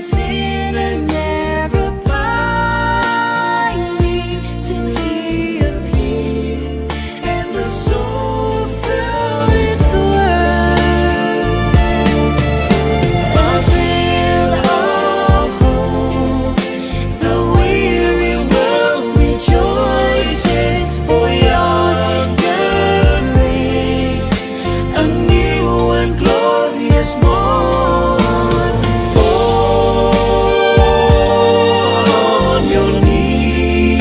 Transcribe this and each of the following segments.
sin and error pining till he appeared, and the soul felt its worth. A thrill of hope, the weary world rejoices, for yonder breaks a new and glorious morn. Fall on your knees,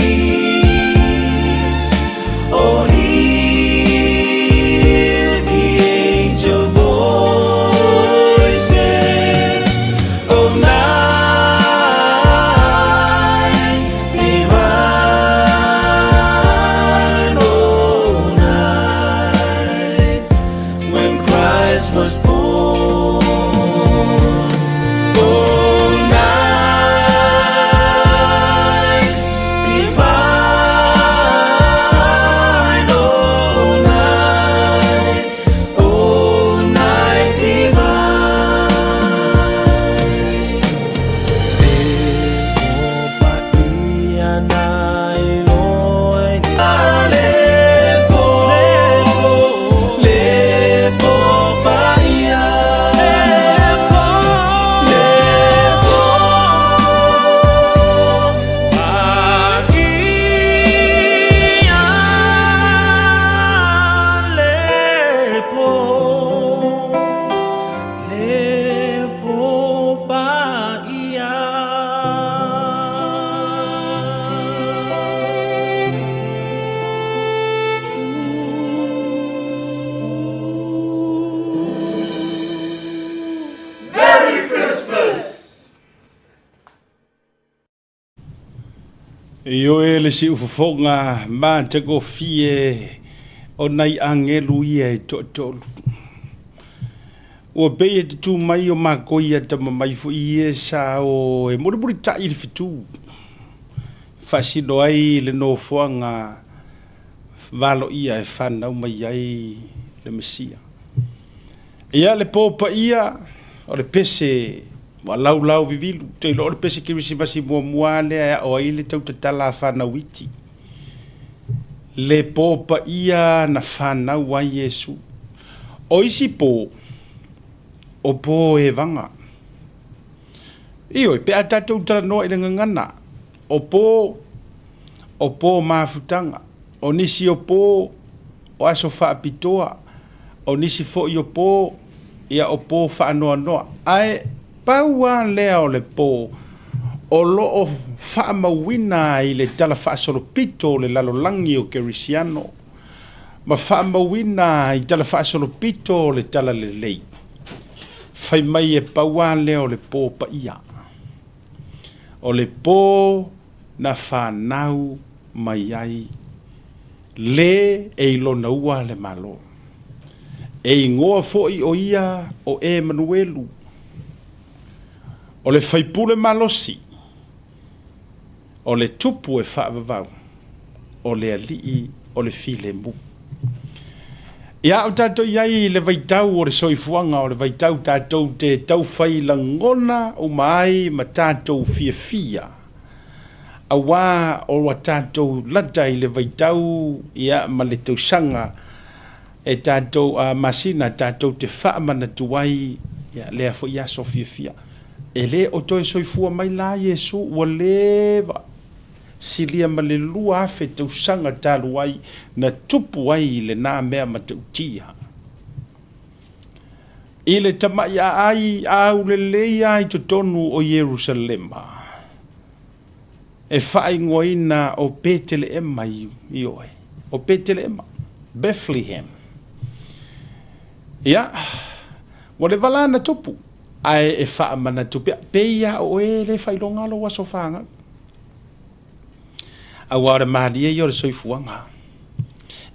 oh, hear the angel voices. Oh, night divine, oh, night when Christ was born. Oh, night divine, oh, night divine. Le po paia, le po paia, le po, le po paia. Merry Christmas! Ioe le siufofoga matagofie o nai agelu ia e toatolu. Ua pei e tutū mai o mākou ia tama mai foi ia sa o e mulimulitaʻi i le fetu. Faasino ai le nofoaga valoia e fanau mai ai le Mesia. Ia le pō paia o le pese ua laulau vivilu, te iloa o le pese kerisimasi muamua lea e ao ai le tautatala a fanau iti. Le pō paia na fanau ai Iesu. O isi pō, o pō evaga. Ioe, pe a tatou talanoa i le gagana, o pō, o pō mafutaga, o nisi o pō, o aso faapitoa, o nisi foi o pō, ia o pō faanoanoa. Ae pau lava lea o le pō o lo o faamauina i le Tala Faasolopito o le Lalolagi o Kerisiano ma faamauina i Tala Faasolopito o le Talalelei. Fai mai e pau lava lea o le pō paia, o le pō na fanau mai ai le e i lona ua le Malo. E igoa foi o ia o Emanuelu, o le faipule malosi, o le tupu e faavavau, o le alii o le filemu. Ia o tatou i ai i le vaitau o le soifuaga, o le vaitau tatou te taufai lagona uma ai ma tatou fiafia, auā o ua tatou lata i le vaitau ia ma le tausaga e tatou a masina tatou te faamanatu ai ia lea foi aso fiafia. E le o toe soifua mai la Iesu ua leva silia ma le 2000 tausaga talu ai na tupu ai lenā mea matautia. I le tamaʻi aai aulelei a i totonu o Ierusalema, e faaigoaina o Peteleema ioe, o Peteleema, Bethlehem. Ia, ua leva la na tupu, ae e faamanatu pea, pei lava o oe le faailoga lou aso fanau. Aua o le malie ia o le soifuaga.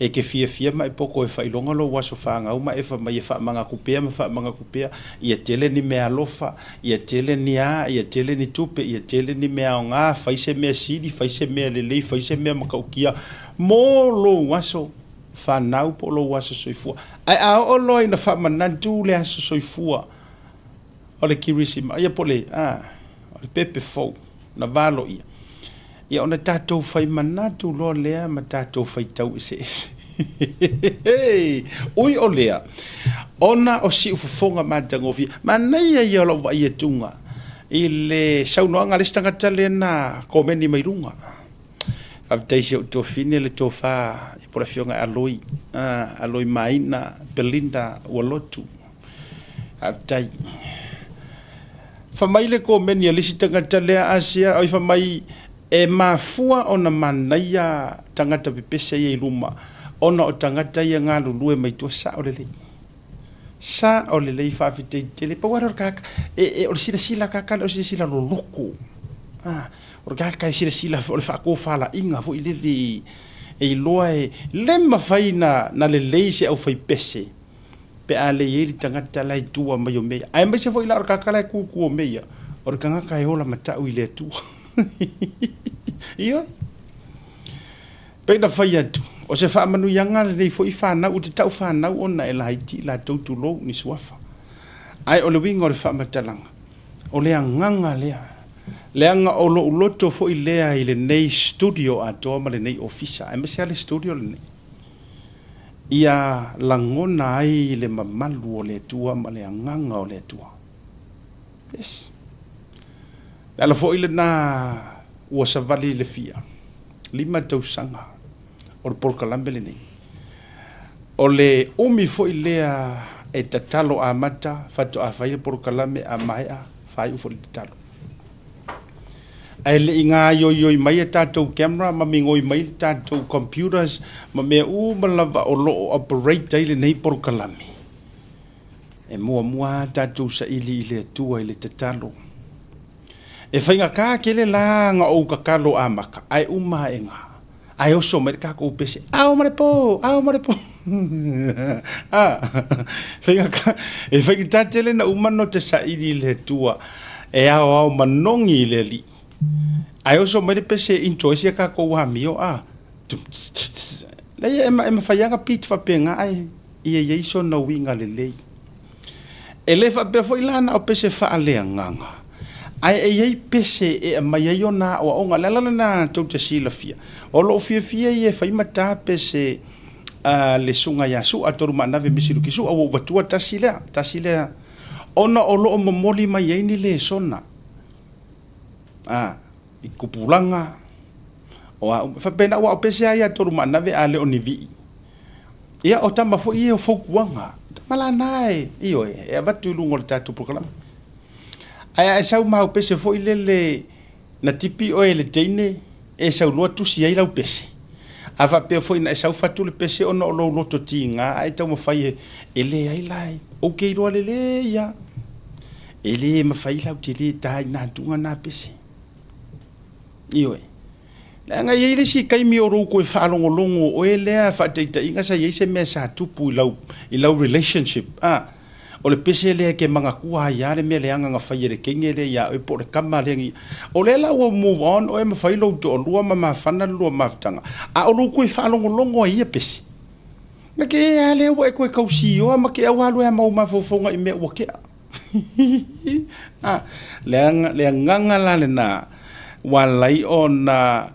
E te fiafia ma e poto e faailoga lou aso fanau ma e fai mai e faamanatu pea ma faamanatu pea, ia tele ni meaalofa, ia tele ni a, ia tele ni tupe, ia tele ni mea aoga, fai se mea sili, fai se mea lelei, fai se mea matautia mo lou aso fanau po o lou aso soifua. Ae a oo loa ina faamanatu le aso soifua o le Kirisima, ia po o le, a. O le pepe fou na valoia. Ia ona tatou fai manatu loa lea ma tatou faitau eseese. Ui o lea, ona o siufofoga matagofie, manaia ia o lau vaai atuga i le saunoaga a le isi tagata lea na komeni mai luga. Faafetai i si ou tuafafine le tofa po o le afioga ia Aloi, Aloi Maina Belinda Ualotu. Faafetai. Fai mai le komeni a le isi tagata lea Asia, oi fai mai e mafua ona manaia tagata pepese ia i luma ona o tagata ia galulue mai tua. Sao lelei. Sao lelei faafetai tele. Pau lava lea o le tagata, e, e, o le silasila tagata lea o le silasila loloko. Ah, o le tagata e silasila, o le faatofalaiga foi lele e iloa e le mafai na, na lelei se aufaipese pe a le i ai le tagata la e tua mai o mea ia. Aemaise foi la o le tagata la e tu i tua o mea ia, o le tagata e ola matau i le Atua. Ioe. Pei na fai atu, o se faamanuiaga lenei foi fanau, ou te tau fanau ona e laiti i latou tulou ni suafa. Ae o le uiga o le faamatalaga, o le agaga lea, leaga o lou loto foi lea i lenei studio atoa ma lenei ofisa, aemaise lava le studio lenei. Ia lagona ai le mamalu o le Atua ma le agaga o le Atua. Yes. Le ala foi lena ua savali i le fia 5 tausaga o le polokalame lenei. O le umi foi lea e tatalo amata faatoa fai le polokalame a maea faaiu foi le tatalo. Ae le i gaoioioi mai a tatou camera ma migoi mai le tatou computers ma mea uma lava o lo o operate ai lenei polokalame, e muamua lava tatou saili i le Atua i le tatalo. E faigata tele la ona ou tatalo amata ae uma aega ae oso mai le tatou pese, ao ma le po, ao ma le po. A, faigata, e faigata tele na uma ona te saili i le Atua e aoao manogi i le Alii. Ae oso mai le pese e intro ai sia tatou amio, a, leai, e mafai lava ona beat faapena ae ia i ai sona uiga lelei. E le faapea foi la na o pese faaleagaga, ae e i ai pese e aumai ai ona aoaoga. O le ala lena tou te silafia, o lou fiafia ia e fai ma ta pese a le Susuga ia Su'a Tolumaanave Misi Luki Su'a, ua ou avatua tasi lea, tasi lea, ona o lo o momoli mai ai ni lesona a, i tupulaga, o a uma. E faapena, aua o pese lava ia a Tolumaanave a le o ni vii. Ia, o tama foi ia o fautuaga. Tama la na e, ioe, e avatu i luga o le tatou polokalame. Ae a e sau ma au pese foi lele na tipi oe e le teine, e sau loa tusi ai lau pese. A faapea foi na e sau fatu le pese ona o lou loto tiga ae taumafai e, e leai la e, ou te iloa lelei lava. E le mafai la ou te le ta i na atuga na pese. Ioe. Leaga e i ai le isi taimi o lou toe faalogologo o oe lea faataitaiga sa i ai se mea sa tupu i lau, i lau relationship, a, o le pese lea e te manatua ai lava le mea leaga na fai e le teine lea ia oe po o le tama lea. O lea la ua move on oe ma fai lou toalua ma mafana le lua mafutaga, a o lou toe faalogologo ai i ia pese, na te ea lava lea ua e toe tausioa ma te au alu ai ma ou mafaufauga i mea ua tea. Leaga, le agaga la lena, ua ala ai ona,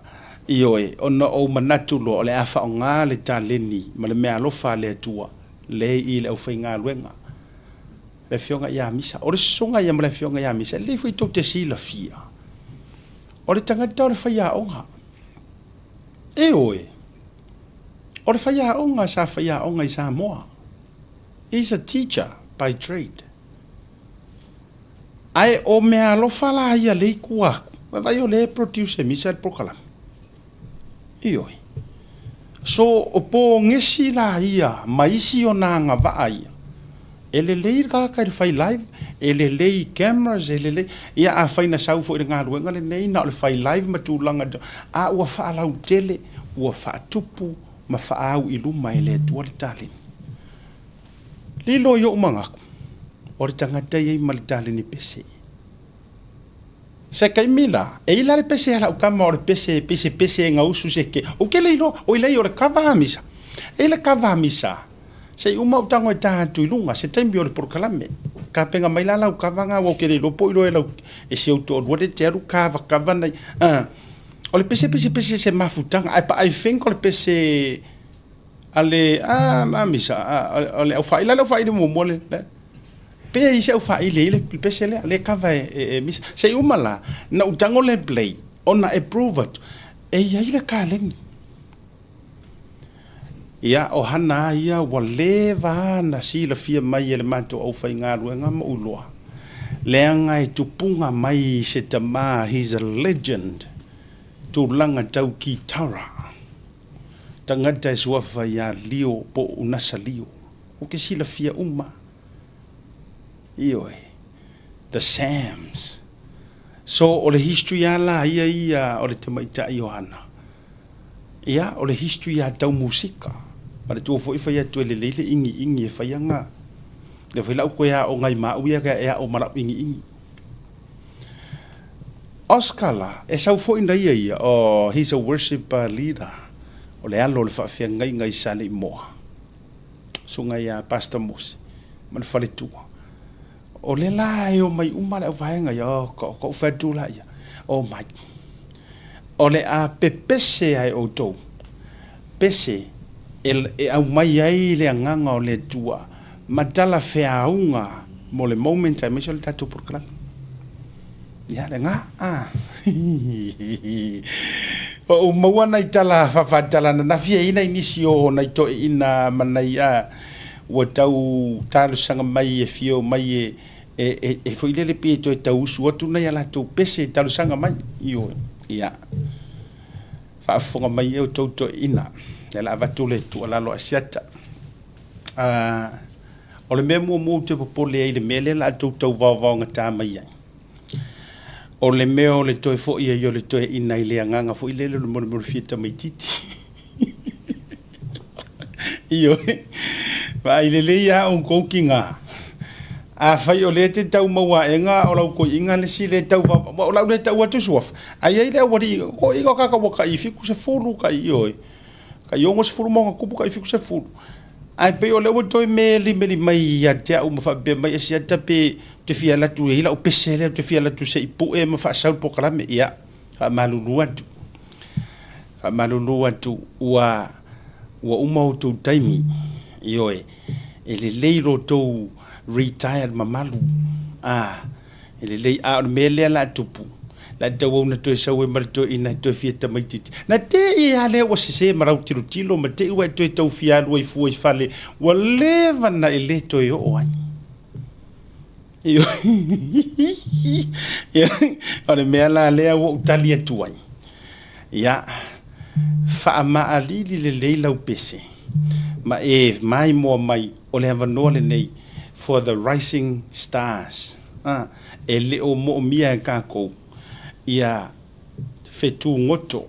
ioe, ona ou manatu loa o le a faaaoga le taleni ma le meaalofa a le Atua lea i i le aufaigaluega, le Afioga ia Misa. O le susuga ia ma le Afioga ia Misa, e lelei foi tou te silafia, o le tagata o le faiaoga. Ioe, o le faiaoga sa faiaoga i Samoa. He's a teacher by trade. Ae o meaalofa la ia lea i tua atu, vaavaai o lea e produce e Misa le polokalame. Ioe. So, o pogesi la ia ma isi ona agavaa ia, e lelei le tagata i le fai live, e lelei i cameras, e lelei, ia afai na sau foi i le galuega lenei na o le fai live ma tulaga, a ua faalautele, ua faatupu ma faaau i luma e le Atua le taleni. Lilo i ou manatu, o le tagata e i ai ma le taleni pese. Se taimi la, e i la le pese a lau tama o le pese pei se pese e gausu se ke. Ou te le iloa, oi lei o le kava a Misa. E i le kava a Misa, se i uma ou tago e ta atu i luga, se taimi o le polokalame. Tapena mai la lau kava na ua ou te le iloa po o iloa e lau e si ou toalua le te alu kavakava nai a o le pese pese pese se mafutaga ae pa I think o le pese a le a a misa a o le aufaaile a le aufaaile muamua le pe i ai se aufaaile i le pese lea le kava e e, e misa se i uma la na ou tago le play ona e prove atu e i ai le kaleni. Ia, o hana a ia ua leva a na silafia mai e le matou aufaigaluega ma ou iloa, leaga e tupuga mai se tama he's a legend tulaga tau kitara, tagata e suafa ia Lio po o Unasa Lio, ou te silafia uma. Ioe, the Sams. So o le history a la ia ia o le tamaitai o Hana. Ia, o le history lava tau musika. Ma le tua foi fai atu e lelei le igiigi e fai ana. Lea foi la ou toe aoga ai ma au ia e ao ma lau igiigi. Oscar la, e sau foi na ia ia, oh, he's a worship leader. O le alo o le faafeagaiga i Saleimoa. Susuga ia Pastor Mose ma le faletua. O lea la e omai uma le auvaega ia, oh, ka, ka ou fai atu la ia, omai. O le a pepese ai outou, pese e, e aumai ai le agaga o le Atua ma talafeauga mo le moment aemaise o le tatou polokalame. Ia, lena, a. Ua ou maua nai tala faafaatala ananafi e i ai nai nisi o nai toeaiina ma nai a, ua tau talosaga mai e fia omai e, e, e, e foi lele pei e toe tau usu atu nai a latou pese e talosaga mai. Ioe, ia. Faafofoga mai e outou toeaiina, ia la avatu le tuualalo a Siata. O le mea muamua ou te popole ai i le mea lea o le a outou tau vaovaogata mai ai, o le mea o le toe foi ai o le toeaina i le agaga foi lele o le molemole fia tamaitiiti. Ioe, vaai lelei lava outou tiga, afai o lea e te tau maua aega o lau toeaina le isi lea e tau vaovao, aua o lau lea tau atu suafa, ae i ai le aualii, toeaiina o tagata ua tai 70 tai, ioe. Tai 60 ma ona tupu tai 70. Ae pei o lea ua toe melimeli mai ia te au ma faapea mai, e Siata pe ou te fia alu atu e i ai lau pese lea ou te fia alu atu se i pue ma faasau le polokalame. Ia, faamalulu atu. Faamalulu atu ua ua uma outou taimi. Ioe, e lelei lo outou retired mamalu. Ah, E lelei, a o le mea lea o le a tupu, o le a tauau na toe sau ai ma le toeaina e toe fia tamaitiiti. Na te i lava lea ua sese ma lau tilotilo ma te i ua e toe tau fia alu ai fua i fale, ua leva na e le toe oo ai. O le mea la lea ua ou tali atu ai, ia, faamaalili lelei lau pese ma e maimoa mai o le avanoa lenei for the rising stars a e le o moomia e kakou ia fetugoto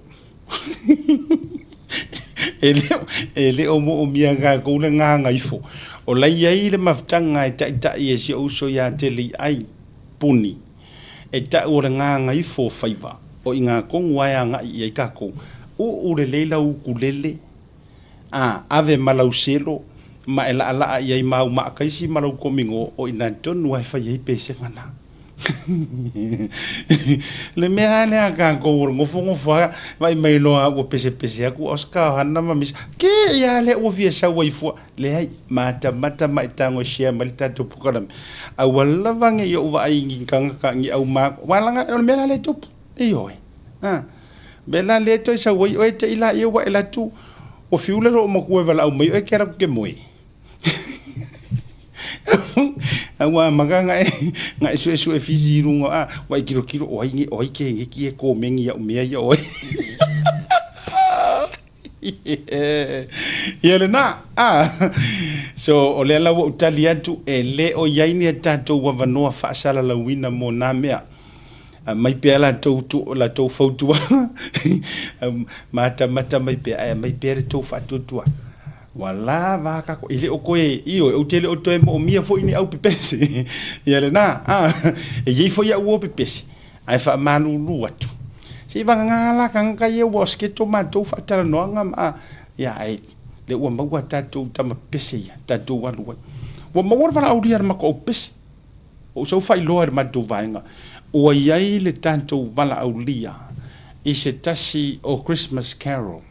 e le e le o moomia e kakou le gagaifo o la e iai le mafutaga e taitai e si ou uso ia Teleiai Puni e tau o le gagaifo o faiva o i gatonu a e agai i ai kakou uu lelei lau ukulele A, ave ma lau selo, ma e laʻalaʻa i ai ma au maakaisi ma lau komigo, o ina tonu lava e fai ai pesega na. Le mea lava lea a kakou o le nofonofo lava, vaai mai loa ua pesepese atu Oscar, o Hana ma Misa, ke ia lea ua fia sau ai fua. Leai, matamata ma e tago e share mai le tatou polokalame. Aua lava ne i ou vaai i ni tagata ni au ma, aua leaga o le mea la lea e tupu. Ioe. A. Mea la lea toe sau ai oe te i laia ua e latu ua fiu le loo matua e valaau mai oe ke ala ke moe. A ua maka nga e nga e sue sue fisi i lunga a ua e kilo kilo o ai nge o ai ke nge ki e komengi ia'u mea ia oe. Ia lena a so o lea la ua ou tali atu e le o i ai ni a tatou avanoa faasalalauina mo na mea. Aumai pea latou tu, latou fautuaga, matamata mai pea, ae aumai pea le tou faatuatuaga. Ua lava a kako, e le o toe, ioe, ou te le o toe moomia foi ni au pepese. Ia lena, a, e i ai foi au o pepese, ae faamalulu atu. Se i vagana la tagata ia ua sketo matou faatalanoaga ma, a, ia, ae lea ua maua tatou tama pepese ia, tatou alu ai. Ua maua le valaaulia a le matou au pepese. Ua ou sau faailoa i le matou vaega, ua i ai le tatou valaaulia i se tasi o Christmas Carol.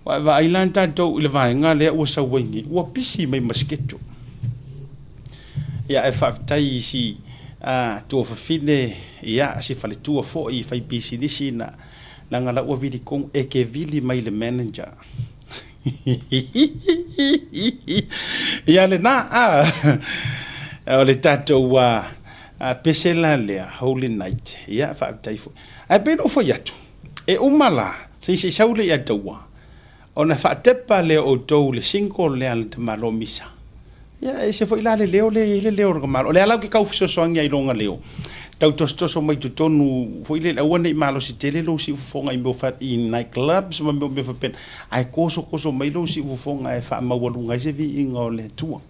Ua e vaai la tatou i le vaega lea ua sau ai nei, ua pisi mai ma schedule. Ia ae faafetai i si tuafafine, ia si faletua foi fai pisinisi na leaga la ua vili tonu, e te vili mai i le manager. Ia lena, a o le tatou pese la lea, Holy Night, ia faafetai foi. Ae pei ona ou fai atu, e uma la, se i sau lea ia taua, ona faatepa lea o outou i le single lea a le tamaloa Misa. Ia, e ese foi la le leo lea e i ai le leo o le tamaloa. O lea la ou te tau fesoasoani ai i lona leo, tau tosotoso mai totonu foi lele, aua ne i malosi tele lou siufofoga i mea o i night clubs ma mea faapena, ae tosotoso mai lou siufofoga e faamaualuga ai se viiga o le Atua.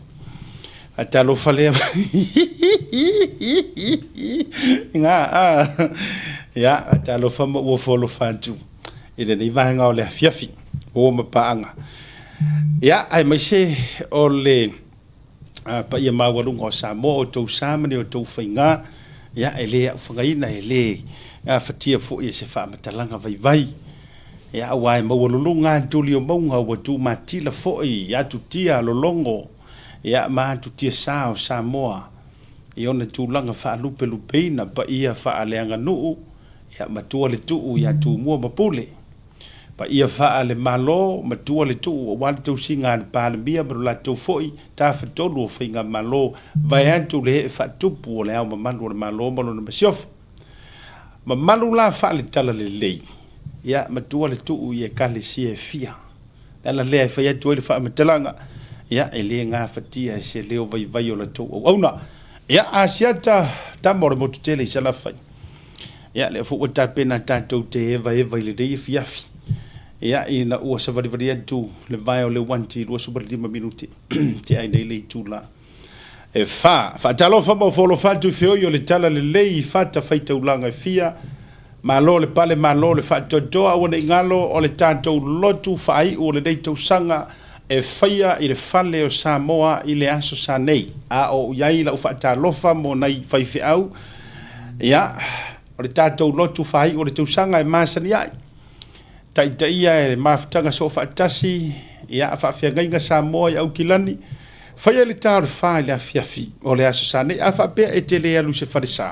Talofa lea. Nga, a. Ia, talofa ma ua folofa atu i lenei vaega o le afiafi o ma paaga. Ia, aemaise o le paia maualuga o Samoa, o outou sa ma ni outou faiga, ia, e le aufagaina, e le gafatia foi e se faamatalaga vaivai. Ia, aua e maualuluga lava tuli o mauga ua tumatila foi atutia lologo, ia, ma atutia sa o Samoa i ona tulaga faalupelupeina, paia faaleaganuu, ia, matua le tuu ia Tumua ma Pule. Paia faale-Malo, matua le tuu aua le tausiga a le Palemia ma lo latou foi Tafatolu o Faigamalo, vaeatu le hee faatupu o Le Ao Mamalu o le Malo ma lona Masiofo. Mamalu la faale-Talalelei, ia, matua le tuu i Ekalesia e fia. O le ala lea e fai atu ai le faamatalaga, ia, e le gafatia e se leo vaivai o la tou auauna. Ia, Asiata, tama o le motu tele i Salafai. Ia, lea foi ua tapena tatou te evaeva i lenei afiafi. Ia, ina ua savalivali atu le vae o le 1 i 25 minute, tea ai nei le itula e fa. Faatalofa ma ofo atu i feoi o le talalelei i fatafaitaulaga e fia. Malo le pale, malo le faatoatoa, aua ne i galo o le tatou lotu faaiu o lenei tausaga e faia i le fale o Samoa i le aso sa nei. A o i ai lau faatalofa mo nai faifeau, ia, o le tatou lotu faaiu o le tausaga e masani ai. Taitaia e le mafutaga soofaatasi, ia, faafeagaiga Samoa i Aukilani, faia le ta o le fa i le afiafi o le aso sa nei. A faapea e te le alu i se falesa,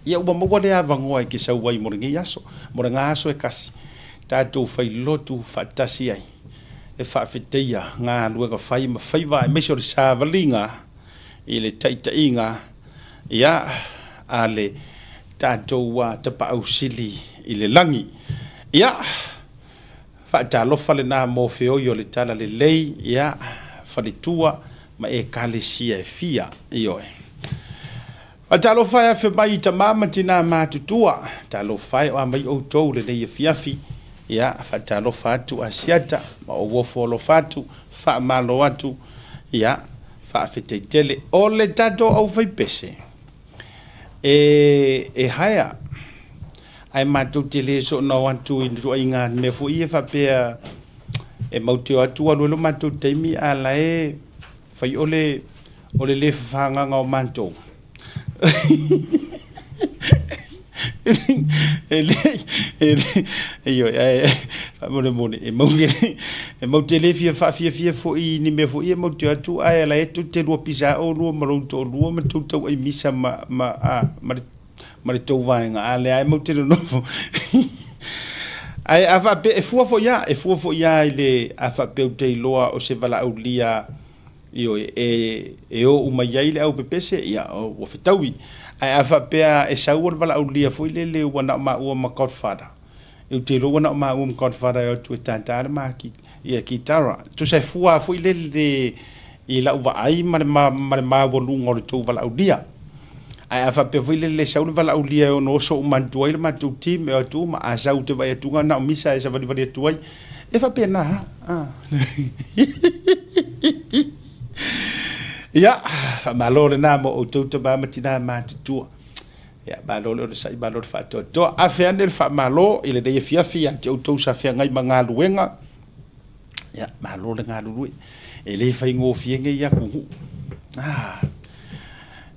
ia ua maua le avanoa e te sau ai mo lenei aso, mo lena aso e kasi, tatou fai lotu faatasi ai e faafetaia galuega fai ma faiva aemaise o le savaliga i le taitaiga ia a le tatou Tapaau Sili i le lagi. Ia, faatalofa lena mo feoi o le Talalelei, ia, faletua ma Ekalesia e fia, ioe. Faatalofa e afe mai i tama ma tina matutua, talofa e o a mai outou lenei afiafi, ia, faatalofa atu Asiata ma ou ofo alofa atu, faamalo atu, ia, faafetai tele. O le tatou aufaipese, e, e haea, ae matou te le soona o atu i ituaiga mea foi ia faapea e matou te o atu alu ai lo matou taimi a la e fai o le o le lē fafagaga o matou e le e le ioe ae faamolemole e mau e mau te le fia faafiafia foi i ni mea foi ia matou te o atu ae la e tou te lua pisa oulua ma lou toalua ma tou tauai misa ma ma a ma le ma le tou vaega a lea e matou te nonofo ae a faapea e fua foi lava e fua foi lava i le a faapea ou te iloa o se valaaulia Ioe, e, e o uma i ai le aupepese, ia, ua fetaui. Ae a faapea e sau o le valaaulia foi lele ua na o maua ma Godfather, ou te iloa ua na o maua ma Godfather e o atu e tātā le ma ia, kitara. Tusa e fua foi lele i lau vaai ma le, ma, ma le maualuga o le tou valaaulia. Ae a faapea foi lele e sau le valaaulia e ono oso uma atu ai le matou team e o atu uma, a sau ou te vaai atu na o misa e savalivali atu ai, E faapena a. Ia, faamalo lena mo outou tama ma tina matutua. Ia, malo le onosai, malo le faatoatoa. Afe ane le faamalo i lenei afiafi ia te outou sa feagai ma galuega. Ia, malo le galulue. E le faigofie nei atunuu. Ah.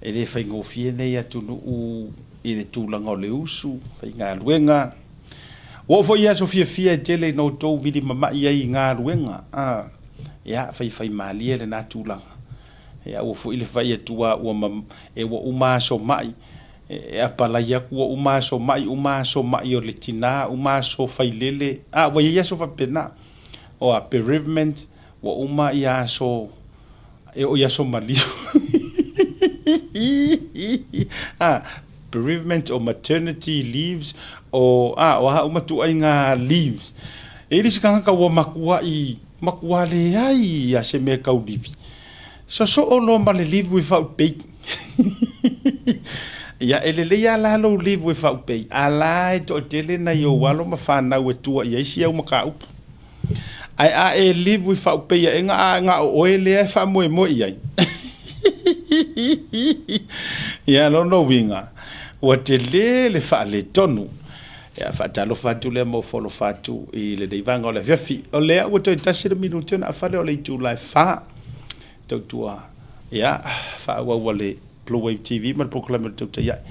E le faigofie nei atunuu i le tulaga o le usu, faigaluega. Ua oo foi i aso fiafia e tele ina outou vili mamai ai i galuega, a, ia, faifaimalie lena tulaga. Ia aua foi le fai atu a ua ma, e ua uma aso mai, e apalai atu ua uma aso mai, uma aso mai o le tina, uma aso failele, a, ua i ai aso faapena. O a, bereavement, ua uma ia aso e oo i aso maliu. A, bereavement o maternity leaves o a, o a uma ituaiga leaves. E i ai le isi tagata ua matuai, matua leai lava se mea e tau livi. Sosoo loa ma le leave without pay. Ia, e lelei lava la lou leave without pay, a la e toatele nai ou alo ma fanau e tua i ai si au mataupu. Ae a e live without pay aʻega a na o oe lea e faamoemoe i ai. Ia, lona uiga, ua tele le faaletonu. Ia, faatalofa atu lea ma ou foalofa atu i lenei vaega o le afiafi. O lea ua toe tasi le minute ona afale o le itula e fa. Tautua, ia, faaauau a le Blue Wave TV ma le polokalame o le Tautai Ae.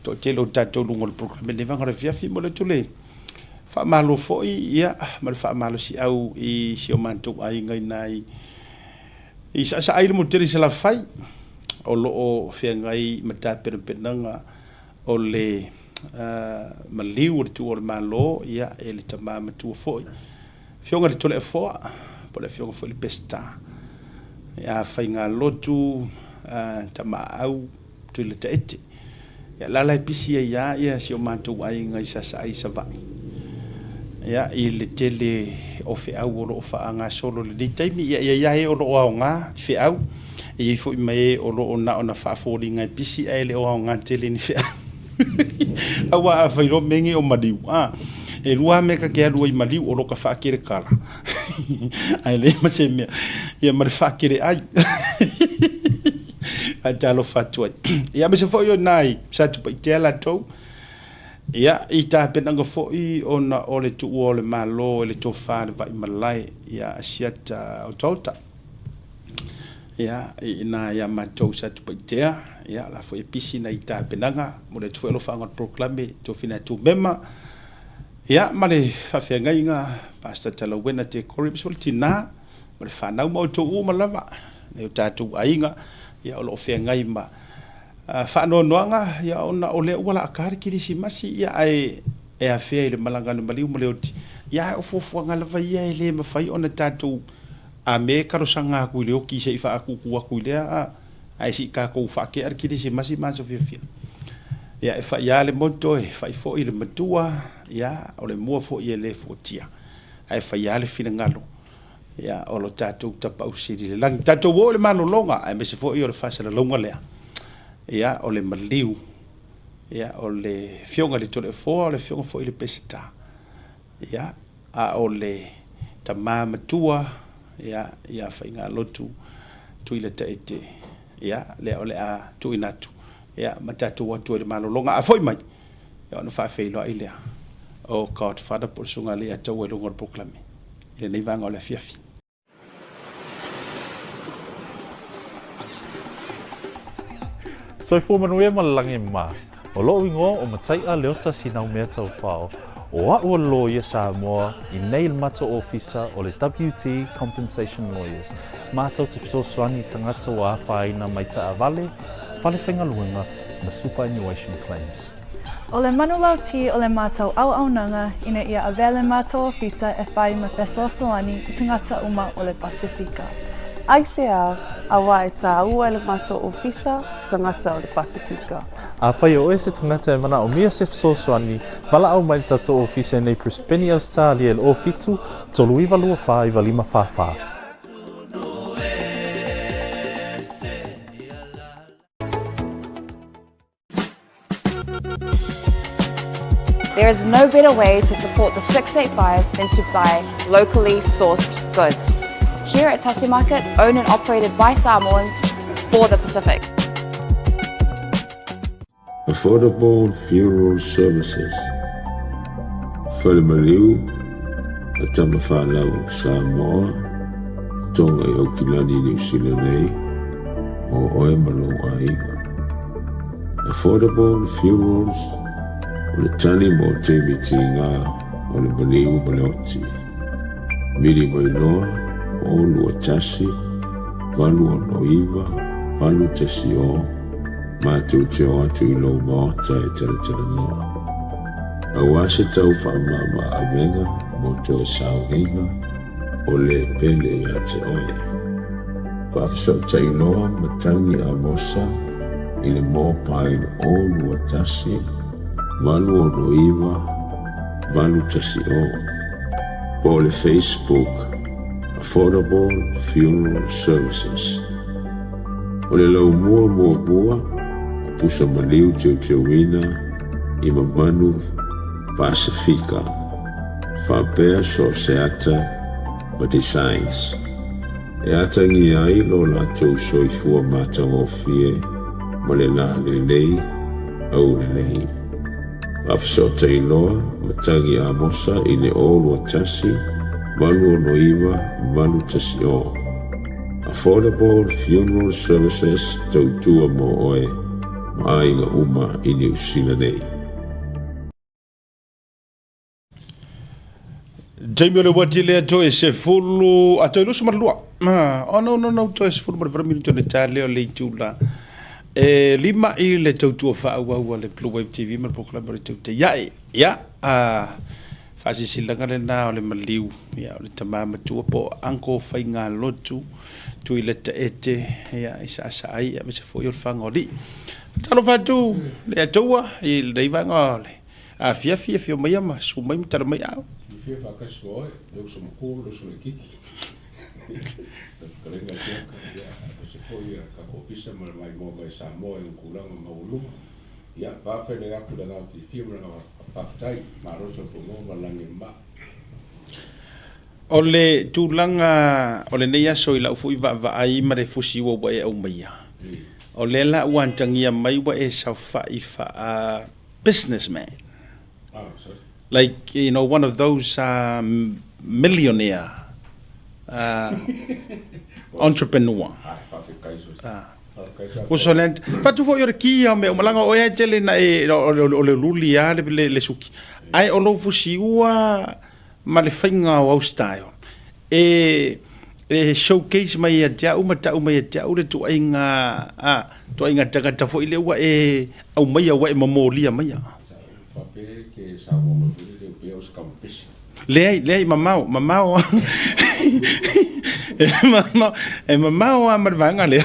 Toatele o tatou luga o le polokalame i lenei vaega o le afiafi. Momoli atu le faamalo foi ia ma le faamalosiau i si o matou aiga i ina i Saasaai le motu tele i Salafai o lo o feagai ma tapenapenaga o le maliu o le Tuua o le Malo ia e le tama matua foi Afioga i le Toleafoa po o le Afioga foi i le Peseta ia Faigalotu Tamaau Tuilataete. Ia la la e pisi ai lava ia si o matou aiga i Sasaai i Savaii. Ia i le tele o feau o lo o faagasolo i lenei taimi, ia e i ai lava e o lo o aoga i feau, e i ai foi ma e o lo o na ona faafoliga e pisi ae le o aoga tele ni feau. Aua a fai loa mea nei o maliu, a, e lua lava mea ta te alu ai i maliu, o lota faakelekala, ae leai ma se mea, ia ma le faakeleai. Faatalofa atu ai. Ia, aemaise foi o i ina i Satupaitea latou, ia, i tapenaga foi ona o le tuua o le Malo e le Tofa a le Vaimalae ia Asiata Otaota. Ia, i ina ia matou i Satupaitea, ia, o la foi e pisi nai tapenaga, momoli atu foi alofaaga o le polokalame i Tofina Tumema, ia, ma le faafeagaiga Pastor Talauena Tekori, aemaise foi le tina ma le fanau ma outou uma lava, nai o tatou aiga, ia, o lo o feagai ma faanoanoaga, ia, ona o lea ua laaka le Kerisimasi, ia, ae e afea i le malaga a le maliu ma le oti, ia, ae o fuafuaga lava ia e le mafai ona tatou a me talosaga atu i le oti se i faatutu atu i lea, a, ae se i tatou faatea le Kerisimasi ma aso fiafia. Ia, e fai lava le moto, e fai foi le matua, ia, o le mua foi e le fuatia, ae fai lava le finagalo. Ia, o lo tatou Tapaau Sili i le lagi. Tatou o i le malologa, aemaise foi o le faasalalauga lea. Ia, o le maliu, ia, o le Afioga i le Toleafoa, o le Afioga foi i le Peseta. Ia, a o le tama matua, ia, ia Faigalotu Tuilataete, ia, lea o le a tuuina atu, ia, ma tatou o atu ai i le malologa. A foi mai, ia ona faafeiloai lea o Godfather po o le Susuga Alii Ataua i luga o le polokalame i lenei vaega o le afiafi. Soifua manuia ma le lagi mā. O loʻu igoa o Mataiʻa Leota Sinaumea Taufao. O aʻu o le loia Samoa i nei le matou ofisa o le WT Compensation Lawyers. Matou te fesoasoani i tagata ua afaina mai taavale, fale faigaluega ma superannuation claims. O le manulauti o le matou auaunaga ina ia avea le matou ofisa e fai ma fesoasoani i tagata uma o le Pasefika. Aisea, auā e tāua e le matou ofisa tagata o le Pasefika. Afai o oe se tagata e manaomia se fesoasoani, valaau mai le tatou ofisa i nei Brisbane, Ausetalia i le 07 39 24 95 44. There is no better way to support the 685 than to buy locally sourced goods. Here at Tasi Market, owned and operated by Samoans for the Pacific. Affordable Funeral Services, Fale Maliu a Tama Whanau Samoa, Tonga i Aukilani, Niu Sila nei, mō oe ma lou aiga. Affordable Funerals, o le tali mo taimi tiga o le maliu ma le oti. Vili mai loa, 0 2 1 8 6 9 8 1 0, matou te o atu i lou maota e talatalanoa. Aua se tau faamama avega mo toe sauniga o le pele ia te oe. Faafesootai loa matagi Amosa i le mobile 0 2 1 8 6 9 8 1 0 po o le Facebook Affordable Funeral Services. O le laumua muamua o pusa maliu teuteuina i mamanu Pasifika faapea so o se ata ma designs e atagia ai lo latou soifua matagofie ma le lalelei aulelei. Faafesootai loa matagi Amosa i le 0 2 1 8 6 9 8 1 0. Affordable Funeral Services tautua mo oe ma aiga uma i Niu Sila nei. Taimi o le uati lea toe 10 a toe 22. Ah, oh no no no toe 18 minuti o le ta lea o le itula. E 5 i le tautua faaauau a le Blue Wave TV ma le polokalame o le Teuteiae. Ia, ah, faasisilanga lena o le maliu, ia, o le tama matua po o Uncle Faigalotu, Tuileta Ete, ia, i saasaai, ia, aemaise foi o le Fagoalii. Talofa atu le Atoua i lenei vaega o le afiafi, afio mai ma susu mai ma tala mai au. Silafia faatasi ma oe, le uso matua ma le uso laitiiti. Lau fetalaiga Tiaka, ia, aemaise foi le tatou ofisa ma le maimoa mai Samoa i ona tulaga maualuga. Ia, faafetai atu le agaga fiafia ma le agaga faafetai. Malo le soifua maua ma le lagi e mama. O le tulaga o lenei aso i lau foi vaavaai ma le fusi ua ua e aumaia, o lea la ua atagia mai ua e saofai faa businessman. Like, you know, one of those millionaire entrepreneur. Uso le fatu foi o le kia o mea uma leaga o oe a e tele na e o le luli a le suki. Ae o lou fusiua ma le faiga o au style e e showcase mai ia te au ma tau mai ia te au le tuaiga a tuaiga tagata foi lea ua e aumaia ua e momolia maia. Leai, leai, mamao, mamao lava. E mamao, e mamao lava ma le vaega lea.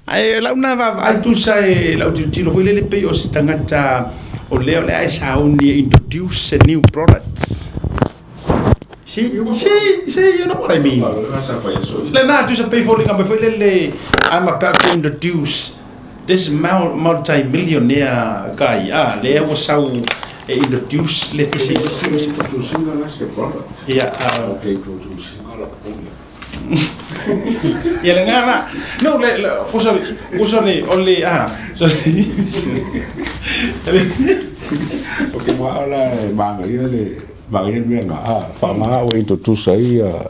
Ae o lau na vaavaai tusa e lau tilotilo foi lele pei o se tagata o lea o le a e sauni e introduce a new products. See, see, see, you know what I mean. Lena tusa pei foliga mai foi lele I'm about to introduce this multi-millionaire guy. Ah, lea ua sau e introduce le pisinisi. Introducing la se product. Yeah. Okay, introducing la Ia le gana. No, le, le, o sorry, o sorry, o le, ah, sorry. O ke ma'a la e magaia le, magaia le mea nga, ah, whaangaga ua introduce ai ia,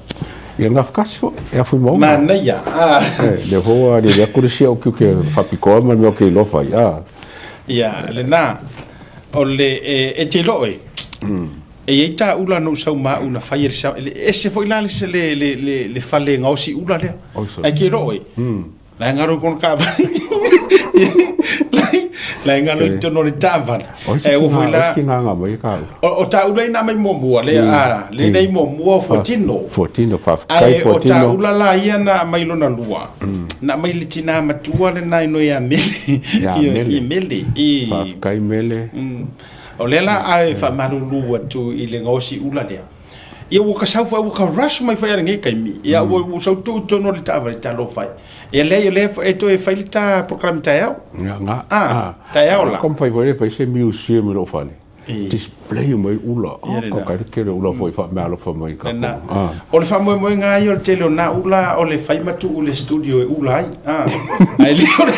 ia ngafakasi fo, e afu i maunga. Manaia, ah. Eh, le fo a le aku le sia o kiu ke whapikoa ma mea o ke iloa whai, ah. Ia, le na, o le, e, e te loe. E i ai tā ula na ou sau ma au na fai e le sa, e ese foi la le, le, le, le, le fale gaosi ula lea. Ai ke loo e. La e ngaro i kona taavale. La e ngaro i tonu o le taavale. E ua foi la. Ki ngā mai ka ula. O tā ula i nā mai muamua, le, a, le nei muamua o Fuatino. Fuatino, whawhikai Ae o tā ula la ia na mai lona lua. Na mai le tinā matua le nā ino ia Mele. Ia Mele. I Mele. I. Whawhikai Mele. O lea la a e faamalulu atu i le gaosi ula lea. Ia ua ka sau foi, ua ka rush mai foi a lenei taimi. Ia ua ua sau tuu i tonu o le taavale talofa ai. Ia leai o lea e toe fai le ta polokalame taeao. Ia nga. Ah, taeao la. Ka mafai foi e fai se museum i lou fale. Display mai ula. Ia lena. Ka le tele o ula foi faameaalofa mai i Lena. O le faamoemoega lava ia o le tele o na ula o le fai ma tuu i le studio e ula ai. Ae le o le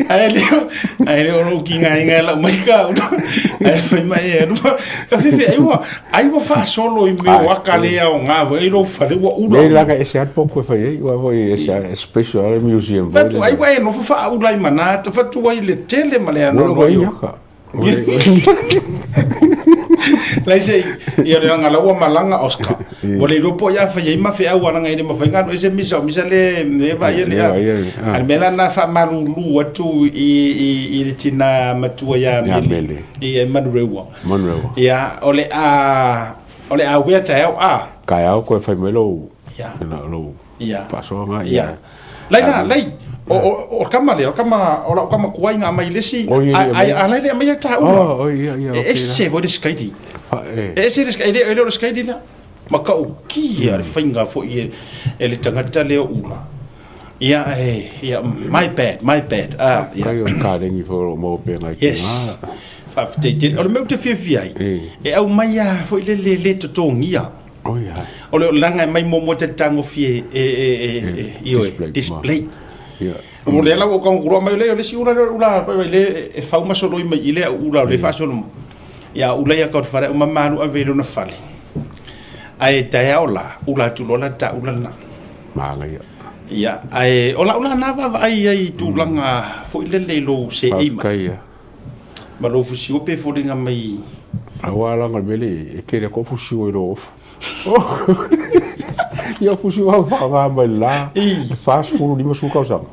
Ae le ae le o lou tigaina e lau mai ka ula. Ae fai mai e alu ma ka fefe ai ua ai ua faasolo i mea o aka le aoga foi ai lou fale ua ula. Nei laga e ese lava le popo e fai ai, aua foi e ese lava, e special lava le museum foi lele. Ai ua e nofo faaula ai ma na ata fatu ai le tele ma le anoano ai o. Lai se ia le langa lau malaga Oscar. Ua le iloa po o ia fai ai ma feau langa e le mafai ona alu ese misa o misa le le vaai le a. A le mea la na faamalulu atu i i i le tina matua ia Mele. I Manurewa. Manurewa. Ia o le a o le a uea taeao a. Taeao koe fai mai lou lou faasoaga ia. Lai la, lai, o, o, o le kama lea, o le kama, o lau kama tuai na aumai le isi, ai, a lai le aumai ta ula. Oh, oh, ia, ia, E ese foi le skaidi. E ese le skaidi, e le o le skaidi lea. Ma ka u kia le whainga foi e, e le tangata lea ula. Ia, e, ia, my bad, my bad. Ah, ia. Kai o ka lengi fo o mo pe ngai. Yes. Whaafetei tele. O le mea ou te fiafia ai, e au mai a foi le le le totogia. O le olaga e mai muamua te tagofie e e e e ioe display. O lea la ua ou tago mai lea o le isi ula lea ula pai mai le e fau ma soloi mai i lea ula o le faasolo mai. Ia ula ia ka fale o mamalu ave i lona fale. Ae taeao la ula atu loa la ta ula lena. Manaia. Ia ae o lau la na vaavaai ai i tulaga foi lele i lou seei mai. Faafetai. Ma lou fusiua pe foliga mai. Aua laga le mea lea e tele atu fusiua i lou ofa. Ia o fusiua au faaaoga mai le la 40, 50 tausaga.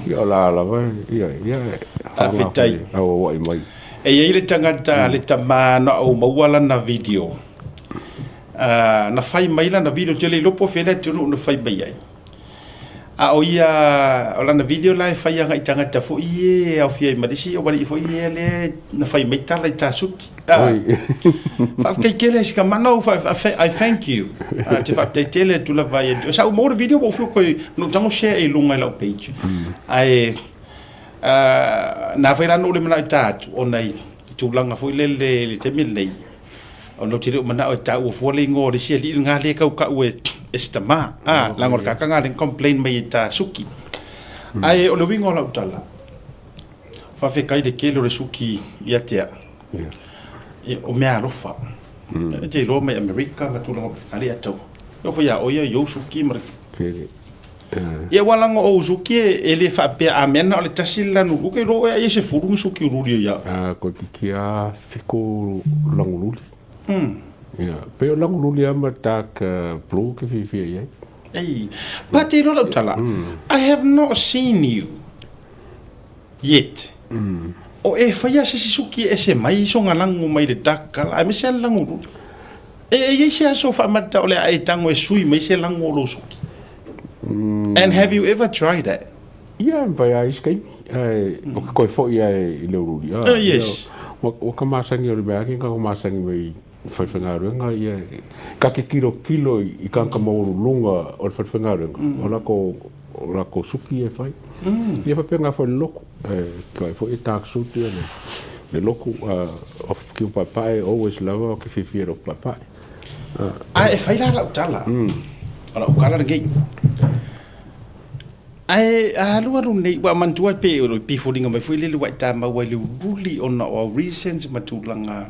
Ia o la lava ia ia Faafetai. Auauai mai. E i ai le tagata le tama na ou maua lana video. Na fai mai lana video, ou te le iloa po o fea le atunuu na fai mai ai. A o ia, o lana video la e fai agai i tagata foi ia e aofia ai ma le isi aualii foi ia lea na fai mai tala i Tasuti. Ah, faafetai tele i si tama, no, I thank you. Ah, te faafetai tele atu lava ia. Sa ou maua le video ua ou fiu koe, na ou tago share i luga i lau page. Ae, na fai la na ou le manao i ta atu, ona i tulaga foi lele i le taimi lenei, Ona ou te le o manao e taua fua le igoa o le isi alii lena lea e tau tau e se tama. A, leaga o le tagata lena lea na complain mai i ta suki. Ae o le uiga o lau tala, faafetai i le tele o le suki ia te au. O meaalofa. E te iloa mai Amerika ma tulaga faapena, alii atau. E oo foi ia oe ia i ou suki ma le... Ia aua leaga o ou suki e le faapea a mea na o le tasi le lanu, ou te iloa oe ai e sefulu ni suki ululi o ia au. A koe kiki a fiku langululi. Ia, pei o langululi a ma dark blue ke fiafia i ai. Ei, pa te iloa lau tala, I have not seen you yet. O e faia se isi suki e ese mai soga lagu mai le dark colour, aemaise lava le langululi. E i ai se aso faamata o le a e tago e sui mai se lagu o lou suki? And have you ever tried that? Ia, e mafai lava i isi taimi. Ae, o ke toe foi lava i le uliuli. Ah, yes. Ua ka masani o le mea ake ka masani mai i falefaigaluega, ia, ka te tilotilo i tagata maualuluga o le falefaigaluega, o latou, o latou suki e fai. Ia faapena foi i le lotu, e toe foi e dark suit ia le lotu, o ke paepae, always lava o ke fiafia i lou paepae. Ae e fai la lau tala, o lau tala lenei. Ae a alualu nei, ua manatua pe o le pifoliga mai foi lele ua e tamau ai i le uliuli ona o au reasons ma tulaga.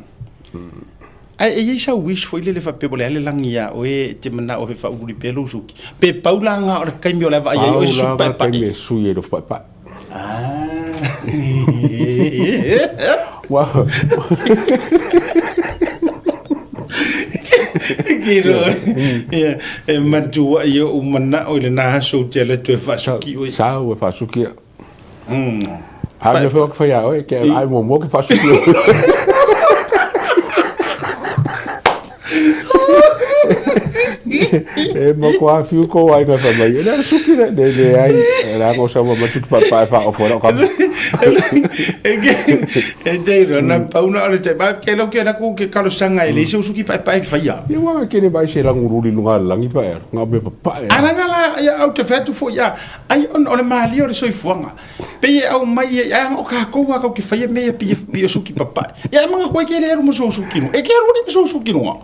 Ae e i ai sau wish foi lele faapea po o le a le lagi ia oe e te manao e faaululi pea lou suki. Pe pau la nga o le taimi o le a vaai ai oe Pau suki la nga paepae. taimi e sui ai lou paepae. Ah. Ua Kilo, ia, e matua i ou manao i lena aso ou te alu atu e faasuki oe. Sau e faasuki au. A mea foi o ke whai a oe, ke ai muamua ke whaasuki oe. E ma ko a whiu ko ai ka whai mai. E le suki le, le le ai, e la ngo sa ma suki pa pa fa o fora ka. E ke e te iro na pauna o le te ba ke lo ke la ku ke kalosanga e le se suki pa pa e whaia. Ia wa ke le mai se langu ruri lunga langi pa e, nga me pa pa e. Ana nga la ia au te whatu fo ia. Ai ona o le malie o le soifuaga, pei e aumai ai, ai o kākou a kau ke whaia mea pei pei o suki papae. Ia e manga koe ke le aru ma sou suki runga. E ke aru ni ma sou suki runga.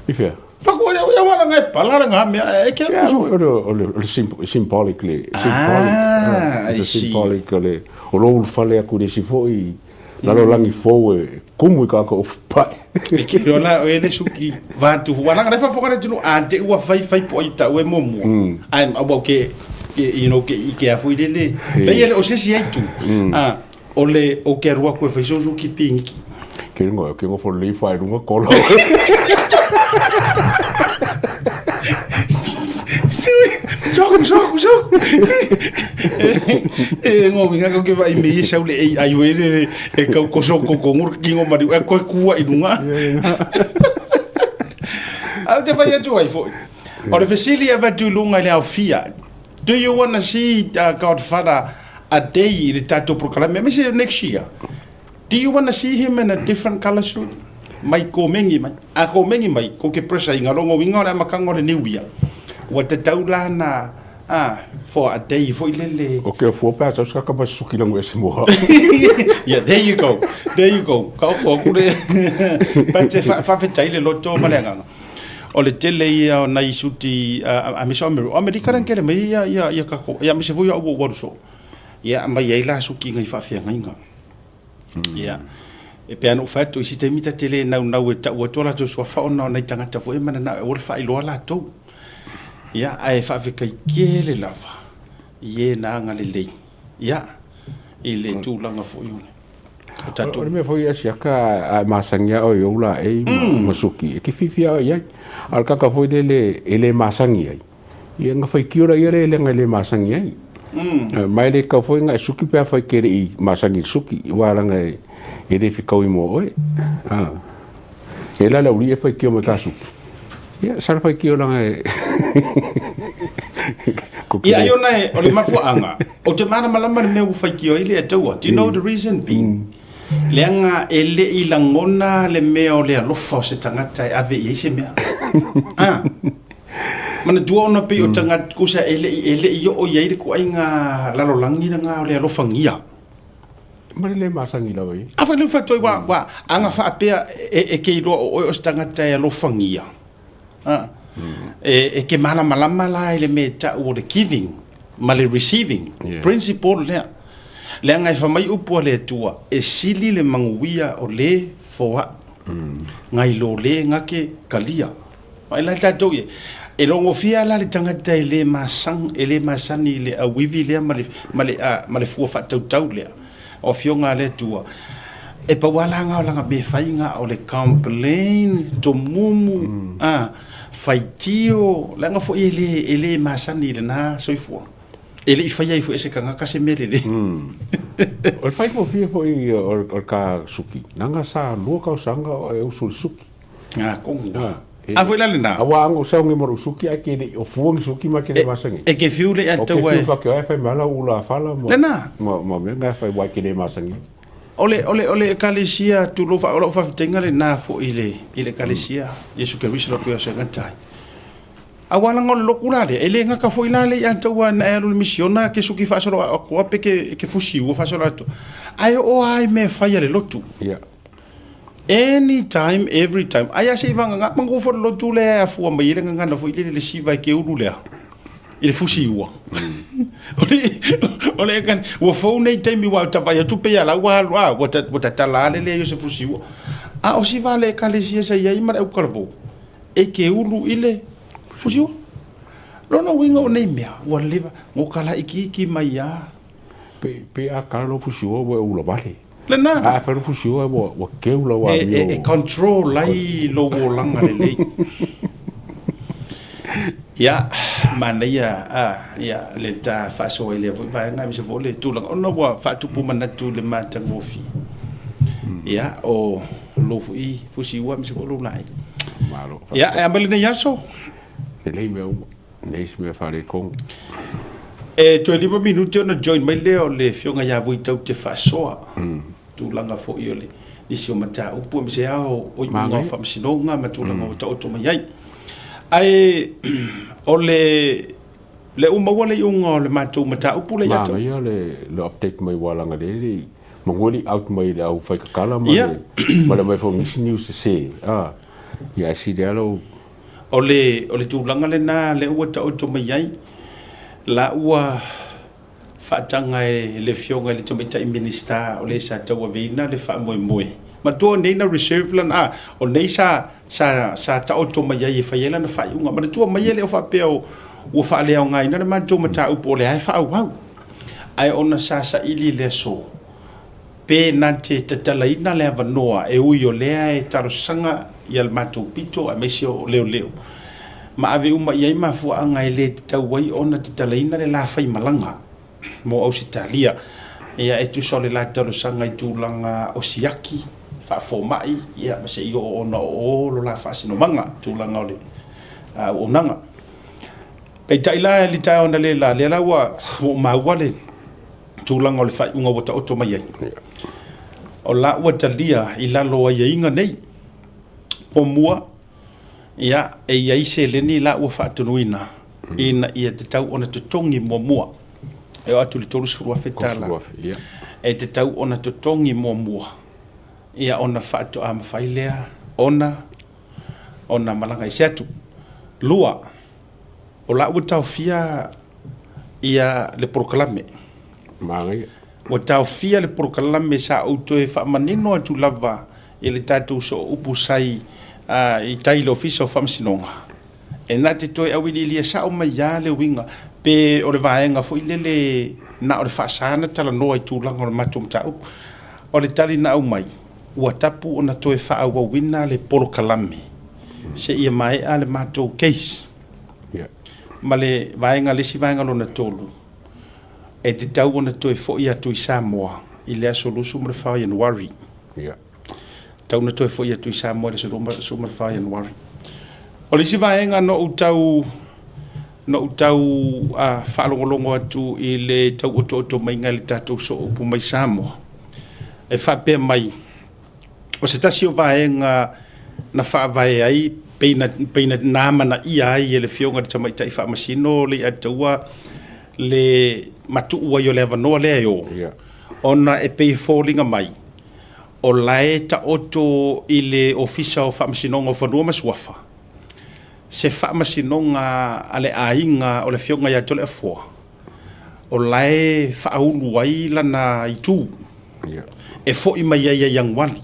I whea? Whako e ia wala ngai pala la ngā mea, e ke aru ma sou. O le, o le, o le symbolic le, symbolic. Ah, I It's a see. symbolic o le, o lou ulufale atu i le isi foi lalolagi fou e kumu i tagata ofupae. E ke loa la oe le suki vatu fu wala ngare fafoga le tunu a te ua fai fai po ai tau e muamua. Ai au ke you know ke i ke afu i lele. Pei ele o se si ai tu. A o le o ke rua koe fai so suki pingiki. Ke ngo ke ngo fo le fa i runga kola. Soku, soku, soku. E ngo winga ko ke vai me i sau le ai we le e kau ko soko ko ngur ki ngo mari e koe kua i runga. Au te whai atu ai foi. O le fesili e avatu i lunga i le aofia. Do you wanna see Godfather a day i le tatou prokalame aemaise next year? Do you wanna see him in a different colour suit? Mai komengi mai. A komengi mai, ko ke pressure i nga rongo winga o le amakanga o le new year. Ua tatau la na ah, for a day foi lele. O ke fua pe a tau saka ma suki langu ese moa. Yeah, there you go. There you go. Ka oko aku le. But te whawhetai le loto ma le anganga. O le tele ia o nai suti a misa o Amerika. O Amerika rang kele mai ia ia ia kako. Ia misa foi au o waruso. Ia mai ai la suki ngai whawhiangaiga. Ia. E pei lava ona ou fai atu, i se taimi ta te le naunau e tau atu o latou suafa ona o nai tagata foi e mananao e aua le faailoa latou. Ia, ae faafetai tele lava i e na agalelei, ia, i le tulaga foi o le tatou. O le mea foi Asiaka a e masani lava oe i ou laei ma suki, e te fiafia oe i ai. A o le tagata foi lele e le masani ai, Ia na faitio la ia le leaga e le masani ai. Ma e le tatau foi ona e suki pe afai e te le i masani i le suki, aua leaga e le fetaui mo oe. E la le aualii e faitio mai ka suki. Ia, sala faitio leaga e Ia, ai ona e, o le mafuaaga, ou te malamalama i le mea ua faitio ai le Atua. Do you know the reason being? Leaga e le i lagona le mea o le alofa o se tagata e ave i ai se mea. Ah. Manatua ona pei o tagata kusa e le i e le i oo i ai le kuaiga lalolagi lena o le alofagia. Ma le le masani lava ia. A foi le faatoi ua ua aga faapea e e ke iloa o oe o se tagata e alofagia. A e e ke malamalama la i le mea e tau o le giving ma le receiving principle lea. Leaga e fai mai upu a le Atua, e sili le manuia o le foai ngai lo le gake kalia. Mai la tatou ia. E logofia la le tagata e le masang, e le masani i le auivi lea ma le, ma le, a, ma le fua faatautau lea. O Afioga a le Atua, e pau lava la nga o lana mea fai nga o le complain, tomumu, a, faitio, leaga foi e le, e le masani i lena soifua. E le i faia ai foi e se tagata se mea lelei. O le faigofie foi o le ka suki, leaga sa lua tausaga e usu i le suki. Ngā kongu. A foi la lena. Aua ango saungi mo suki ai ke o fuangi suki ma ke le masangi. E ke fiu le a tau ai. O ke fiu fa ke ai fai mala ula fala mo. Lena. Ma ma me nga fai wai ke le masangi. Ole ole ole ekalesia tulo fa o fa fitenga le na fo i le i le ekalesia Yesu Keriso lo peo se ngatai. Aua langa o le loku la le e le ngaka foi la le i a tau na e alu le misiona ke suki faasolo a ko ape ke ke fusi ua faasolo atu. Ai o ai me fai le lotu. Yeah. Any time, every time. Ai a se iva nga mangu fo lotu le a fua mai le ngana fo ile le siva ke ulu lea. I le fusi ua. O le kan ua fou nei taimi ua ta vai atu pe ia la ua alu a ua ta ua tatala ale le yo se fusi ua. A o siva le ekalesia sa iai ma le aukalavou. E ke ulu i le fusi ua. Lona uiga o nei mea ua leva ngo kala ikiiki mai a. Pe pe a kala lo fusi ua ua ula vale. Lena. A fai lo fusi ua ua ua keu la ua E, e, e control ai lou olaga lelei. Ia, manaia a, ia, le ta faasoa i lea foi vaega, aemaise foi o le tulaga ona ua faatupu manatu i le matagofie. Ia, o lou foi fusi ua aemaise foi o lou laei. Malo. Ia, e a mai lenei aso? Lelei mea uma. Leai se mea faaletonu. E toe 5 minute ona join mai lea o le Afioga ia Vui Taute Faasoa. Tulaga foi o le nisi o mataupu aemaise lava o iuga o faamasinoga ma tulaga ua taoto mai ai. Ae o le le ua maua le iuga o le matou mataupu lea ia te au. Manaia le update mai aua leaga lea e le i manu e le i out mai le au faikakala ma le ma le aumai foi o nisi news sese a ia ae sili lava lou O le, o le tulaga lena lea ua taoto mai ai, la ua faataga e le Afioga i le Tamaitai Minisita o le sa tauaveina le faamoemoe. Manatua o nei na reserve lana, a, o nei sa, sa, sa taoto mai ai e fai ai lana faaiuga. Manatua mai e le o faapea o, ua faaleaogaina le matou mataupu o lea e faaauau. Ae ona sa saili i le aso, pe na te tatalaina le avanoa e ui o lea e talosaga ia le matou pito aemaise o leoleo ma ave uma i ai mafuaaga e le tatau ai ona tatalaina le la faimalaga mo Ausetalia. Ia e tusa o le la talosaga i tulaga o siaki, faafomai, ia ma se i oo ona o o lo la faasinomaga i tulaga o le auaunaga. Peitai la i le taeao analeila, lea la ua ou maua le tulaga o le faaiuga ua taoto mai ai. O la ua talia i lalo o aiaiga nei. Muamua, ia, e i ai seleni la ua faatonuina ina ia tatau ona totogi muamua. E oo atu i le $30,000 e tatau ona totogi muamua, ia ona faatoa mafai lea ona ona malaga ese atu. Lua, o la ua taofia ia le polokalame. Manaia. Ua taofia le polokalame sa ou toe faamanino atu lava i le tatou sooupu sai i tai i le Ofisa o Faamasinoga, e na te toe auiliilia sao mai lava le uiga pe o le vaega foi lele na o le faasa na talanoa i tulaga o le matou mataupu. O le tali na aumai, ua tapu ona toe faaauauina le polokalame seia maea le matou case. Ma le vaega, le isi vaega lona tolu, e tatau ona toe foi atu i Samoa i le aso 24 o Ianuari. Tatau ona toe foi atu i Samoa i le aso 24 o Ianuari. O le isi vaega na ou tau na ou tau faalogologo atu i le tau otooto maiga i le tatou sooupu mai Samoa, e faapea mai, o se tasi o vaega na faavae ai pei na, pei na, na amanaia ai e le Afioga i le Tamaitai Faamasino Leiataua le matuu ai o le avanoa lea e o, Yeah. ona e pei e foliga mai o la e taoto i le Ofisa o Faamasinoga o Fanua ma Suafa se faamasinoga a le aiga o le Afioga ia Toleafoa o la e faaulu ai lana itu e foi mai ai ia Ianuari.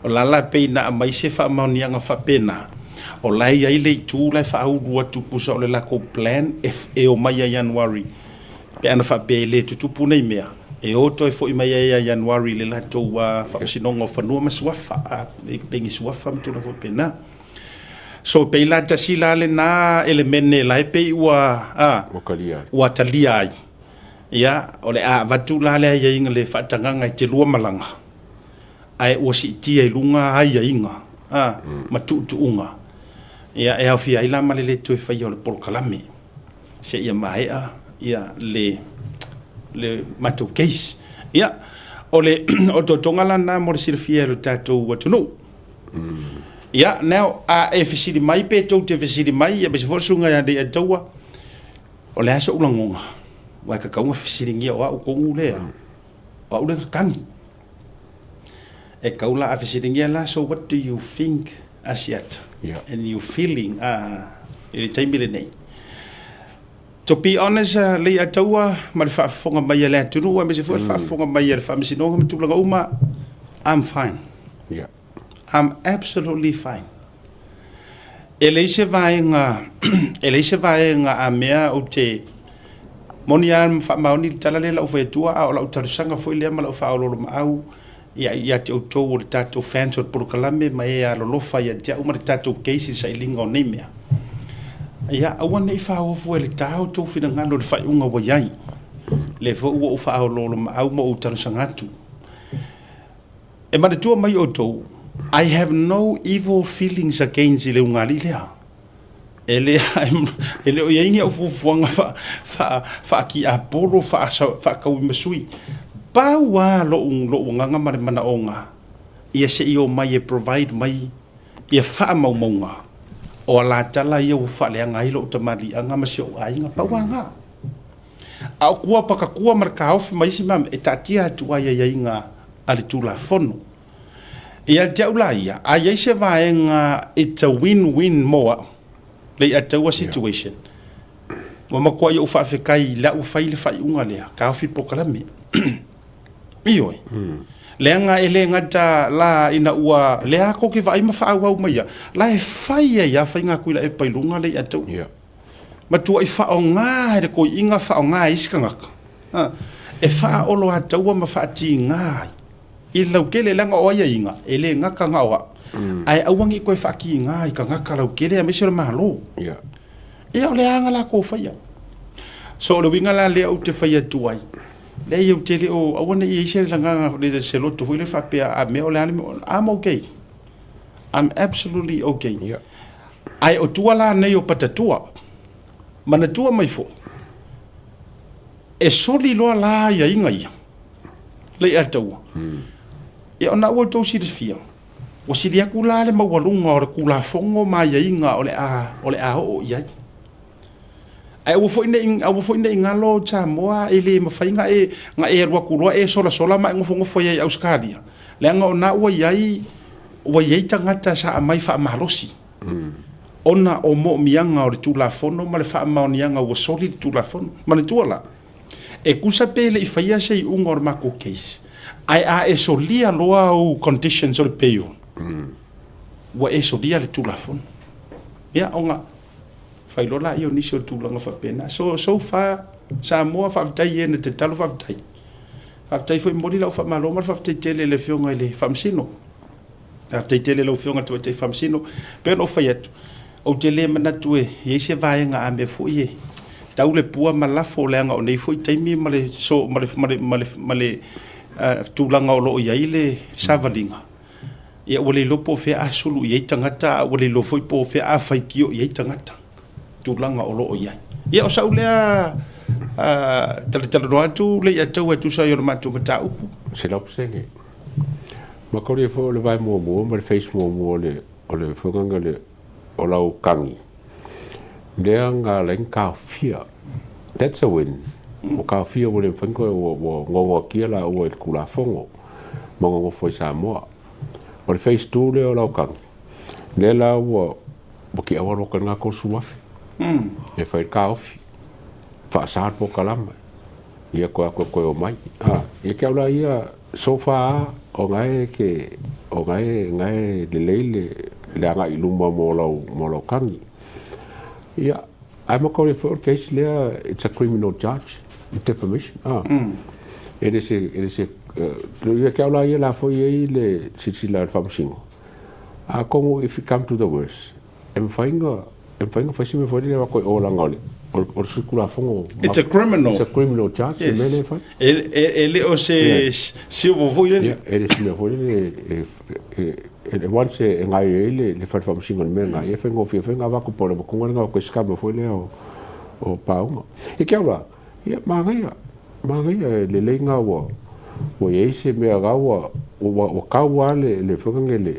O la la pei na aumai se faamaoniaga faapena, o la e i ai le itu la e faaulu atu tusa o le latou plan e omai ia Ianuari pe ana faapea e le tutupu nei mea, e o toe foi mai ai ia Ianuari i le latou Faamasinoga o Fanua ma Suafa, pei ni suafa ma tulaga faapena. So pei la tasi la lena elemene la e pei ua a Ua talia ai. Ua talia ai. Ia, o le a avatu la le aiaiga le faatagaga e te lua malaga, ae ua siitia i luga aiaiga a ma tuutuuga. Ia, e aofia ai la ma le le toe faia o le polokalame seia maea ia le le matou case. Ia, o le otootoga la lena mo le silafia e lo tatou atunuu. Ia, now, a e fesili mai pe tou te fesili mai, ia aemaise foi le susuga ia Leiataua, o le a so'u lagona? Aua e tatau ona fesiligia o a'u tonu lea, o a'u lea na tagi. E tatau la a fesiligia la, so what do you think Asiata and you feeling i le taimi lenei? To be honest, Leiataua ma le faafofoga mai a le atunuu aemaise foi le faafofoga mai a le Faamasinoga ma tulaga uma, I'm fine. I'm absolutely fine. E leai se vaega, e leai se vaega a mea ou te moni lava ma faamaoni le tala lea lau fai atua, a o lau talosaga foi lea ma lau faaoloolomaau ia, ia te outou o le tatou fans o le polokalame ma e alolofa ia te au ma le tatou case i le sailiga o nei mea. Ia, aua ne i faaofo e le ta outou finagalo i le faaiuga ua i ai. Lea foi ua ou faaoloolomaau ma ou talosaga atu. E manatua mai outou, I have no evil feelings against i le ugali'i lea. E le, e le o i ai ni au fuafuaga fa, fa, faakiapolo, faatauimasui. Pau lava lo'u, lo'u agaga ma le manaoga, ia se i omai e provide mai ia faamaumauga o alatala ia ua faaleaga ai lo'u tamaliiaga ma si o'u aiga. Pau lava na. A o kua pakatua ma le taofi ma isi mea e taatia atu ai aiaiga a le Tulafono. Ia te au la ia, a i ai se vaega it's a win-win mo au, Leiataua situation. Ua matuai ou faafetai i lau fai le faaiuga lea, taofi polokalame. Ioe. Leaga e le gata la ina ua lea tou te vaai ma faaauau mai ia, la e fai ai lava faiga Tuilaepa i luga le ia tou. Matuai faaaoga e le toeaina faaaoga e isi tagata e faaoloataua ma faatiga ai i le lautele, leaga o aiaiga e le gata na o au, ae aua ne i toe faatiga i tagata lautele aemaise o le Malo. Ia o le aga latou faia. So o le uiga la lea ou te fai atu ai, leai ou te le o, aua ne i i ai se lagona, se loto foi lea faapea a mea o le a le mea, I'm okay. I'm absolutely okay. Yeah. Ae o tua la nei o Patatua, manatua mai foi, e soli loa la aiaiga ia, Leiataua. Ia ona ua outou silafia, ua sili atu la le maualuga o le Tulafono ma aiaiga o le a, o le a oo i ai. Ae aua foi ne i, aua foi ne i galo Samoa e le mafai na e, na e alu atu loa e solasola ma e nofonofo ai i Ausetalia, leaga o na ua i ai, ua i ai tagata sa aumai faamalosi ona o moomiaga o le Tulafono ma le faamaoniaga ua soli le Tulafono. Manatua la, e tusa pe le i faia se iuga o le matou case, ae a e solia loa au conditions o le bail, ua e solia le Tulafono. Ia, ona fai loa laia o nisi o tulaga faapena. So, so far, Samoa, faafetai i e na tatalo, faafetai. Faafetai foi, momoli lau faamalo ma le faafetai tele i le Afioga i le Faamasino. Faafetai tele i lau Afioga i le Tamaitai Faamasino. E pei ona ou fai atu, ou te le manatu e i ai se vaega a mea foi e tau le pua ma lafo, leaga o nei foi taimi ma le, so, ma le, ma le, ma le, ma le tulaga o lo o i ai le savaliga, ia ua le iloa po o fea a sulu i ai tagata, a ua le iloa foi po o fea a faitio i ai tagata, tulaga o lo o i ai. Ia o sau lea talatalanoa atu Leiataua e tusa ai o le matou mataupu. 100%. Makolia foi o le vae muamua ma le phase muamua o le o le fuagaga le o lau kagi lea nga ala ai na taofia. That's a win. Ua taofia ua le mafai ona toe ua ua gogoatia laua i le Tulafono ma nonofo ai Samoa. O le phase 2 lea o lau kagi, lea la ua ua tiau alu atu ai lena 30,000 e fai le taofi, faasa le polokalame, ia toe atu e toe omai. Ia te au la ia, so far o na e ke, o na e, na e lelei le, le agai i luma mo lau, mo lau kagi. Ia, ae makauli foi o le case lea, it's a criminal charge, defamation. E le se, e le se, ia te au la ia la foi i ai le silasila a le Faamasino, atonu if it come to the worst, e mafai ona, e mafai ona fai se mea foi lele avatu i o leaga o le, o le, o le sui Tulafono. It's a criminal. It's a criminal charge, le mea lea e fai. E le o se civil foi lele. Ia, e le se mea foi lele e, e, e, once e gaoioi ai le, le fale faamasino i le mea lena, ia e faigofie foi ona avatu po o le avatuga lena o toe scammer foi lea o, o paoga. Ia te au la, ia manaia, manaia e lelei na ua, ua i ai se mea la ua, ua, ua tau lava le, le foi lea le,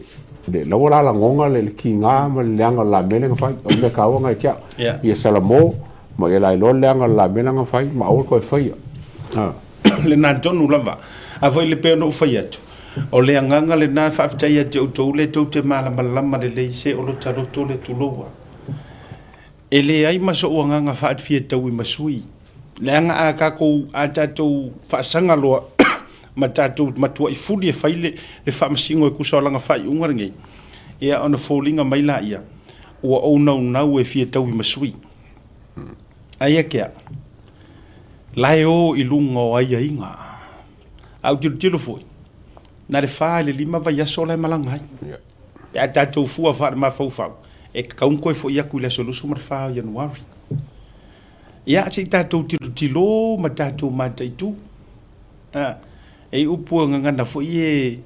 le, la ua lalagoga le, le tiga ma le leaga o le la mea lea na fai. O le mea taua lena ia te au. Ia salamo ma ia lailoa le leaga o le la mea lea na fai ma aua le toe faia. Lena tonu lava. A foi le pei ona ou fai atu, o le agaga lena e faafetai ia te outou lea tou te malamalama lelei se o lota loto le tuloua. E leai ma so'u agaga faafiataui ma sui, leaga a tatou, a tatou faasaga loa ma tatou matuai fuli e fai le, le faamasino e tusa o lana faaiuga lenei, ia ona foliga mai laia, ua ou naunau e fiataui ma sui. Aia ke au, la e o i luga o aiaiga. A ou tilotilo foi, na le fa i le lima vaiaso la e malaga ai. Pe a tatou fua faale-mafaufau, e tatau ona toe foi atu i le aso 24 o Ianuari. Ia, se i tatou tilotilo ma tatou mataitu. E i upu e gagana foi e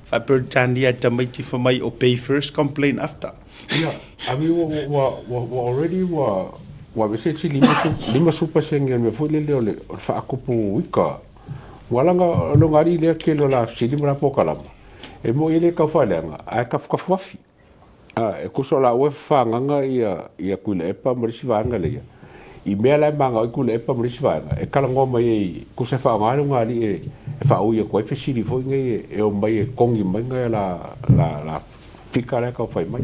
faa-Peretania tamaiti fai mai, obey first, complain after. Ia, I mean, ua, ua, ua, ua already ua, ua aveese si 50% o le mea foi lele o le, o le faatupu ika. Ua ala ona lona alii lea tele o la fesili ma la polokalama, e moi e le tau faaleaga, ae tafukafuafi. A, e tusa o laua e fafagaga ia, ia Tuilaepa ma le isi vaega lea, i mea la e manao ai Tuilaepa ma le isi vaega, e talanoa mai ai, tusa e faaaoga lona alii e, e faaui atu ai fesili foi nei e, e omai e togi mai nai la, la, la fika la e tau fai mai.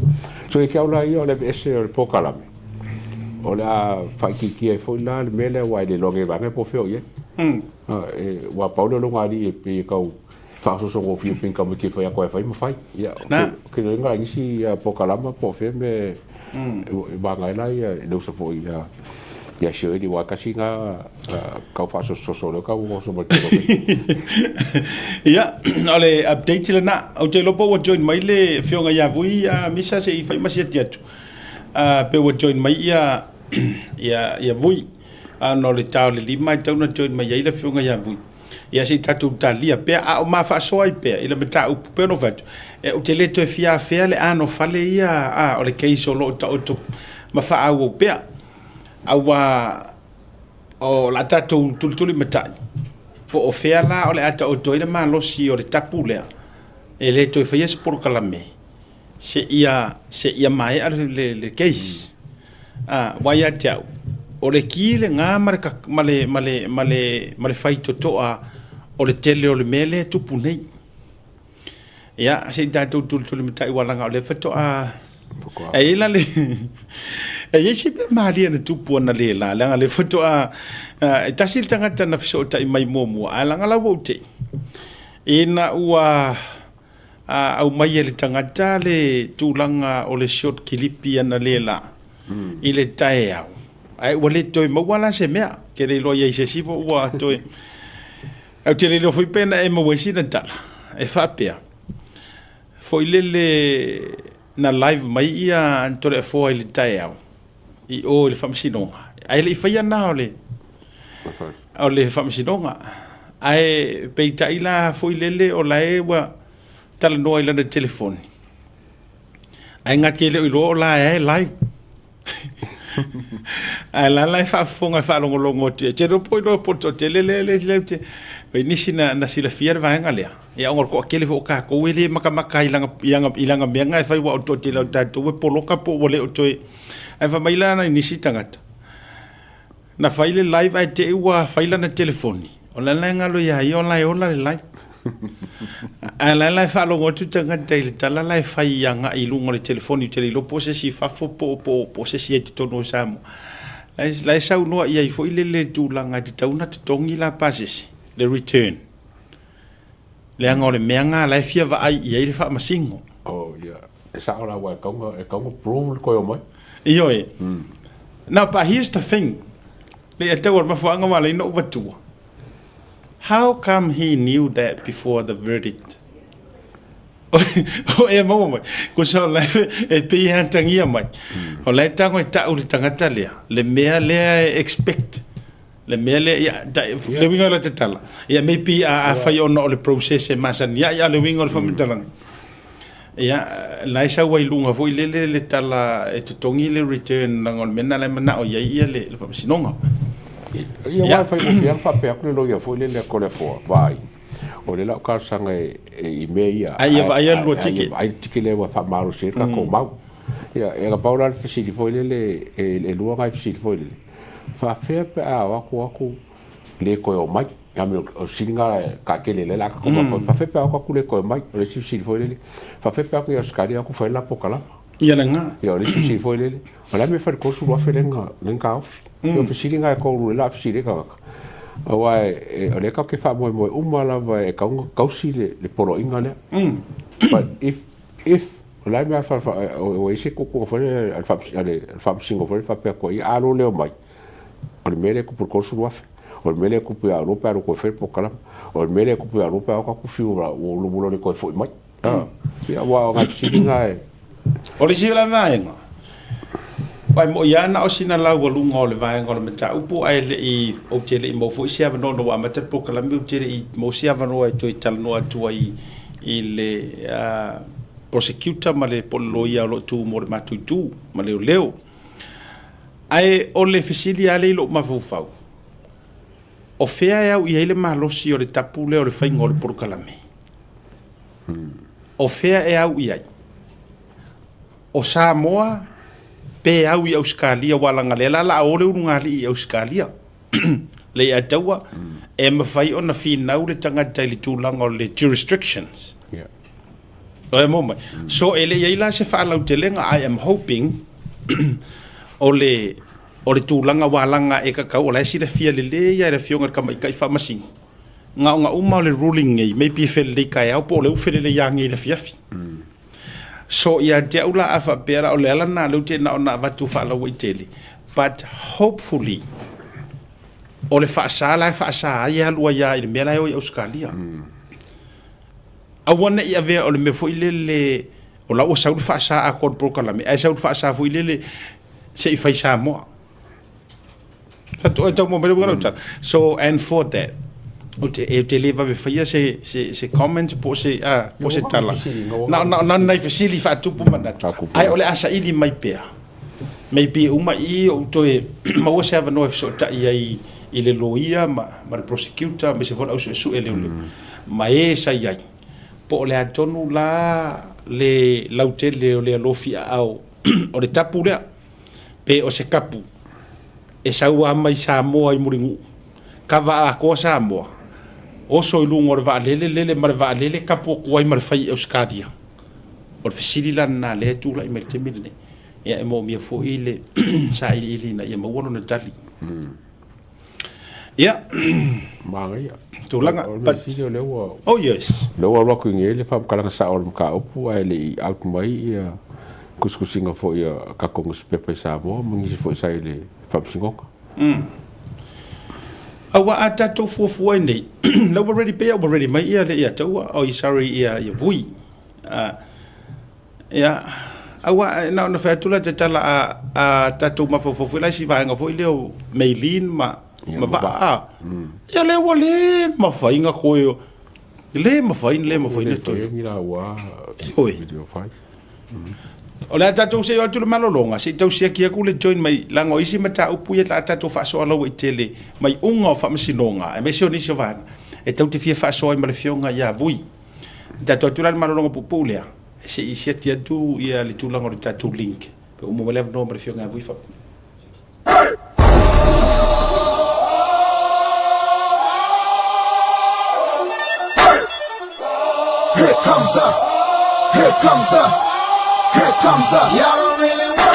So ia te au la ia o le aveese o le polokalame, O le a faaitiitia ai foi la le mea lea aua e le iloa e vaega po o fea o i ai. Aua pau lea o lugalii e pei e tau faasoosogofie pei ni tamaiti e fai atu e fai ma fai. Ia, ou te iloaina i nisi polokalama po o fea mea e vaga ai la le uso foi ia Shirley aua e tasi lena tau faasososo o lea tau oso mai totonu. Ia, o le update lena. Ou te iloa po ua join mai le afioga ia Vui Misa se i fai ma siati atu. Pe ua join mai ia ia ia Vui. Ona o le ta o le 5 e tatau ona join mai ai le afioga ia Vui. Ia se i tatou talia pea, a o ma faasoa ai pea i le mataupu pei ona ou fai atu, ou te le toe fia afea le anofale ia a o le case o lo o taoto ma faaauau pea. Aua o le a tatou tulitulimatai po o fea la o le a taoto ai le malosi o le tapu lea e le toe faia se polokalame seia maea le case. Aua ia te au, o le ki lena ma le faitotoa o le tele o le mea lea e tupu nei. Ia, se i tatou tulitulimatai aua leaga o lea faatoa... E i ai la le... E i ai si mea malie na tupu analeila, leaga o lea faatoa... E tasi le tagata na fesootai mai muamua, ae leaga la ua ou te i, ina ua aumai e le tagata le tulaga o le short kilipi analeila i le taeao, ae ua le toe maua la se mea. Ou te le iloa i ai se isi po ua toe... Ae ou te le iloa foi pe na e maua ai sina tala e faapea, foi lele na live mai ia Toleafoa i le taeao i o i le Faamasinoga, ae le i faia na o le o le Faamasinoga. Ae peitai la foi lele o la e ua talanoa i lana telefoni, ae gata e le o iloa o la e live. Ae la la e faafofoga e faalogologo atu i ai. Te iloa po iloa po o le toatele lea le le te oi nisi na na silafia le vaega lea. Ia ona o le toatele foi o tatou e le matamata i lana i lana i lana mea na e fai aua o le toatele o tatou e poloka po ua le o toe. Ae fai mai la nai nisi tagata, na fai le live ae te i ua fai lana telefoni, o la la e galo ia ia o la e ola le live. Ae la la e faalogo atu tagata i le tala la e fai agai i luga o le telefoni, ou te le iloa po o se isi i fafo po o po o se isi i totonu o Samoa. La e, la e saunoa i ai foi le le tulaga e tatau ona totogi la pasese, le return. Leaga o le mea lena la e fia vaai i ai le faamasino. Oh, yeah. E sao la aua e tatau ona, e tatau ona prove le toe omai. Ioe. Now, but here's the thing. Le ia tau o le mafuaaga ua ala ai ona ou avatua. How come he knew that before the verdict? O ea maua mai. Ko sa o la e pei e atagia mai. O la e tago e tau le tagata lea, le mea lea e expect. Le mea lea, ia, ta, le uiga o le tatala. Ia, maybe a, a fai ona o le process e masani ai, a le uiga o le faamatalaga. Ia, la e sau ai i luga foi lele le tala e totogi le return leaga o le mea lena la e manao i ai ia le Faamasinoga. Ia, aua e faigofie lava faapea atu le loia foi lele a Toleafoa, vaai, o lea la o talosaga i mea ia. Ae ia vaaia le lua ticket. Ae ia vaai le ticket lea ua faamalosi ai le tatou mau. Ia, e na pau la le fesili foi lele, e lua nai fesili foi lele, faapefea pe a o atu atu le toe omai. I mean, o le fesili lena taatele lea o le a tatou mafaufau, faapefea pe a o atu le toe omai. O le isi fesili foi lele, faapefea pe a o atu i Ausetalia o atu fai le la polokalama. Ia lena. Ia o le isi fesili foi lele, o le a le mea e fai i le $30,000 lea na taofi. Ia o fesili na e tolu lea o le a fesili ai tagata, aua o lea tatou te faamoemoe uma lava e tatau ona tausi le poloaiga lea. But if, if, o le a le mea a, ua i ai se tuutuuga foi lea a le Faamasino foi lea faapea atu ai, a lo le omai, O le mea lea e tupu i le $30,000, o le mea lea e tupu ia Olo pe a alu toe fai le polokalama, o le mea lea e tupu ia Olo pe a o tatou fiu ua loa le toe foi mai. Ia aua o nai fesili na e... O le isi la vaega, aua e moni lava na o sina laualuga o le vaega o le mataupu ae le i, ou te le i maua foi se avanoa ina ua amata le polokalame ou te le i maua se avanoa e toe talanoa atu ai i le prosecutor ma le po o le loia o lo o tu mo le matou itu ma leoleo. Ae o le fesili lava lea i lou mafaufau, o fea e au i ai le malosi o le tapu lea o le faiga o le polokalame? O fea e au i ai? O Samoa pe au i Ausetalia aua leaga o lea la o le a o le ulugalii i Ausetalia. Le ia taua, e mafai ona finau le tagata i le tulaga o le jurisdictions. O e maua mai. So e le i ai la se faalautelega, I am hoping o le O le tulaga ua alaga e kakau o la e silafia lelei lava e le Afioga i le Tamaitai Faamasino, gaoga uma o le ruling nei, maybe e felelei taeao po o lea ua felelei anei i le afiafi. So ia te au la a faapea la o le ala lena lea ou te na ona avatu faalauaitele, but hopefully o le faasa la e faasa ai e alu ai lava i le mea la e o i Ausetalia. Aua ne i avea o le mea foi lele o la ua sau le faasa atoa o le polokalame, ae sau le faasa foi lele se i fai Samoa. Faatoa tau mai le uiga o lau tala. So and for that, ou te, ou te le vave faia se, se, se comment po o se, ah, po o se tala. Na ona, na nai fesili faatupu manatu. Ae o le a saili mai pea. Maybe e uma i i ou toe maua se avanoa e fesootai ai i le loia ma, ma le prosecutor aemaise foi le au suesue leoleo ma e sa i ai. Po o le a tonu la le lautele o le alofi aao o le tapu lea, pe o se kapu e sau lava mai Samoa i Mulinuu, kava atoa Samoa, oso i luga o le vaalele, lele ma le vaalele, kapu atu ai ma le fai i Ausetalia. O le fesili la lena lea e tulai mai i le taimi lenei. Ia e moomia foi le sailiili ina ia maua lona tali. Ia, Manaia. tulaga, O le but, mea sili o lea ua oh yes. lea ua alu atu i inei le faamatalaga sao o le mataupu ae le i out mai ia tusitusiga foi a tatou nusipepa i Samoa ma nisi foi sa i le Faamasinoga. Aua a tatou fuafua ai nei, la ua ready pea ua ready mai ia le ia taua, oi sorry ia ia Vui. Ia, aua na ona fai atu la te tala a a tatou mafaufau foi la i si vaega foi lea o Maylene ma ma Vaa. Ia lea ua le mafai na toe le mafai le mafai na toe. Oi. O le a tatou se i o atu i le malologa, se i tau siaki atu le join mai, leaga o isi mataupu ia a tatou faasoa lauaitele mai iuga o faamasinoga, aemaise o nisi o vaega, e tatou te fia faasoa ai ma le Afioga ia Vui. Tatou atu la i le malologa puupuu lea, se i siaki atu ia le tulaga o le tatou link, pe ua maua mai le avanoa ma le Afioga ia Vui.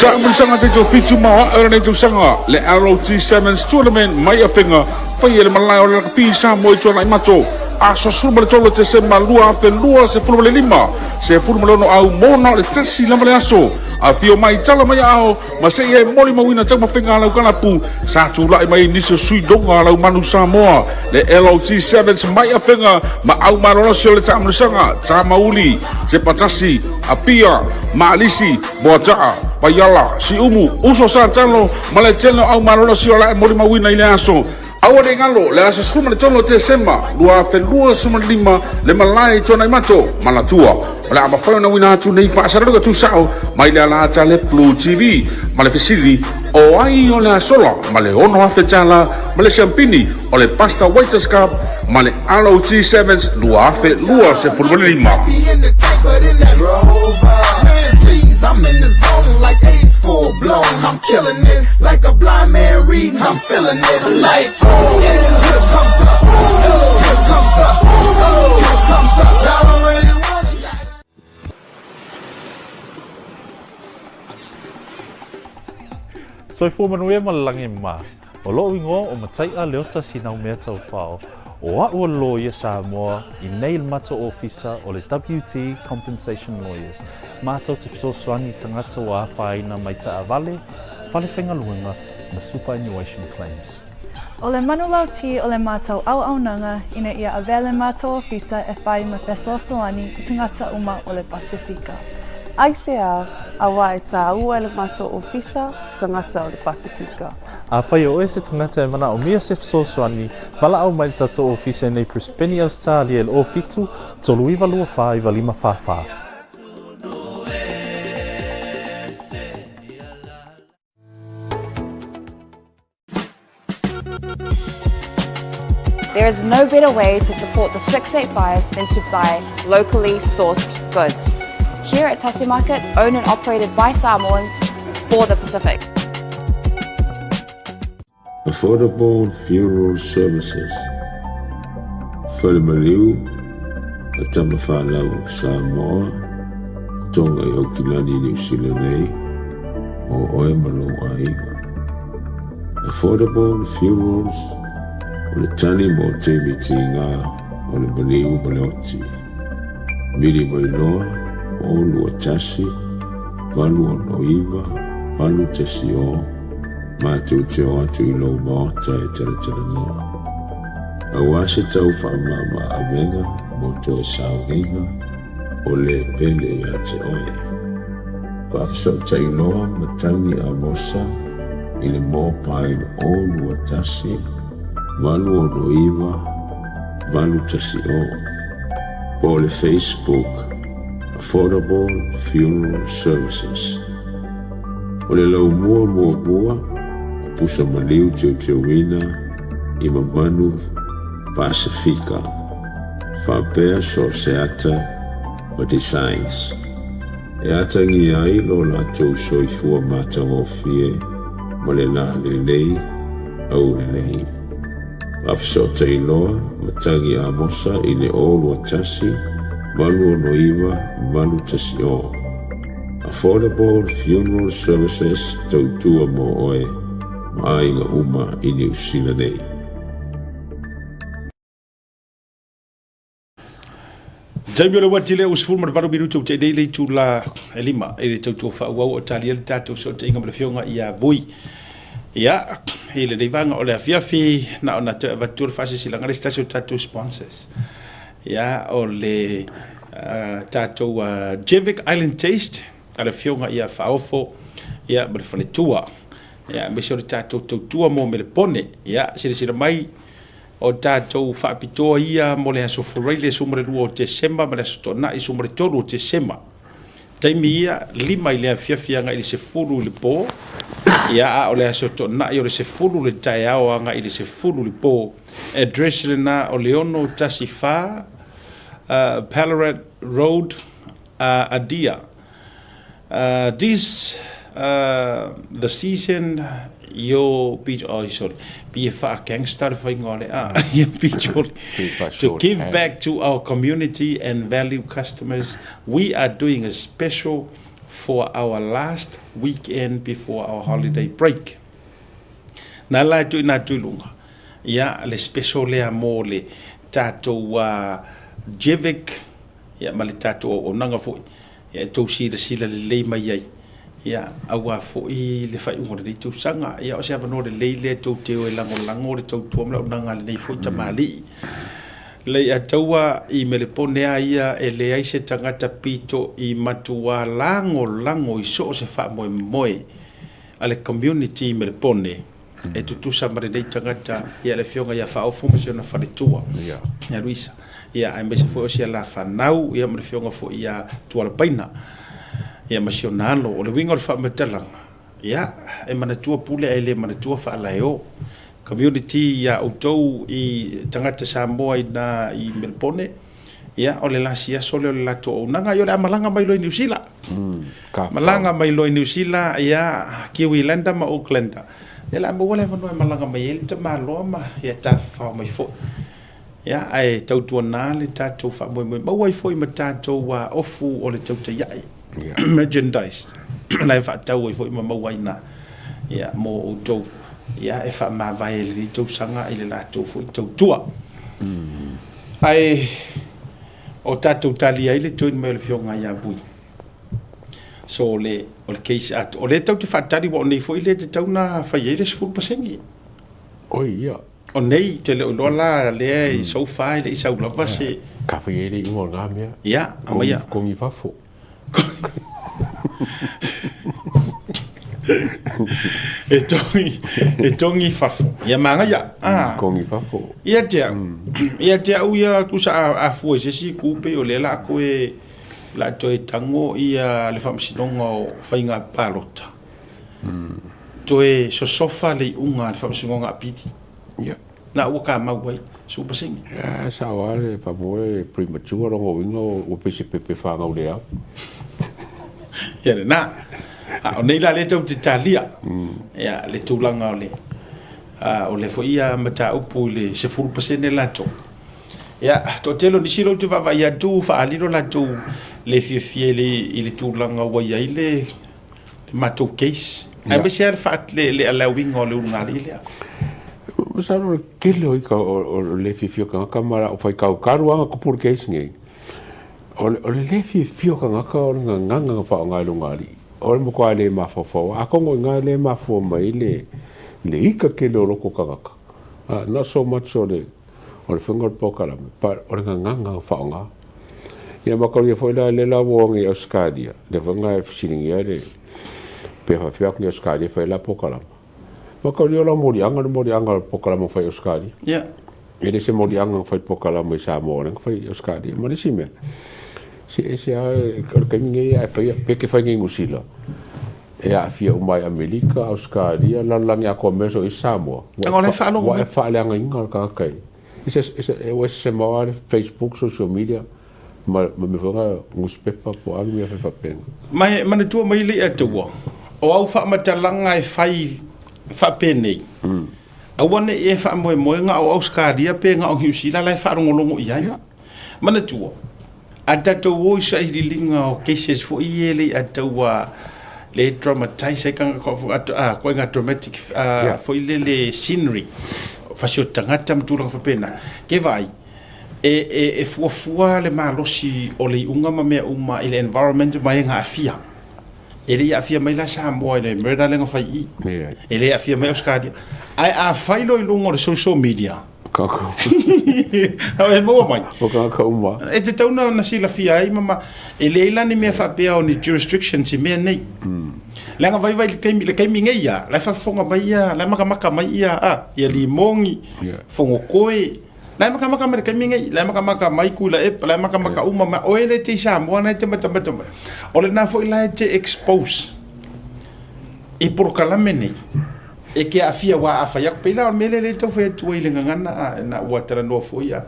Taamilosaga taitofitu ma o ae o lenei tausaga, le ROT Sevens Tournament mai Afega, faia i le malae o le Lakapi Samoa i Tuanaimato, aso 13 Tesema 2025, 16 au mona o le tasi lava le aso. Afio mai, tala mai aao, ma seia e molimauina taumafaiga a lau kalapu sa tulai mai ai nisi o sui loga a lau manu Samoa, le LOT Sevens mai Afega ma au malolosi o le taamilosaga, Tamauli, Tepatasi, Apia, Maalisi, Moataa, Paiala, Siumu, Uso Satalo ma le tele o au malolosi o la e molimauina i le aso. Aua ne i galo, le aso 13 o Tesema 2025, le malae i Tuanaimato, Manatua. O le a mafai ona uina atu nei faasalalauga tusao mai le alata le Blue TV ma le fesili, O ai o le a sola ma le $6,000 ma le siampini o le Pasta Waiters Cup ma le ROG Sevens 2025? Soifua manuia ma le lagi mā. O loʻu igoa o Mataiʻa Leota Sinaumea Taufao. O aʻu o le loia Samoa i nei le matou ofisa o le WT Compensation Lawyers. Matou te fesoasoani i tagata ua afaina mai taavale, fale faigaluega, ma superannuation claims. O le manulauti o le matou auaunaga ina ia avea le matou ofisa e whai ma fesoasoani i tagata uma o le Pasifika. Aisea, auā e tāua e le matou ofisa tagata o le Pasifika. Afai o oe se tagata e manaomia se fesoasoani, valaau mai le tatou ofisa i nei Brisbane, Ausetalia i le 07 39 24 9544. There is no better way to support the 685 than to buy locally sourced goods. Here at Tasi Market, owned and operated by Samoans for the Pacific. Affordable Funeral Services, Fale Maliu a Tama Whanau Samoa, Tonga i Aukilani, Niu Sila nei, mō oe ma lou aiga. Affordable Funerals, o le tali mo taimi tiga o le maliu ma le oti. Vili mai loa, 0 2 1 8 6 9 8 1 0, matou te o atu i lou maota e talatalanoa. Aua se tau faamama avega mo toe sauniga o le pele ia te oe. Faafesootai loa matagi Amosa i le mobile 0 2 1 8 6 9 8 1 0 po o le Facebook Affordable Funeral Services. O le laumua muamua o pusa maliu teuteuina i mamanu Pasefika faapea so o se ata ma designs e atagia ai lo latou soifua matagofie ma le la lelei aulelei. Faafesootai loa matagi Amosa i le 0 2 1 8 6 9 8 1 0. Affordable Funeral Services tautua mo oe ma aiga uma i Niu Sila nei. Taimi o le uati lea ua 18 minute ua tea nei le itula e lima i le tautua faaauau o talia le tatou fesootaiga ma le Afioga ia Vui. Ia, i lenei vaega o le afiafi, na ona toe avatu le faasilasilaga le se tasi o tatou sponsors. Ia, o le uh, tatou uh, Jevic Island Taste a le Afioga ia Faaofo ia, ma le faletua. Ia, aemaise o le tatou tautua mo Melepone. Ia, silasila mai, O tatou faapitoa ia mo le aso Faraile 12 o Tesema ma le aso Toonai 13 o Tesema. Taimi ia, 5 i le afiafi agai i le 10 i le po, ia a o le aso Toonai o le 10 i le taeao agai i le 10 i le po. Address lena o le 614 Ballarat Road, Adia. This the season yo be oh sorry be a faa gangster le faiga o le a yo be jolly to give back to our community and value customers we are doing a special for our last weekend before our holiday break na la e tuuina atu i luga ia le special lea mo le tatou Jevic ia ma le tatou auaunaga foi Ia e tou silasila lelei mai ai, ia, aua foi le faaiuga o lenei tausaga. Ia, o se avanoa lelei lea tou te o e lagolago le tautua ma le auaunaga a lenei foi tamalii. Leiataua i Melepone a ia e leai se tagata pito i matuā lagolago i so o se faamoemoe a le community i Melepone e tutusa ma lenei tagata, ia le Afioga ia Faaofo ma si ona faletua ia Luisa, ia aemaise foi o si a la fanau, ia ma le Afioga foi ia Tualapaina, ia ma si ona alo. O le uiga o le faamatalaga, ia e manatua pule ae le manatua faalaeo. Community ia outou i tagata Samoa i na i Melepone, Ia, o le lasi aso lea o le latou auaunaga, ia o le a malaga mai loa i Niu Sila. Malaga mai loa i Niu Sila, ia, Kiwilander ma Aucklander. Ia o le a maua le avanoa e malaga mai ai le tamaloa ma ia tafafao mai foi. Ia, ae tautuana le tatou faamoemoe. Maua ai foi ma tatou ofu o le tautai ae, merchandise, la e faatau ai foi ma maua ai i ina, ia, mo outou, ia, e faamavae i lenei tausaga i le latou foi tautua. Ae o tatou talia ai le join mai o le Afioga ia Vui. So o le, o le case atoa. O lea tatou te faatali aua o nei foi lea e tatau ona fai ai le 10%. Oi ia. O nei, te le o iloa la lea e so far e le i sau lava se... Ka fai ai le iuga o lena mea. Ia, aumaia. Kogi fafo. E togi, e togi fafo. Ia magaia. Ah. Togi fafo. Ia te au. Ia te au ia tusa a, a fua i se isi itu pei o lea la a toe, la a toe tago ia le Faamasinoga o Faiga Palota. Toe sosofa le iuga a le Faamasinoga Apili. Ia. Na ua kamau ai 10%. Ia, e sao lava le faamoe e premature lona uiga ua pei se pepe fanau le ao. Ia lena. A o nei la lea tatou te talia. Ia le tulaga o le o le foi ia mataupu i le 10% latou. Ia, toatele o nisi lea ou te vaavaai atu ua faaali lo latou le fiafia i le tulaga ua i ai le matou case. Aemaise lava le faa, le, le allowing o le ulugalii lea. Masalo o le tele o ika o le fiafia o tagata ma lau faitaukalu lava na tupu le case nei. O le, o le le fiafia o tagata o le gagana na faaaoga e lona alii. O le matua le mafaufau. Atonu o i ina lea e mafua mai ai le, le ika tele o loto o tagata. Not so much o le, o le faiga o le polokalame, but o le gagana na faaaoga. Ia mataulia foi la lea la ua o nei i Ausetalia, lea foi na e fesiligia le, pe faapefea atu nei Ausetalia e fai ai la polokalama. Mataulia o lau moliaga le moliaga o le polokalama na fai i Ausetalia. Ia. E le se moliaga na fai i le polokalama i Samoa lea na fai i Ausetalia. Ma le isi mea, se ese lava o le taimi nei a e faia, pe e te fai nei i Niu Sila, e aafia uma ai Amerika, Ausetalia, lalolagi atoa mea so o isi Samoa. Leaga o la e faalogo mai. Ua e faaleagaina le tagata i Ua ese mau lava le Facebook, social media ma mea foi na nusipepa po o a mea fai faapena. Ma e manatua mai le Atua, o au faamatalaga e fai faapenei, aua ne i e faamoemoe na o Ausetalia pe na o Niusila la e faalogologo i ai. Manatua, a tatou o i sailiiliga o cases foi ia e le i ataua le dramatize ai tagata, koe dramatic foi lele scenery, fasi o tagata ma tulaga faapena, ke vaai, e fuafua le malosi o le iuga ma mea uma i le environment ma e na aafia. E le i aafia mai la Samoa i le murder lea na fai i i. E le aafia mai Ausetalia. Ae a fai loa i luga o le social media, E maua mai. O tagata uma. E tatau ona silafia ai ma e leai la ni mea faapea o ni jurisdictions i mea nei. Leaga vaivai le taimi, le taimi nei ia, la e faafofoga mai ia, la e makamaka mai ia, a, ia Limogi, Fogokoe, la e makamaka mai le taimi nei, la e makamaka mai Tuilaepa, la e makamaka uma mai, o e le te i Samoa na e te matamata mai. O lena foi la e te expose i polokalame nei. E ke aafia aua a fai atu pei la o le mea lea lea e tau fai atu ai i le gagana a na ua talanoa foi a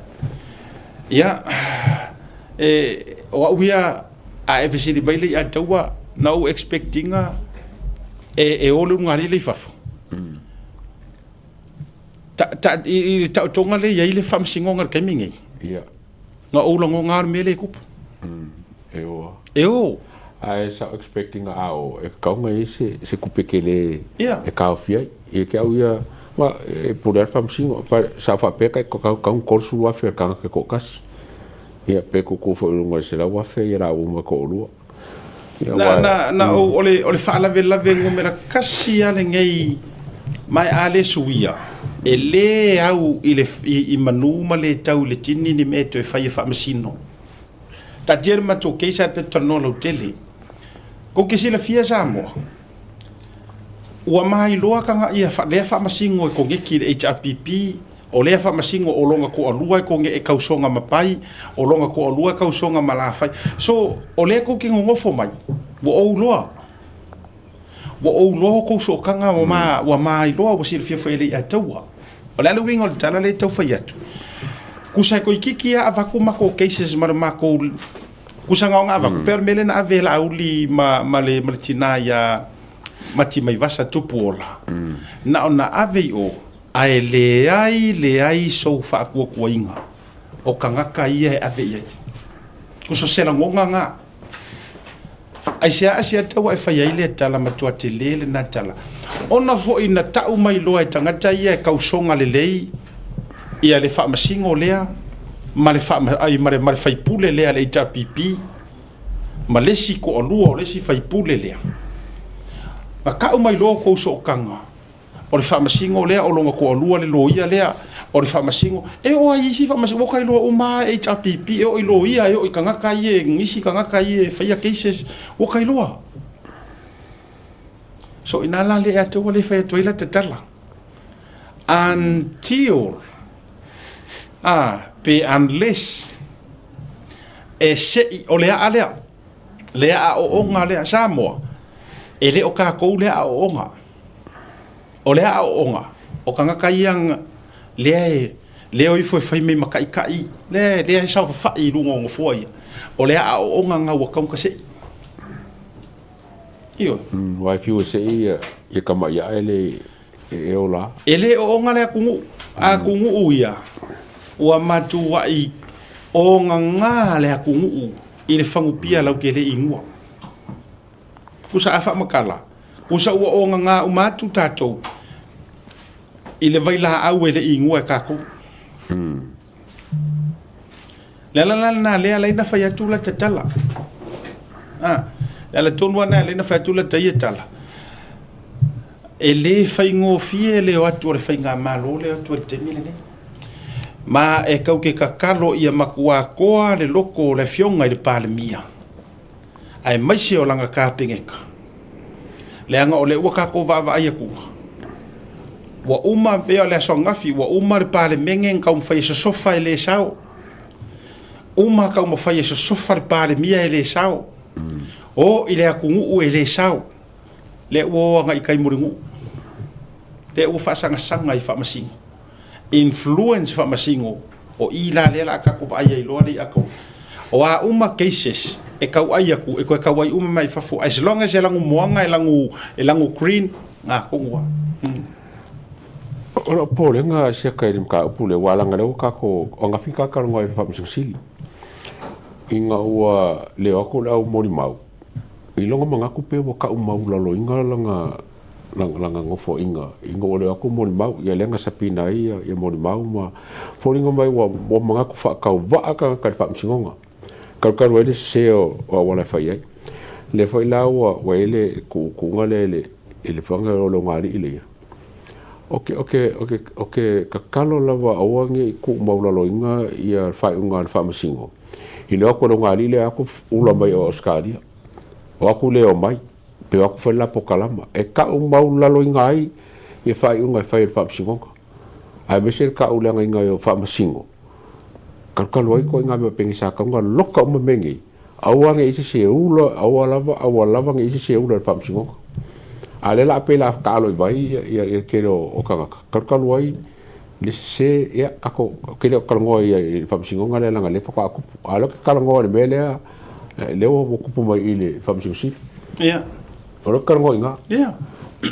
ia e o au ia a e fesili mai le ia taua na ou expect inga e e o le ulugalii lea i fafo ta ta i le taotoga lea e i ai le faamasinoga i le taimi lenei Ia. Na ou lagona lava le mea lea e tupu. E o. E o. Ae sa ou expect ina a o, e tatau ona i ai se, se tupe tele e taofia ai. Ia te au ia, ma e pule lava le faamasino. Sa ou faapea e tatau ona $30,000 a le tagata e toatasi. Ia pe tuutuu foi i luga i le $100,000 ia laua ma le toalua. Ia Na, na, na ou, o le, o le faalavelave numera kasi lava lenei, ma a le suia, e le au i le, i, i manu ma le tau i le tini ni mea e toe fai e faamasino. Taatia le matou case ae tatou talanoa lautele. Kou te silafia Samoa, ua mailoa ka ia lea faamasino e koneki i le HRPP, o lea faamasino o lona toalua e kone e kausoga ma Pai, o lona toalua e kausoga ma Lafai. So, o lea kou te nonofo mai, ua ou loa. Ua ou loa o kou sootaga ua ma, ua mailoa, ua silafia foi e le Ataua. O le a le uiga o le tala lea e tau fai atu? Kusa e toeitiiti lava avatu matou cases ma le matou kusa na ona avatu, pei o le mea lea na ave e Laauli ma, ma le, ma le tina ia Matimaivasa Tupuola, na ona ave i o, ae leai, leai sou faatuatuaina o tagata ia e ave i ai. Kusa o se lagona na. Aisea aisea taua e fai ai lea tala matua tele lena tala. Ona foi na tau mai loa e tagata ia e kausoga lelei ia le faamasino lea ma le faama, ai, ma le, ma le faipule lea le HRPP ma le isi toalua o le isi faipule lea. Na tau mai loa o tou sootaga O le faamasino lea, o lona toalua le loia lea, o le faamasino, e oo lava i isi faamasino, ua ka iloa uma lava HRPP, e oo i loia, e oo i tagata ia, nisi tagata ia e faia cases, ua ka iloa. So ina la le atu ua le fai atu ai lata tala. Until, ah, pe unless, e sei, o le aa lea, le aoaoga lea, Samoa, e le o kākou le aoaoga. O le aoaoga, o tagata ia lea e lea o ifo e fai mai ma taʻitaʻi, lea lea e saofafai i luga o nofoa ia. O le aoaoga na ua tatau ona seʻi. Ioe. Aua e fiu e seʻi ia, ia tamaʻi aʻe le e ola. E le oona le atunuu, atunuu ia ua matuaʻi ogagā le atunuu i le fagupia lautele i inua. Kusa a faamatala. Usa ua ogagā uma atu tatou i le vailaau e le i igoa e kakou. Le ala la lena lea alai na fai atu lata tala. A, le ala tonu lava lena alai na fai atu lata ia tala. E le faigofie le o atu o le faigamalo lea o atu ai i le taimi lenei. Ma e kau ke kakalo ia makuā koa le loko o le Afioga i le Palemia, aemaise o lana Kapeneta, leaga o lea ua tatou vaavaai atuga, ua uma, pei o le aso ananafi, ua uma le Palemene na taumafai e sosofa e le sao. Uma taumafai e sosofa le Palemia e le sao. O i le atunuu e le sao. Lea ua o agai i tai Mulinuu. Lea ua faasagasaga i Faamasino. Influence Faamasino, o i la lea la a tatou vaai ai loa le i'a tou. O a uma cases e tauai atu, e toe tauai uma mai fafo, as long as e lanu moana, e lanu, e lanu green, na tonu lava. O lou popolega siaka i le mataupu lea, aua leaga o lea ua tatou, o anafiki tatou talanoa i le Faamasino Sili, ina ua leo atu le au molimau, I lona manatu pe ua kau maulaloina lana lana nofoaiga ina ua leo atu molimau, ia lea na sapina ai ia molimau ma foliga mai ua ua manatu faatauvaa tagata i le faamasinoga, talutalu ai le sese o auala e fai ai. Lea foi la ua ua i ai le tuutuuga lea i le i le fuaga o le ogaali'i lea. Ou te ou te ou te ou te tatalo lava aua ne i tuumaulaloina ia le faaiuga a le faamasino i le o atu o le ogaali'i lea atu ula mai o Ausetalia. O atu le omai, pe o atu fai le la pokalama, e tau maulalaloina ai ia faaiuga e fai e le Faamasinoga, aemaise le tauleagaina ai o Faamasino, kalukalu ai ituaiga mea penei sa tatau ona loka uma mea nei, aua ne i se isi e ula, aua lava, aua lava ne i se isi e ula i le Faamasinoga. A o lea la pei la taalo i vai ia le tele o tagata, kalukalu ai le sese, ia, tatou, ou te le o talanoa i le Faamasinoga lea leaga o lea faatoa tupu, a o lea ou te talanoa i le mea lea, lea ua tupu mai i le Faamasino Sili. Ia. O lea ou te talanoa i ina. Ia.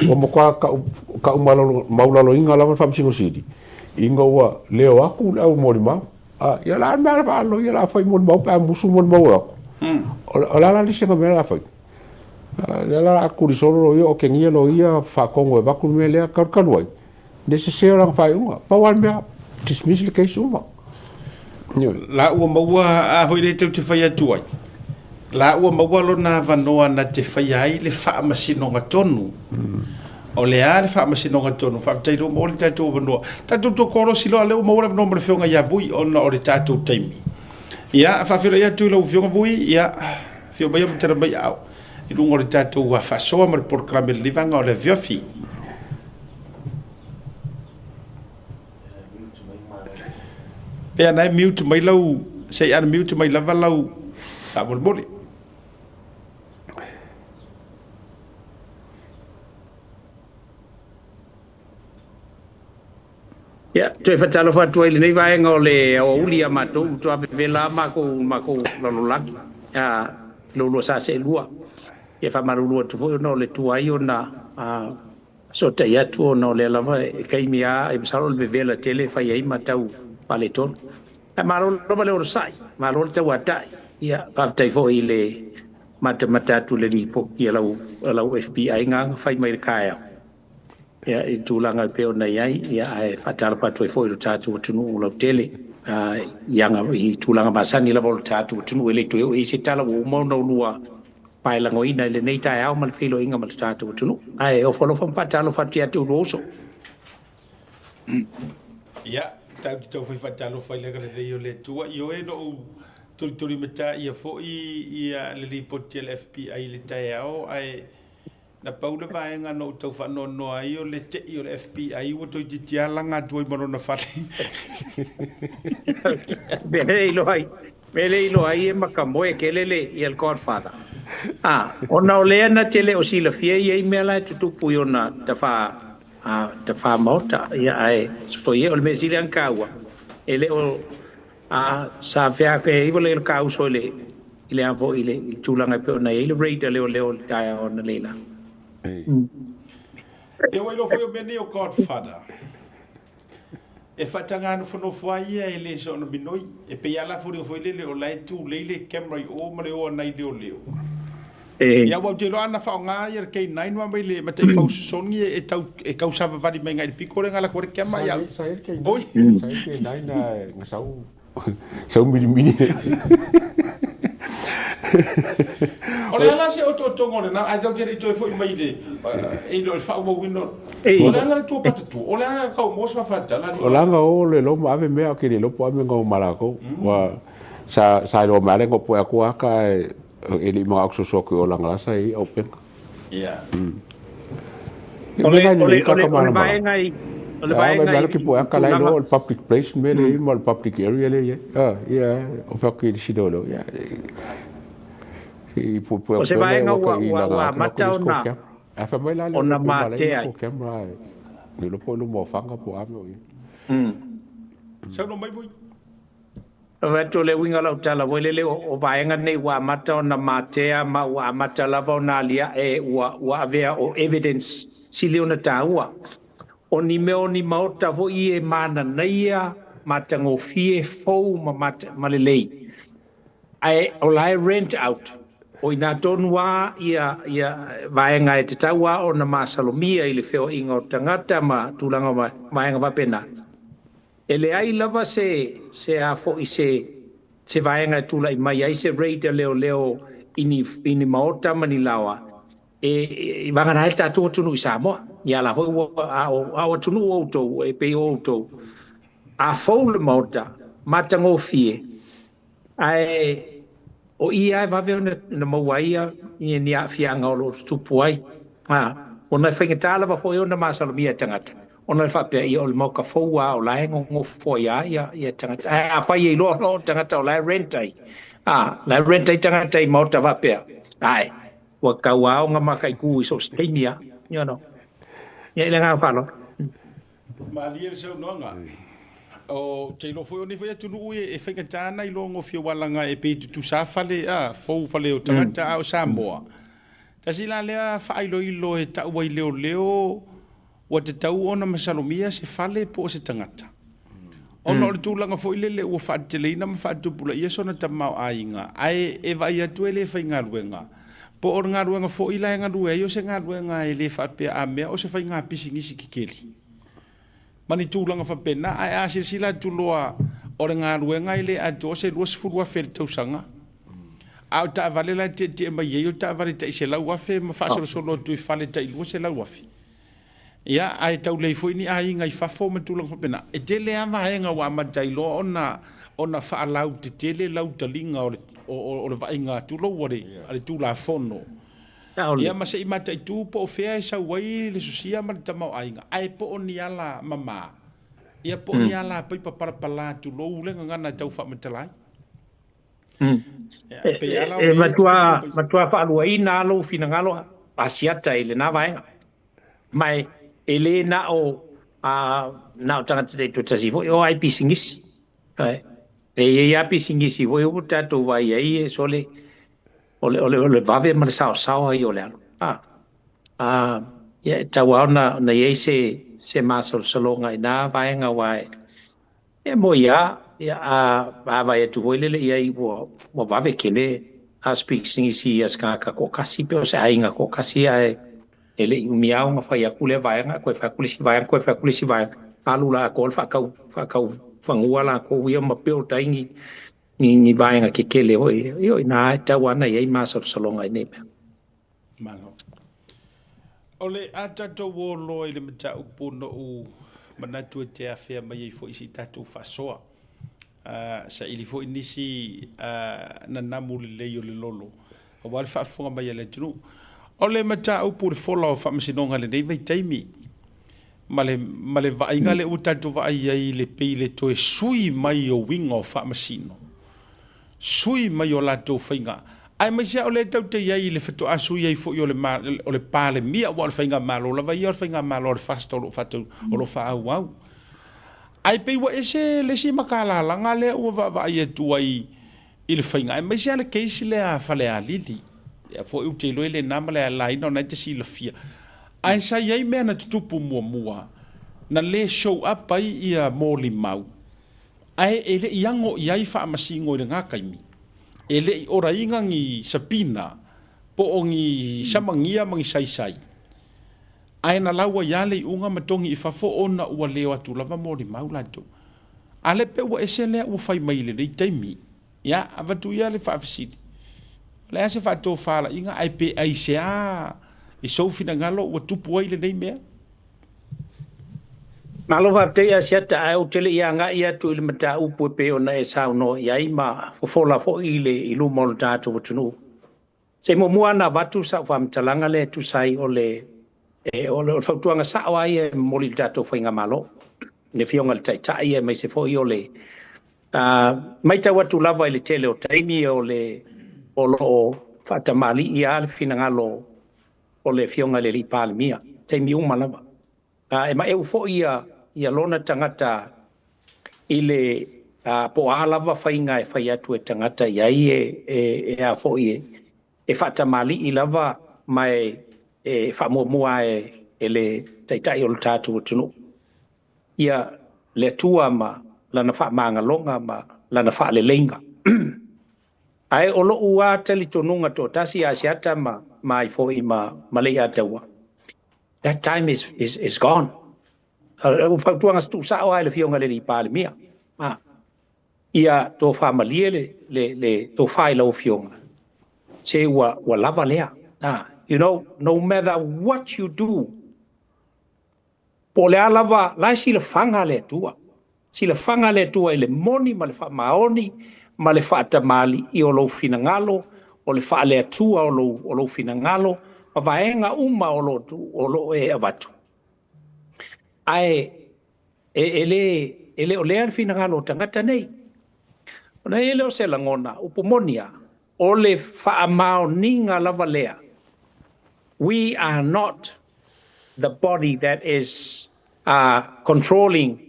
Ua matua tau, tau maulaloina lava le Faamasino Sili, ina ua leo atu le au molimau. A, ia la le mea la faaloia la fai molimau pe a musu molimau o atu. O le a la le isi mea la fai? Lea la a tuli solo loia o kegia loia faatonu e avatu le mea lea talu talu ai le sese o lana faaiuga. Pau lava le mea, dismiss le case uma. Ioe. La ua maua a foi le tou te fai atu ai, la ua maua lona avanoa na te faia ai le faamasinoga tonu. O le a le faamasinoga tonu? Faafetai lea ua maua le tatou avanoa. Tatou toe kolosi loa lea ua maua le avanoa mo le Afioga ia Vui ona o le tatou taimi. Ia, faafeiloai atu i lau Afioga Vui, ia, afio maia ma tala mai aao i luga o le tatou faasoa ma le polokalame i lenei vaega o le afiafi. Pe ana e mute mai lau, se i unmute mai lava lau faamolemole. Ia, toe faatalofa atu ai i lenei vaega o le aoauli ia matou, matua vevela lava makou i le makou lalolagi, a lou lua sa seelua. Ia faamalulu atu foi ona o le tuai ona fesootai atu ona o lea lava e taimi lava, e masalo o le vevela tele e fai ai ma tau faaletonu. Ae malo lava le onosai, malo le tauatai. Ia, faafetai foi i le matamata atu i le lipoti a lau FBI na fai mai i le taeao. Ia, i le tulaga e pei ona i ai, ia, ae faatalofa atu ai foi i lo tatou atunuu lautele, i aga, i tulaga masani lava o lo tatou atunuu e le toe oo i ai se tala ua uma ona ulua paelagoina i lenei taeao ma le feiloaiga ma lo tatou atunuu. Ae ofo alofa ma faatalofa atu ia te oulua uso. Ia, tatou te taufai faatalofa i le agalelei o le Atua. Ioe na ou tulitulimatāia foi ia le lipoti a le FBI i le taeao, ae Na pau le vaega na ou tau faanoanoa ai o le tei o le FBI ua toeitiiti lava laga atu ai ma lona fale. Mea le iloa ai, mea le iloa ai e makamoe tele le ia le Godfather. Ah, ona o lea na te le o silafia e i ai mea la e tutupu i ona tafa a tafa maota. Ia ae soia o le mea sili lava ona taua e le o a sa fea e iwa le kauso i le i le a foi i le tulaga e pei ona i ai le raid a leoleo i le taeao analeila. Ia ua iloa foi o mea nei o Godfather. E faataga nofonofo lava ia e le soona minoi. E pei lava la foliga foi lele o la e tulei le camera i o ma le o anai leoleo. Ia, aua ou te iloa ana faaaoga ia le K9 ma mai le mataifau sosogi e tau e tau savavali mai agai i le pito lea na alu atu ai le kema ia. Sa i ai le K9, Oi. sa i ai le K9 na sau sau milimili. O le a la se otootoga o lena, ae tatou te le i toe foi mai i le i le faaauauina o le a la le tua patatu, o le a tau maua se faafatala. O la na o le loma ave mea ke le lopo ame ngau malako. Wa sa sa iloa mai ale ngo po aku aka e le i manao soso aku o langa sa i au penga. Ia. O le o le o le o le vaega i o le vaega i ke po aka lai lo le public place me le ma le public area le ia. Ah ia o fa ki sino lo. Ia. I pu pu O se vaega ua ua ua amata ona A fa mai la le ona po malai matea ai. ko camera le lo po lo mo fanga po ame o ia. Saunoa mai voi. Vaai atu o le uiga o lau tala foi lele, o vaega nei ua amata ona matea ma ua amata lava ona aliae ua ua avea o evidence sili ona taua. O ni mea o ni maota foi e mananaia, matagofie, fou ma mata ma lelei. Ae o la e rent out, o i ina tonu lava ia ia vaega e tatau lava ona masalomia i le feoaiga o tagata ma tulaga o vaega faapena. E leai lava se, se a foi, se, se vaega e tulai mai ai se raid a leoleo i ni, i ni maota ma ni laoa, e, e vagana ai le tatou atunuu i Samoa. Ia la foi ua, a o, a o atunuu o outou, e pei o outou, a fou le maota, matagofie, ae o i lava e vave ona, ona maua ai ia, ia ni aafiaga o lo o tutupu ai. A, ona e faigata lava foi ona masalomia e tagata, ona e faapea, ia o le maoka fou lava o la e nonofo ai lava ia, ia tagata. Ae afai e iloa loa o tagata o la e rent ai, a, la e rent ai tagata i maota faapea, ae, ua tatau lava ona mataitu i so o se taimi lava, you know. Ia, i le agaga faaaloalo. Malie le saunoaga. Ou te iloa foi o nei foi atunuu e faigata ana iloa gofie ualaga e pei tutusa fale a fou fale o tagata a o Samoa. Tasi la lea faailoilo e tau ai leoleo ua tatau ona masalomia se fale po o se tagata. Ona o le tulaga foi lele ua faateteleina ma faatupulaia sona tamaoaiga ae e vaai atu e le faigaluega. Po o le galuega foi la e galue ai o se galuega e le faapea a mea o se faiga pisinisi kekeli ma ni tulaga faapena. Ae a silasila atu loa o le galuega e le atoa o se 20,000 i le tausaga, a o taavale la e tietie mai ai o taavale tai 100,000 ma faasolosolo atu i fale tai 200,000. Ia, ae tau lei foi ni aiga i fafo ma tulaga faapena. E tele lava vaega ua amata ai loa ona ona faalautetele lau taliga o le o le vaaiga atu lou a le a le Tulafono. Ia ma se i mataitu po o fea e sau ai le sosia ma le tamaoaiga, ae po o ni ala mama, ia po o ni ala paipa palapala tulou le gagana e tau faamatala ai. Ia, pei lava la o E mea ia e matua tutupu mai. matua faaluaina lava lou finagalo Asiata i lena vaega. Ma e le na o na o tagata taitoatasi foi, o ai pisinisi. E i ai lava pisinisi foi ua tatou vaai ai e sole o le, o le, o le vave ma le saosaoa ia o le alu. A, a, ia, e tatau lava ona, ona i ai se, se masalosaloga i na vaega aua e, e moi lava, ia, a, a vaai atu foi lele i ai ua, ua vave tele a se pisinisi a se tagata toatasi pe o se aiga toatasi ae e le i umi lava ona fai atu lea vaega, toe fai atu le isi vaega, toe fai atu le isi vaega, alu la atoa le faatau, faatau fanua latou ia ma build ai ni, ni, ni vaega kekele foi. Ia, o i ina e tatau lava ona i ai masalosaloga i nei mea. Malo. O le a tatou o loa i le mataupu na ou manatu e te afea mai ai foi i si tatou faasoa. Saili foi nisi nanamu lelei o le lolo aua le faafofoga mai a le atunuu. O le mataupu i le fola o faamasinoga i lenei vaitaimi, ma le, ma le vaaiga lea ua tatou vaai ai i le pei le toe sui mai o uiga o faamasino, sui mai o latou faiga, aemaise lava o lea tatou te i ai i le faatoa sui ai foi o le, o le Palemia, aua o le faigamalo lava ia o le faigamalo a le FAST o lo o faatau, o lo o faaauau. Ae pei ua ese le isi makalalaga lea ua vaavaai atu ai i le faiga, aemaise lava le case lea a Falealili. Lea foi ou te iloa e le na ma le laina o lena e te silafia. Ae sa i ai mea na tutupu muamua, na le show up ai ia molimau, ae e le i ago i ai faamasino i lena taimi. E le i oraina ni subpoena. Po o ni samagia ma ni saisai, ae na lau ai lava le iuga ma togi i fafo ona ua le o atu lava molimau latou. A le pe ua ese lea ua fai mai i lenei taimi? Ia, avatu ia le faafesili. O le a se faatofalaiga ae pe aisea i sou finagalo ua tupu ai lenei mea? Malo faafetai Asiata, ae ou te le i agai atu i le mataupu e pei ona e saunoa i ai ma fofola foi i le i luma o le tatou atunuu. Se i muamua ona avatu sau faamatalaga lea e tusa ai o le o le fautuaga sao lava ia e momoli i le tatou faigamalo, le Afioga i le Taitai aemaise foi o le matau atu lava i le tele o taimi o le o lo o faatamalii lava le finagalo o le Afioga i le Alii Palemia, taimi uma lava. E maeu foi ia ia lona tagata i le po o a lava faiga e fai atu e tagata i ai e e e a foi e e faatamalii lava ma e e faamuamua e e le Taitai o le tatou atunuu ia le Atua ma lana faamagaloga ma lana faaleleiga. Ae o lou lava talitonuga toatasi Asiata ma ma ai foi ma ma Leiataua, that time is gone. O fautuaga tuusao lava i le Afioga i le Alii Palemia, ia tofa malie le le le tofa i lau Afioga, se ua ua lava lea. No matter what you do, po o le a lava, la e silafaga le Atua. Silafaga le Atua i le moni ma le faamaoni ma le faatamalii o lou finagalo, o le faale-Atua o lou finagalo, ma vaega uma o lo o e avatu. Ae e le o lea le finagalo o tagata nei. Ona i ai lea o se lagona, upu moni lava, o le faamaoniga lava lea. We are not the body that is controlling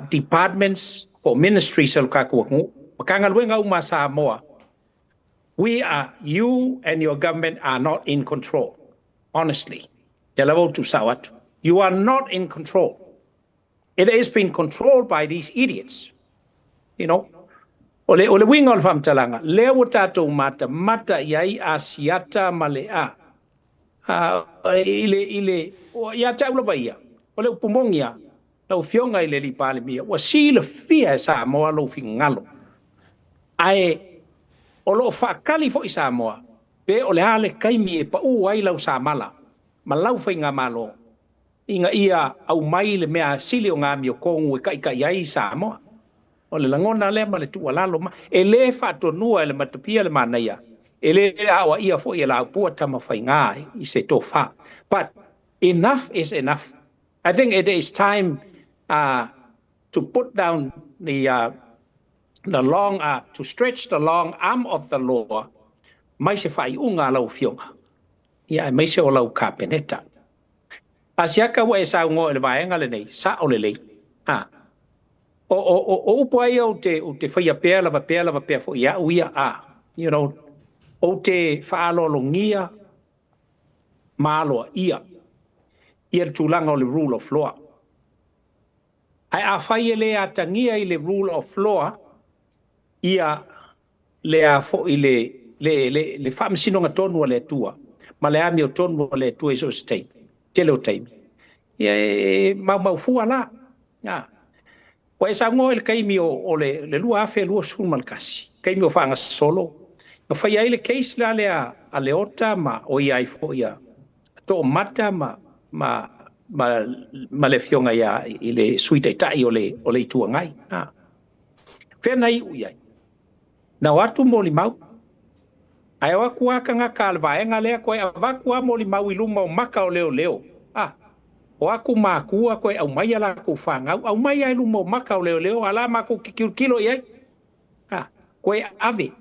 departments po o ministries a lo tatou atunuu. Matagaluega uma a Samoa, we are, you and your government are not in control. Honestly. Lea lava ua tuusao atu. You are not in control. It has been controlled by these idiots. O le uiga o le faamatalaga, lea ua tatou matamata i ai Asiata ma le a. I le, ia te au lava ia, o le upu moni lava, lau Afioga i le Alii Palemia, ua silafia e Samoa lou finagalo. Ae o lo o faakali foi Samoa, pe o le a le taimi e pau ai lau samala ma lau faigamalo, ina ia aumai le mea sili o ngā amiotonu e taitai ai Samoa. O le lagona lea ma le tuualalo ma, e le faatonua e le matapia le manaia, e le aoaia foi e laupua Tamafaiga i se tofa. But enough is enough. I think it is time to put down the long, to stretch the long arm of the law mai se faaiuga a lau Afioga. Ia aemaise o lau Kapeneta. Asiaka ua e saunoa i le vaega lenei, sao lelei. Ha. O upu ai ou te faia pea lava pea lava pea foi au ia a. Ou te faaaloalogia ma aloaia ia le tulaga o le rule of law. Ae afai e le atagia i le rule of law ia le a foi le faamasinoga tonu a le Atua ma le amiotonu a le Atua i so o se taimi, tele o taimi. Ia e maumau fua la. Ua e saunoa i le taimi o le 2021, taimi o faagasolo, na fai ai le case la lea a Leota ma o ia ai foi a Toomata ma le afioga ia i le Sui Taitai o le Itu Agai. Fea na iu i ai? Na o atu molimau. Ae o atu lava tagata a le vaega lea toe avatu lava molimau i luma o maka o leoleo. O aku matua toe aumai a latou fanau, aumai lava i luma o maka o leoleo, a la matou te tilotilo i ai. Toe ave.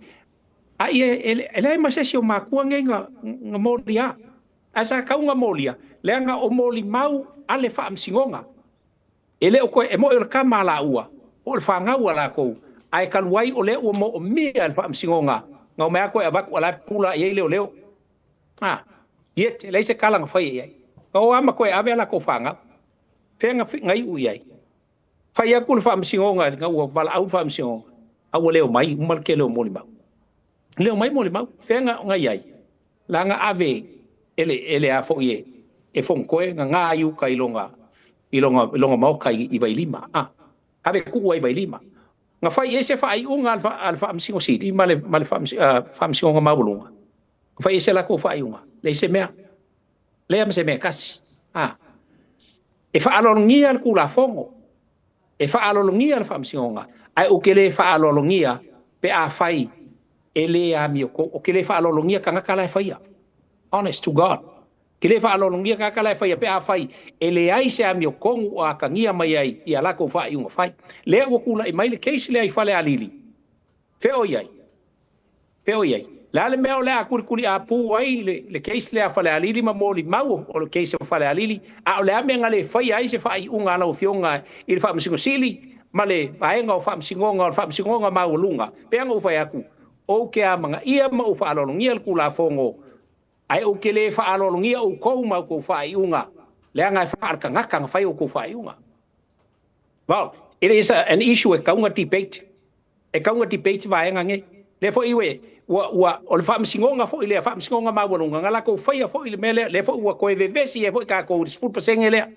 A ia e leai ma se isi o matua nei na molia. Ae sa tau na molia, leaga o molimau a le faamasinoga. E le o toe, e moi o le tama a laua, po o le fanau a latou, ae talu ai o lea ua moomia e le faamasinoga, na omai lava toe avatu a la e pupula i ai leoleo. Yet, e leai se tala na faia i ai. Na o lava ma toe ave a latou fanau. Fea na iu i ai? Fai atu le faamasinoga ina ua valaau le faamasinoga, a ua le omai uma le tele o molimau. Le omai molimau, fea na i ai? La ga ave e le e le a foi e e Fonotoe gaga ai uka i loga i loga i loga maota i, i Vailima. A ave kuu ai Vailima. Ga fai i ai se faaiuga a le, a le Faamasino Sili ma le, ma le Faamasinoga Maualuga. Ga fai i ai se latou faaiuga. Leai se mea. Lea ma se mea e tasi. A. E faaaloalogia le Tulafono. E faaaloalogia le Faamasinoga, ae ou te le faaaloalogia pe afai e le amiotonu. Ou te le faaaloalogia tagata la e faia. Honest to God. Ou te le faaaloalogia tagata la e faia pe afai e leai se amiotonu o atagia mai ai i a latou faaiuga fai. Lea ua tulai mai le case lea i Falealili. Fea o i ai? Fea o i ai? Le a le mea o le a kulikuliapu ai le, le case lea a Falealili ma molimau o le case o Falealili, a o le a mea na le faia ai se faaiuga a lau Afioga i le Faamasino Sili ma le Vaega o Faamasinoga o le Faamasinoga Maualuga? Pei ona ou fai atu, ou te amanaia ma ou faaaloalogia le Tulafono, ae ou te le faaaloalogia outou ma outou faaiuga, leaga e faaletagata na fai outou faaiuga. Well, it is a, an issue e tau na debate. E tau na debate vaega nei. Lea foi ue, ua, ua, o le faamasinoga foi lea, faamasinoga maualuga, na latou faia foi le mea lea, lea foi ua toe vevesi ai foi tatou i le 10% lea.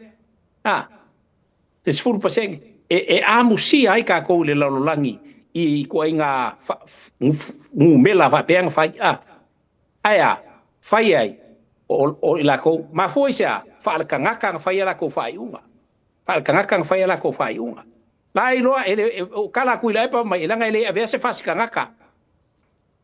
A, le 10%. E, e amusia ai tatou i le lalolagi i ituaiga fa, numela faapea na fai. A, ae a, fai ai, o, o i latou, mafua i se a, faaletagata na fai a latou faaiuga. Faaletagata na fai a latou faaiuga. La e iloa, e le, e, o tala atu i Tuilaepa mai, leaga e le avea se fasi tagata.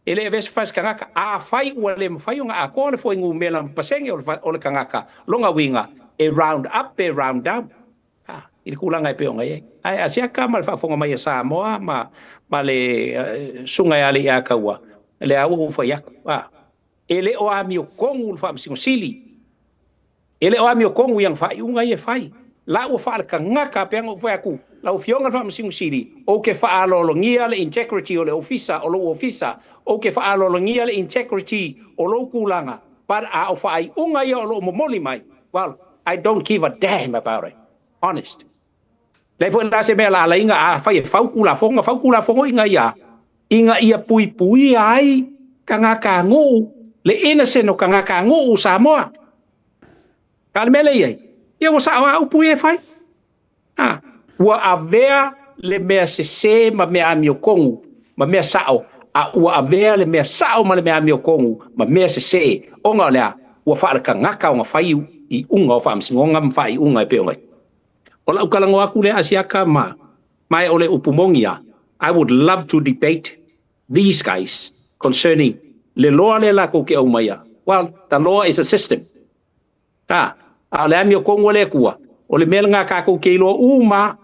E le avea se fasi tagata. Afai ua le mafai ona atoa le fuainumera ma pasene o le, o le tagata, lona uiga, e round up pe round down. A, i le tulaga e pei ona i ai. Ae asiaka ma le faafofoga mai a Samoa ma, ma le uh, susuga ia Alaiataua, lea ua ou fai atu. A, e le o amiotonu le Faamasino Sili. E le o amiotonu i ana faaiuga ia e fai. La ua faaletagata pei ona ou fai atu, lau Afioga i le Faamasino Sili, ou te faaaloalogia le integrity o le ofisa, o lou ofisa, ou te faaaloalogia le integrity o lou tulaga, but a o faaiuga ia o lo o momoli mai, well, I don't give a damn about it. Honest. Leai foi la se mea laalaina afai e fau Tulafono, fau Tulafono ina ia, ina ia puipuia ai tagatanuu, le innocent o tagatanuu o Samoa. A o le mea lea e i ai, ia ua sao lava upu ia e fai. A, ua avea le mea sese ma mea amiotonu ma mea sao, a ua avea le mea sao ma le mea amiotonu ma mea sese, ona o le a? Ua faaletagata ona fai iuga o faamasinoga ma faaiuga e pei ona i ai. O lau talanoa atu lea Asiata ma ma e o le upu moni a, I would love to debate these guys concerning le loa lea latou te aumaia. Well, the law is a system. A, a o le amiotonu a le Atua, o le mea lena tatou te iloa uma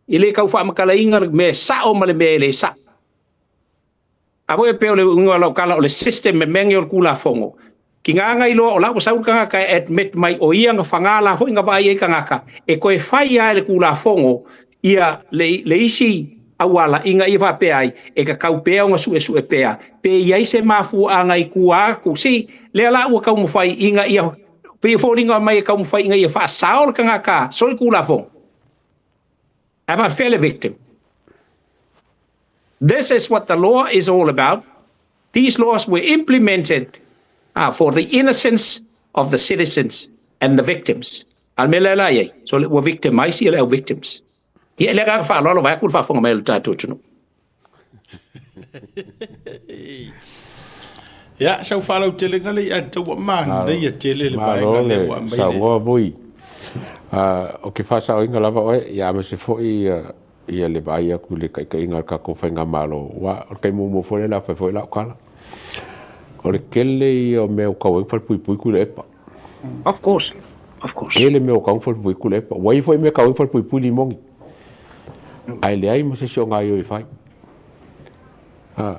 e le tau faamatalaina le mea e sao ma le mea e le sao. A foi e pei o le uiga o lau tala o le system me mea nei o le Tulafono, tiga na iloa o la ua sau le tagata e admit mai o ia na faga la foi na vaai ai tagata, e toe fai lava e le Tulafono ia le, le isi auala ina ia faapea ai, e tatau pea ona suesue pea, pe i ai se mafuaaga i tua atu. See, lea la ua taumafai ina ia, pei e foliga mai e taumafai ina ia faasao le tagata solitulafono. Ae faapefea le victim? This is what the law is all about. These laws were implemented uh, for the innocence of the citizens and the victims. A le mea lea la i ai, so ua victimize ia le au victims. Ia, le agaga faaaloalo vaeatu le faafofoga mai a le tatou atunuu. Ia, sau faalautelega le ia tau manaia tele le vaega lea ua aumai. Saunoa Vui. O ke faasaoina lava oe, ia aemaise foi ia le vaai atu i le taitaiga o le tatou faigamalo, aua o le taimi muamua foi lea o le a fai foi lau tala. O le tele ia o mea ua tau ai ona falepuipui Tuilaepa. Of course. Of course. Tele mea ua tau ona falepuipui Tuilaepa. Ua i ai foi mea e tau ai ona falepuipui Limoni. Ae leai ma se isi o gaoioi e fai. A,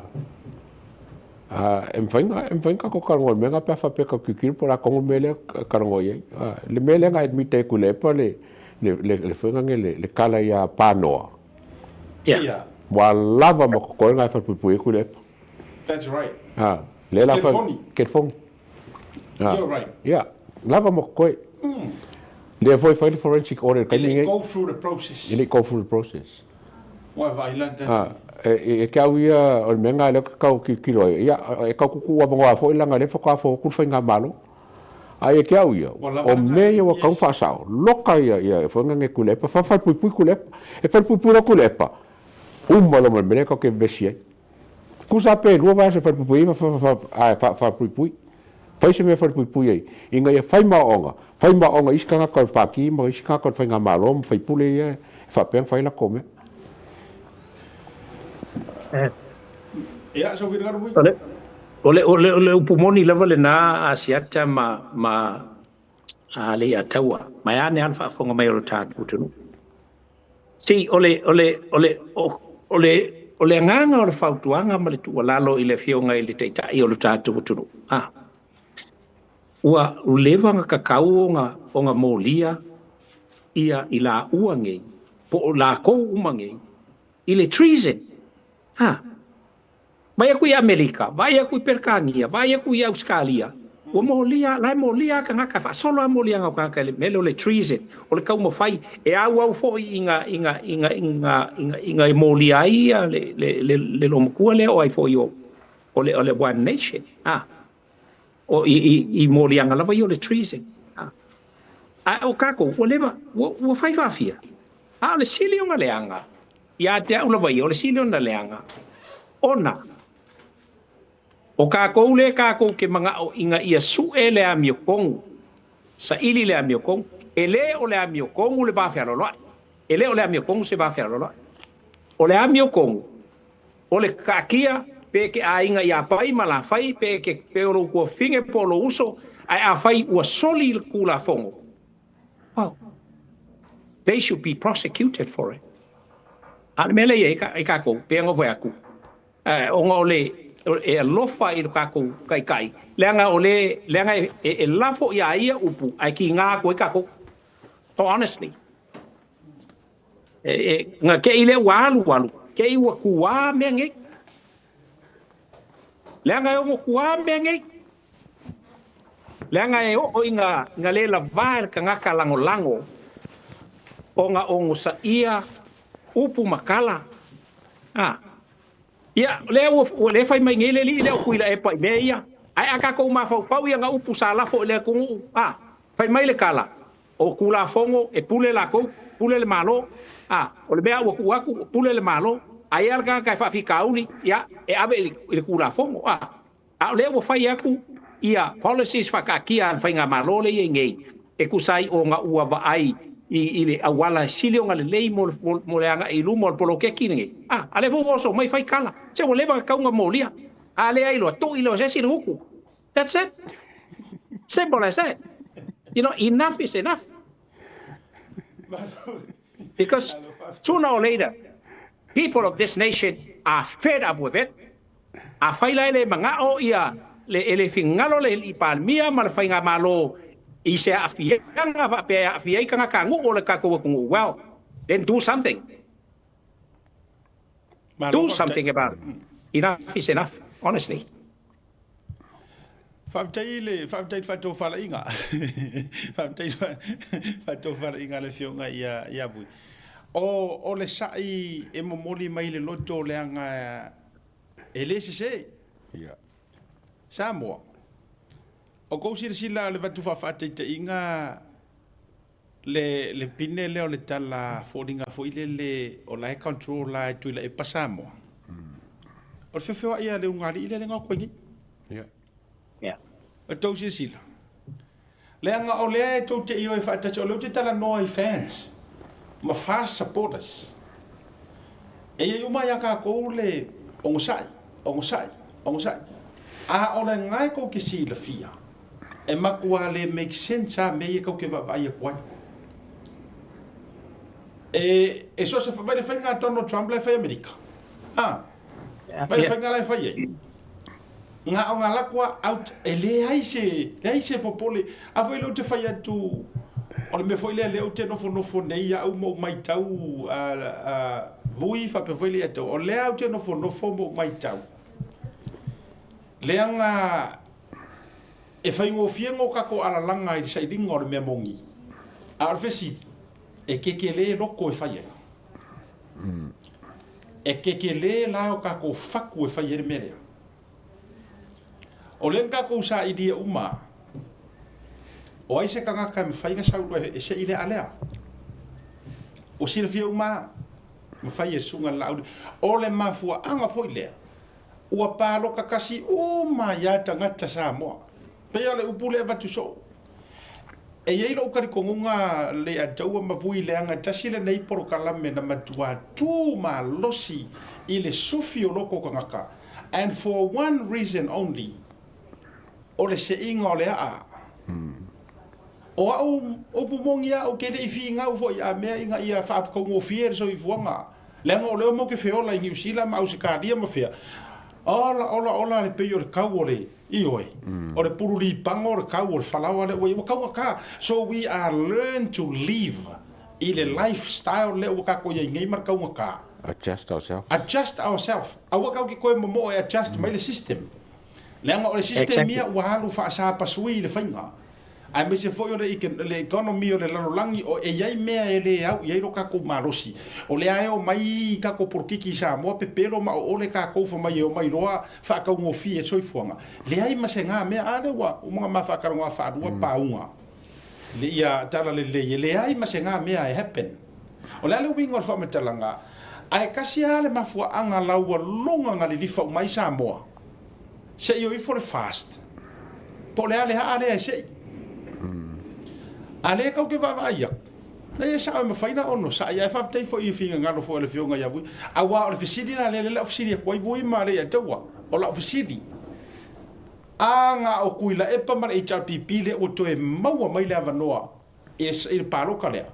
a, e mafai ona, e mafai ona tatou talanoa i le mea lena pe a faapea tatou tilotilo po o le a tonu le mea lea e talanoa i ai. A, le mea lea na admit ai e Tuilaepa le, le, le, le foi lea, le, le tala ia Panoa. Yeah. Ua lava ma totoe lena e falepuipui ai Tuilaepa. That's right. A, lea la Telefoni. Telefoni. A, You're right. Yeah, lava ma totoe. Lea foi fai le forensic audit E le i go through the process. E le i go through the process. Ua vaai la tatou. Ia te au ia, o le mea lena lea ou te tau tilotilo ai, ia, e tau tuutuu avanoa foi leaga o lea faatoa fou atu le faigamalo. A ia te au ia, o mea ia ua tatau ona faasao, loka ia, ia foi lena e Tuilaepa, falepuipui Tuilaepa. E falepuipui loa Tuilaepa, uma loa ma le mea lea tatou te vevesi ai. Tusa pe lua vaiaso e falepuipui ai, ae falepuipui. Fai se mea e falepuipui ai, ina ia fai ma aoaoga, fai ma aoaoga i isi tagata o le Pati ma isi tagata o le Faigamalo ma faipule ia e faapea ona fai latou mea. Ia, sou finagalo foi. O le, o le, o le upu moni lava lena a Asiata ma, ma a Leiataua, vaeane lava le faafofoga mai o lo tatou atunuu. See, o le, o le, o le, o le, o le agaga o le fautuaga ma le tuualalo i le Afioga i le Taitai o lo tatou atunuu, a, ua leva ona tatau ona, ona molia ia i laua nei, po o lakou uma nei, i le treason. A, Vaai atu i Amerika, vaai atu i Peretania, vaai atu i Ausetalia, ua molia, la e molia lava tagata, e faasolo lava moliaga o tagata i le mea lea o le treason, o le taumafai e auau foi ina, ina, ina, ina, ina, ina e molia ai ia le, le, le, le loomatua lea o ai foi o, o le, o le One Nation, a. O, i, i, i moliaga lava ia o le treason, a. A o kākou, ua leva, ua, ua fai faafia. A o le sili ona leaga, Ia te au lava ia, o le sili ona leaga, ona o kākou lea kākou ke manaʻo ina ia suʻe le amiotonu, saili le amiotonu, e lē o le amiotonu le va fealoaloaʻi, e lē o le amiotonu se va fealoaloaʻi. O le amiotonu, o le kaakia pe ke aiga iā Pai ma Lafai, pe ke, pe o lou tuafafine po o lou uso, ae afai ua soli le Tulafono, Well, they should be prosecuted for it. A o le mea lea i ai e kākou, pei ona fai atu, ona o le, e alofa i lo kākou Taitai, leaga o le, leaga e, e, e lafo iā ia upu ae kīnā atu ai kākou. So honestly, e, e, na te i lea ua alu alu, te i ua tuā mea nei. Leaga e ono tuā mea nei. Leaga e oo ina ina le lavā e le tagata lagolago ona ogosaia upu ma tala. A. Ia, lea ua, ua lea fai mai nei le alii lea o Tuilaepa i mea ia. Ae a tatou mafaufau i ana upu sa lafo i le atunuu, a, fai mai le tala, o Tulafono e pule latou, pule le Malo. A, o le mea ua tuu atu, pule le Malo. Aia le tagata e faafitauli, ia, e ave i le, i le Tulafono. A. A o lea ua fai atu ia policies faataatia a le faigamalo lea e i ai nei e tusa ai ona ua vaai i le auala e sili ona lelei mo le agai i luma o le poloketi lenei. A, a lea foi ua oso mai fai tala, se ua leva ona tatau ona molia. A lea ai loa, tui loa e se isi le gutu. That's it. Simple as that. You know, enough is enough. Because sooner or later, people of this nation are fed up with it. Afai la e le manao ia le e le finagalo le Alii Palemia ma le Faigamalo i se aafiaga faapea e aafia ai tagata nuu o le tatou atunuu, well, then do something. Do something about it. Enough is enough, honestly. Faafetai i le faafetai i le faatofalaiga. Faafetai i le faatofalaiga a le Afioga ia ia Vui. O o le sa'i e momoli mai le loto leaga e le sese. Ia. Samoa. O kou silasila le avatu faafaataitaiga le le pine lea o le tala foliga foi lele o la e control la e Tuilaepa Samoa. O le feofeoai a le ulugalii lea le gaoto ai nei. Ia. Ia. O tou silasila. Leaga o lea e tou te ioe faatasi, o lea ou te talanoa i fans ma fast supporters. E i ai uma ia tatou le onosai, onosai, onosai. A o lena e tou te silafia, e matua le make sense a mea ia tou te vaavaai atu ai. E, e so o se, vai le faiga a Donald Trump la e fai Amerika. A, vai le faiga la e fai ai. Na o na lako a out, e leai se, leai se popole. A foi lea ou te fai atu, o le mea foi lea, lea ou te nofonofo nei au ma ou matau, a, a, Vui faapea foi Leiataua, o lea ou te nofonofo ma ou matau, leaga e faigofie ngo tatou alalaga i le sailiga o le mea moni, a o le fesili, e kekelē loko e fai ai. E kekelē la o kakou faku e fai ai le mea lea. O lea na tatou sailia uma a, o ai se tagata e mafai ona sau loa e sei le aa lea? Ua silafia uma a, mafai e le susuga i le Laauli. O le mafuaaga foi lea, ua palota tasi uma ai lava tagata Samoa. Pei lava o le upu lea e avatu soo. E i ai lou talitonuga Leiataua ma Vui leaga e tasi lenei polokalame na matua tu malosi i le sufi o loko tagata and for one reason only, o le seiga o le aa. O au upu moni a ou te le i finau foi a mea ina ia faataugofie le soifuaga leaga o lea matou te feola i Niu Sila ma Ausetalia ma fea, ola ola ola le pei o le tau o le Ioe, o le pulu lipago o le tau o le falaoa lea ua i ai, ua taugata. So we are learn to live i le life style lea ua tatou i ai nei ma le taugata. Adjust ourself. Adjust ourself. Aua tatou te toe momoo e adjust mai le system. Leaga o le system ia ua alu faasapasui i le faiga. Aemaise foi o le economy o le lalolagi, e i ai mea e le au i ai lo tatou malosi. O lea e omai i tatou polokiki i Samoa, pepelo ma oole tatou fai mai e omai loa faataugofie le soifuaga. Leai ma se ga mea, a lea ua uma ona ma faatalanoa faalua pauga i ia tala lelei, e leai ma se ga mea e happen. O le a le uiga o le faamatalaga, ae tasi lava le mafuaaga laualuga na lilifa uma ai Samoa, Se i o ifo le fast. Po o le a le aa lea e sei. A lea kau ke vaavaai aku. Leai e sao e mafai na onosai ae faafetai foi i finagalo foi o le afioga ia Vui. Aua o le fesili la lea lea o fesili atu ai Vui ma Leiataua. O lau fesili, a na o Tuilaepa ma le HRPP lea ua toe maua mai le avanoa i le paloka lea,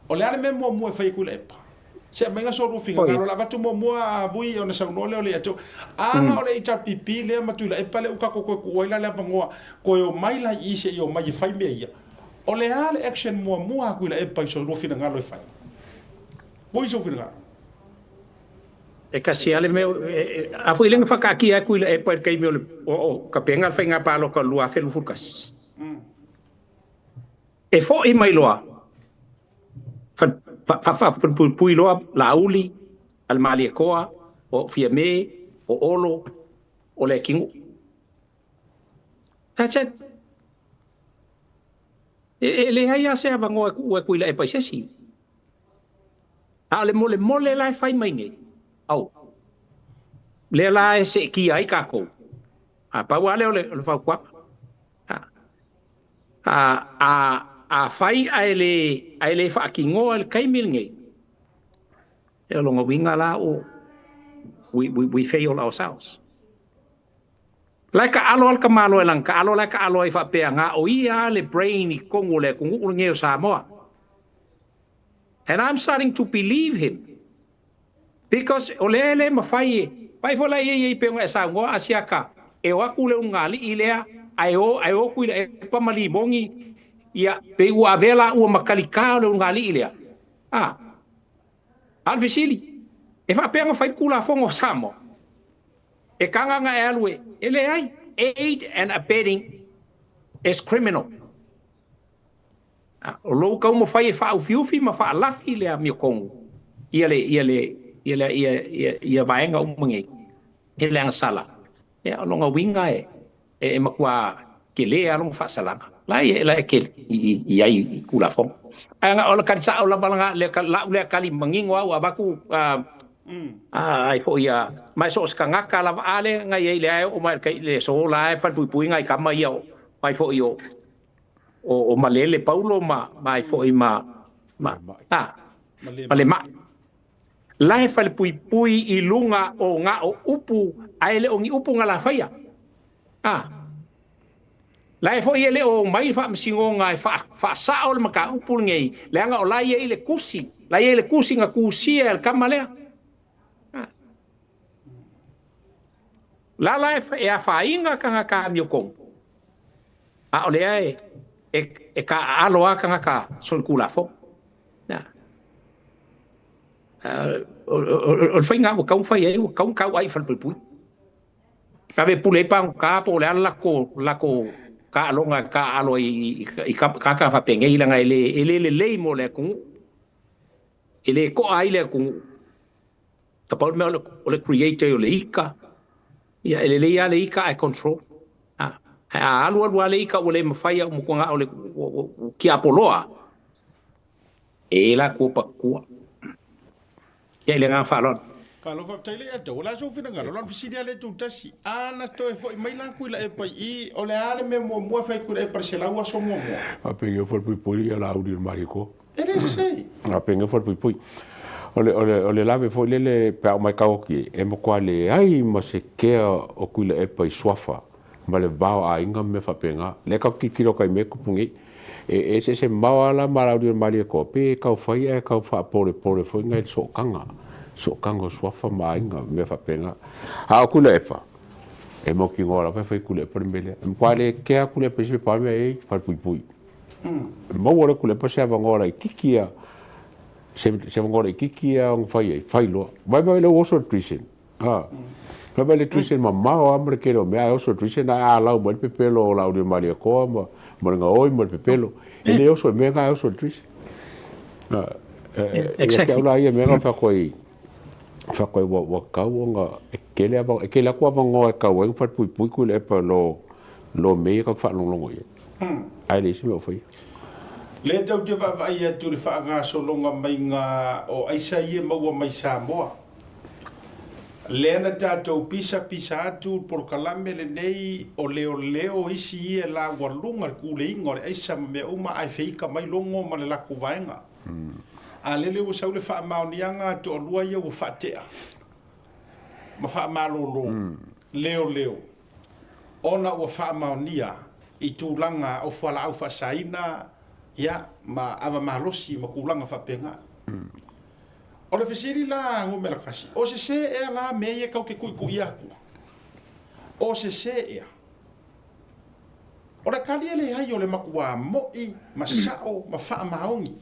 o le a le mea muamua e fai e Tuilaepa? Se aumaiga so lua finagalo, o le a avatu muamua a Vui ona saunoa lea o Leiataua. A na o le HRPP lea ma Tuilaepa lea ua tatou toe tuu ai la le avanoa, toe omai la i i se i omai e fai mea ia. O le a le action muamua a Tuilaepa i so lua finagalo e fai? Vui sou finagalo. E tasi lava le mea, a foi lea na whakaatia ai Tuilaepa i le taimi o le o tapena le faiga palota o le 2021. E fo'i mai loa, faapuipui loa Laauli a le Malietoa, o Fiame, o Olo, o Leatinuu. That's it. E leai lava se avanoa e tuu e Tuilaepa i se isi. A o le molemole la e fai mai nei, au, lea la e seetia ai tatou. A pau lava lea o le fautuaga. A, afai ae le, ae le faatinoa i le taimi lenei, o lona uiga la o we fail ourselves. La e taalo lava le tamaloa e lana taalo la e taalo ai faapea na o ia lava le brain i totonu o le atunuu lenei o Samoa. And I'm starting to believe him because o lea e le mafai e, vaai foi la i ai e pei ona e saunoa Asiata, e o atu le ulugalii lea ae o ae o Tuilaepa ma Limoni, ia pei ua avea laua ma talita o le ulugalii lea. A, a o le fesili, e faapea ona fai le Tulafono a Samoa? E taga ona e alu e, e leai, aid and abetting is criminal. O lou taumafai e faaufiufi ma faalafi le amiotonu ia le ia le ia le ia ia ia vaega uma nei e le agasala, ia o lona uiga e e matua tele lava lona faasalaga. La e la e tele i i ai i Tulafono. Ae na o le tali sao lava lena le la'u lea tali manino au avatu a ai foi a ma e so o se tagata lava a lea na i ai lea e oo mai i le aso la e falepuipui nai tama ia o mai foi o o Malele Paulo ma ma ai foi ma ma a ma le ma'i. La e falepuipui i luga o na o upu ae le o ni upu na lafaia. A la e foi e le o omai le faamasinoga e faasao le mataupu lenei, leaga o la e i ai le tusi, la e i ai le tusi na tusia e le tama lea. A la la e afaina tagata amiotonu. A o lea e e e taaalo lava tagata solitulafono. O le faiga ua tatau ona fai ai, ua tatau ona tauai i falepuipui. Ave pule ai pagota po o le a le latou taaloga e taaalo ai i tagata faapenei leaga e le lelei mo le atunuu. E le toa ai le atunuu. Na pau le mea o le creator o le ika, ia e lelei lava le ika ae control. A, ae a alu alu lava le ika ua le mafai a ua matua o le ua tiapoloa, e la tua patua. Ia i le agaga faaaloalo. Malo faafetai le ia tau. O le a sou finagalo? O lona fesili lava lea e tutasi. A na toe foi mai la Tuilaepa i i, o le a le mea muamua e fai Tuilaepa i le 100 aso muamua? Faapea falepuipui ia Laauli o le Malietoa. E le sese. Faapea falepuipui. O le, o le, o le lave foi lele pe a ou matau atu i ai, e matua leai ma se kea o Tuilaepa i suafa ma le va o aiga ma mea faapena. Lea tatou te tilotilo atu ai i mea e tupu nei. E eseese mamao lava la ma Laauli o le Malietoa, pei e tau fai ae tau faapolepole foi nai le sootaga, sootaga o suafa ma aiga ma mea faapena. A o Tuilaepa, e mautinoa lava e fai e Tuilaepa le mea lea. E matua le kea Tuilaepa i se pepa mea e i ai, falepuipui. E maua loa e Tuilaepa se avanoa laitiiti lava, se avanoa laitiiti lava ona fai ai, fai loa. Vaai mai lea ua oso le treason. A. Fai mai le tusi mamao lava ma le tele o mea, ae oso le tusi na alau mai le pepelo o Lauli o Malietoa ma, ma le gaoi ma le pepelo. E le oso i mea na, ae oso i le tusi. A, ia te au la ia mea na fai ai, fai ai ua, ua tau ona e tele ava, e tele atu avanoa e tau ai ona falepuipui Tuilaepa lo, lo mea ia tau faalogologo i ai. Ae leai se mea o faia. Lea tou te vaavaai atu i le faagasologa maiga o aisa ia e maua mai Samoa. Lea na tatou pisapisa atu le polokalame lenei o leoleo isi ia e laualuga le kuleiga o le aisa ma mea uma ae feika mai logo ma le latou vaega. A lele ua sau le faamaoniaga a toalua ia ua faatea ma faamalolo leoleo ona ua faamaonia i tulaga o fualaau faasaina ia ma ava malosi ma tulaga faapena. O le fesili la a numera tasi, o sesē ea la mea ia kau te tuituia atu? O sesē ea? O le tali e leai o le matuā mo'i ma sa'o ma faamaoni.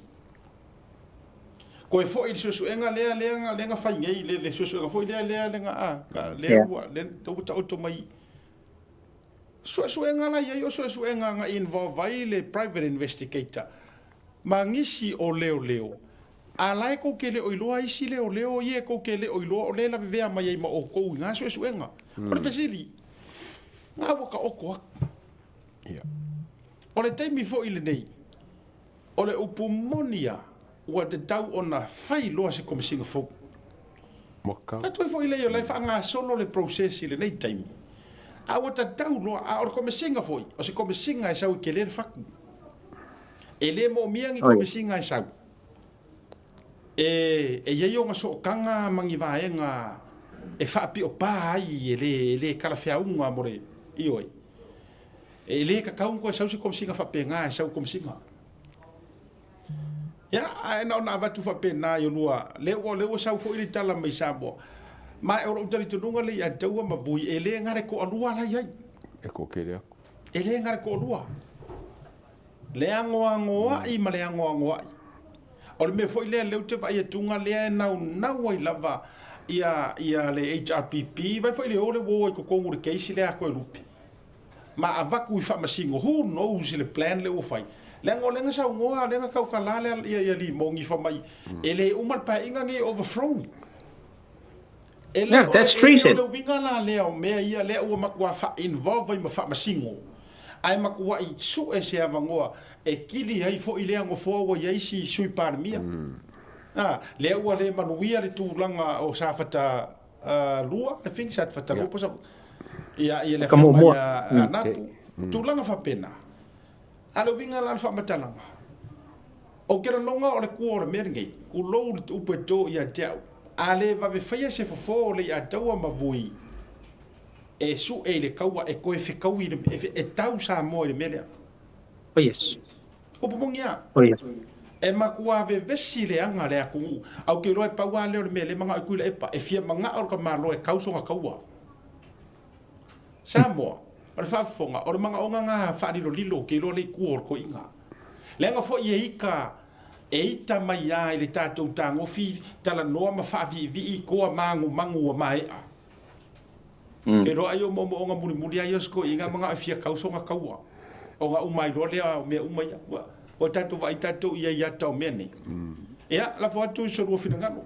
Koe fo'i i le suesuega lea lea lea na fai nei, le, le suesuega foi lea lea lea na, a, ka, lea ua, lea ua taoto mai suesuega la i ai o suesuega na involve ai le private investigator ma nisi o leoleo A la e kou te le o iloa isi leoleo ia e kou te le o iloa o lea e lavevea mai ai ma oukou i nga suesuega. O le fesili, nga ua taoto atu. O le taimi foi lenei, o le upu moni a, ua tatau ona fai loa se Komesina fou. Tatou ai foi lea o la e faagasolo le process i lenei taimi, a ua tatau loa, a o le Komesina foi, o se Komesina e sau e tele le fatu. E le moomia ni komesiga e sau. E, e i ai ona sootaga ma ni vaega e faapio pa ai e le, e le talafeauga mo le, ioe. E le tatau ona toe sau se komesiga faapena e sau komesiga. Ia, ae na ona avatu faapena i olua, lea ua, lea ua sau foi le tala mai Samoa. Ma o lou talitonuga lea ia te au ma Vui, e le na le toalua la i ai. E toatele atu. E le na le toalua. Le agoagoa'i ma le agoagoa'i. O le mea foi lea lea ou te vaai atuga lea e naunau ai lava ia ia le HRPP, vaai foi le o le uo i totonu o le case lea a Toelupe ma avatu i faamasino, who knows i le plan lea ua fai. Leaga o lea na saunoa, lea na tautala lea ia ia Limogi fai mai e le uma le paeaiga nei e overthrown. E le, Yeah, that's o le, e le o treason. le uiga la lea o mea ia lea ua matua faa-involve ai ma faamasino. Ae matuai sue se avanoa e kili ai foi lea nofoa ua i ai isi Sui Palemia. A, lea ua le manuia le tulaga o Safata 2, I think, Safata 2 po o Safata, ia, ia le afioga ia Anapu, tulaga faapena. A o le uiga la o le faamatalaga, ou te lagona o le kua o le mea lenei, tulou le upu e to ia te au, a le vave faia se fofo o Leiataua ma Vui, e sue i le kaua e toe fekaui i le, e tau Samoa i le mea lea. Oh yes. Upu moni a. Oh yes. E matua vevesi le aga le atunuu. Au te iloa e pau lava lea o le mea lea e manao i Tuilaepa, e fia manao le tamaloa e tau sona kaua. Samoa, o le faafofoga, o le manaoga na faalilolilo, ou te iloa le itu o le toeaina. Leaga foi e ita, e ita mai lava i le tatou tagofi talanoa ma faaviivii toa manumanu ua maea. Ke loa ai o moomooga mulimuli ai o se toeaina manao e fia tau sona taua. Ona uma ai loa lea o mea uma ia. Ua, ua tatou vaai tatou i ai ata o mea nei. Ia, lafo atu i so lua finagalo.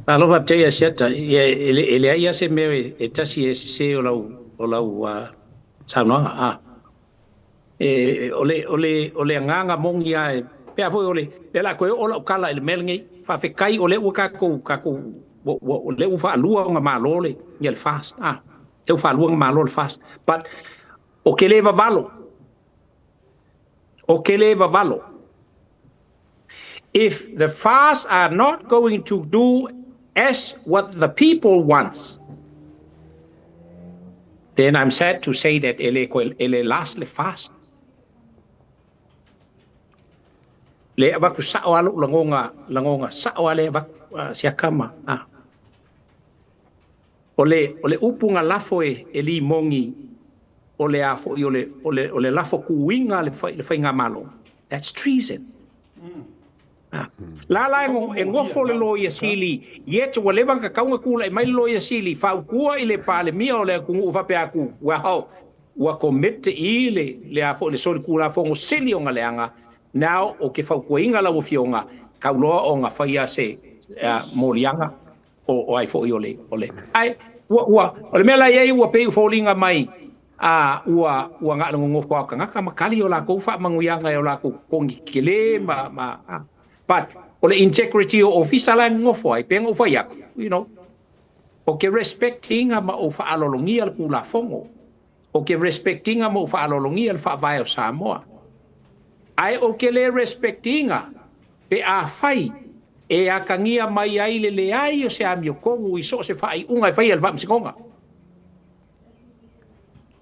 Malo faafetai Asiata, ia e leai lava se mea e tasi e sese o lau o lau saunoaga a. E o le o le o le agaga moni lava e pe a foi o le lea o le a toe oo lau tala i le mea lenei. Faafetai o lea ua tatou tatou ua ua o lea ua faalua ona malo le ia le FAST a. Lea ua faalua ona malo le FAST but ou te le vavalo, ou te le vavalo. If the FAST are not going to do as what the people wants, then I'm sad to say that e le toe e le last le FAST. Le avatu sao lava lou lagona lagona sao lava le avatu siaka ma a. O le o le upu na lafo e e limoni o le a foi o le o le o le lafo tuuina a le le faigamalo, that's treason. A. La la e nofo le Loia Sili, yet ua leva ona tatau ona tulai mai le Loia Sili, fautua i le Palemia o le atunuu faapea atu, well, ua commit i le le a foi le solitulafono sili ona leaga, now ou te fautuaina lau Afioga, tau loa ona faia se moliaga o ai foi o le, o le. Ae, ua, ua, o le mea la e i ai ua pei ua foliga mai, a, ua, ua na o le nonofo lava o tagata ma kali o latou faamanuiaga i o latou totogi tetele ma, ma, a. But, o le integrity o ofisa la e nonofo ai, pei ona ou fai atu, you know, ou te respect ina ma ou faaaloalogia le Tulafono. Ou te respect ina ma ou faaaloalogia le Faavae o Samoa. Ae ou te le respect ina pe afai e atagia mai ai le leai o se amiotonu i so o se faaiuga e faia e le Faamasinoga.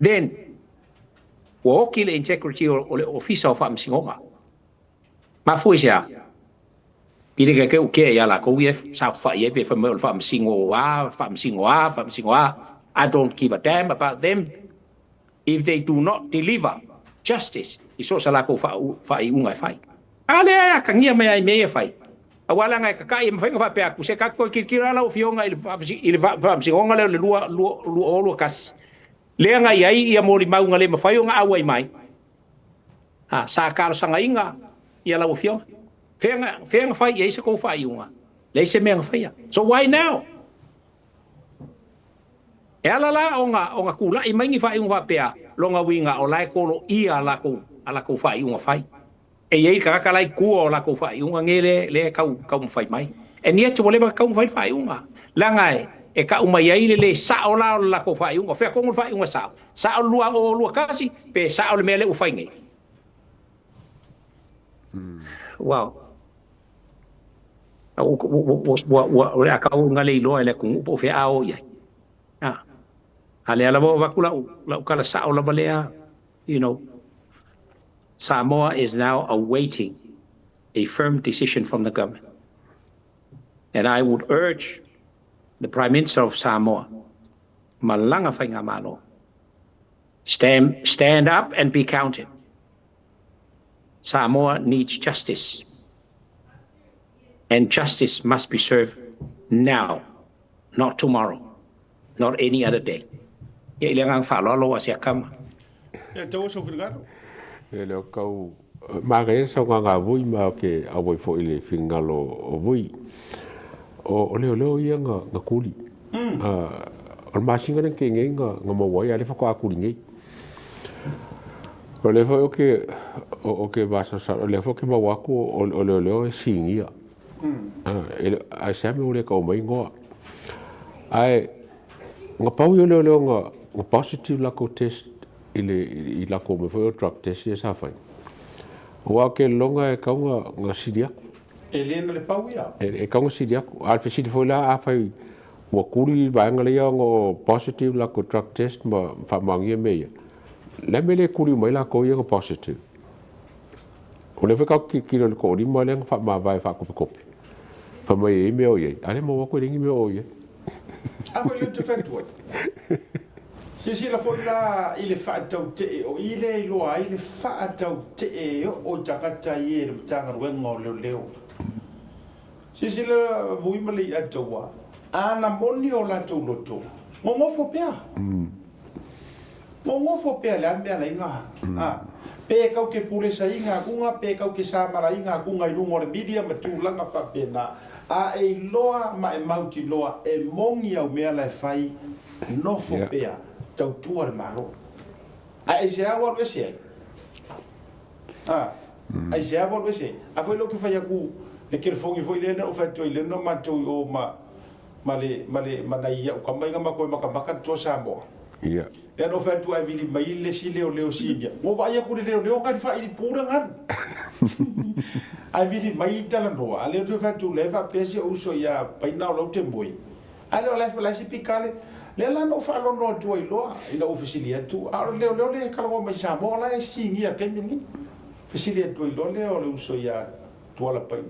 Then, ua oti le integrity o le Ofisa o Faamasinoga. Mafua i se a? I le keke u kea ia lakou ia e saofai ai pe fai mai o le faamasino a, faamasino a, faamasino a. I don't give a damn about them if they do not deliver justice i so o se lakou faaiuga e fai. A lea e atagia mai lava i mea ia e fai. Aua leaga e tata'i e mafai ona faapea atu, se tatou toe tilotilo lava lau Afioga i le faamasinoga lea o le 2021, lea na i ai ia molimau na le mafai ona auai mai. A, sa talosagaina ia lau Afioga. Fea na, fea na fai i ai se tou faaiuga? Leai se mea na faia. So why now? E ala la ona, ona tulai mai ni faaiuga faapea, lona uiga o la e koloia a latou, a latou faaiuga fai. E i ai tagata la i tua o latou faaiuga nei lea, lea e tau, taumafai mai. And yet ua leva ona taumafai le faaiuga. Leaga e, e tau mai ai le le sao la o le latou faaiuga. O fea tonu le faaiuga sao? Sao le 2021 pe sao le mea lea ua fai nei? Well, ua, o le a tau ona le iloa e le atunuu po o fea a o i ai. A lea lava ua avatu lau, lau tala sao lava lea, you know, Samoa is now awaiting a firm decision from the government. And I would urge the Prime Minister of Samoa, ma lana faigamalo, stand, stand up and be counted. Samoa needs justice. And justice must be served now, not tomorrow, not any other day. Ia i le agaga faaaloalo a Siakama. Ia taua sou finagalo. E le o kau manaia le saunoaga a Vui ma ke auai foi i le finagalo o Vui. O o leoleo ia na na kuli. O le masina lea na kei nei na na maua ai a o lea faatoa kuli nei. O lea foi ou te ou te masalosalo o lea foi ou te maua atu o leoleo e sinia. Ae se a mea ua le tau mai igoa. Ae na pau ia o leoleo na na positive latou test i le i latou mea foi o drug test ia sa fai. Aua ou te lagona e tatau ona sili atu. E le na le pau ia. E tatau ona sili atu. A o le fesili foi la afai ua kuli le vaega lea ona o positive latou drug test ma faamaonia mea ia, o le a le mea e le kuli uma ai latou ia na positive? O lea foi tatou te tilotilo i le toalima lea na faamavae faatopetope, fai mai e i ai mea o i ai, a o lea e maua atu e leai ni mea o i ai. A foi lea ou te fai atu ai, silasila foi la i le faatautee, o i lea e iloa ai le faatautee e oo i tagata ia i le Matagaluega o Leoleo. Silasila Vui ma Leiataua, a na moni o latou loto, gogofo pea. Gogofo pea le a le mea laiga. A, pe kau ke pule saiga akuga, pe kau ke samala iga akuga i luga o le media ma tulaga faapena. A e iloa ma e mautinoa e moni au mea la e fai, nofo pea, tautua le Malo. Ae aisea ua alu ese ai? A, aisea ua alu ese ai? A foi lea ou te fai atu le telefoni foi lea na ou fai atu ai lea na matou i o ma ma le ma le ma nai au tama ia na matou e matamata le Toa Samoa. Ia. Lea na ou fai atu ae vili mai le isi leoleo sinia. Ua vaai atu le leoleo na faaili pu le galu. Ae vili mai talanoa, a lea ou te fai atu lea e faapea si ou uso ia Paina o la ou te moe. Ae le o la e si pikale. Lea la na ou faalono atu ai loa ina ua fesili atu, a o le leoleo lea e talanoa mai Samoa o la e sinia i le taimi lenei. Fesili atu ai loa lea o le uso ia Tuala Paina.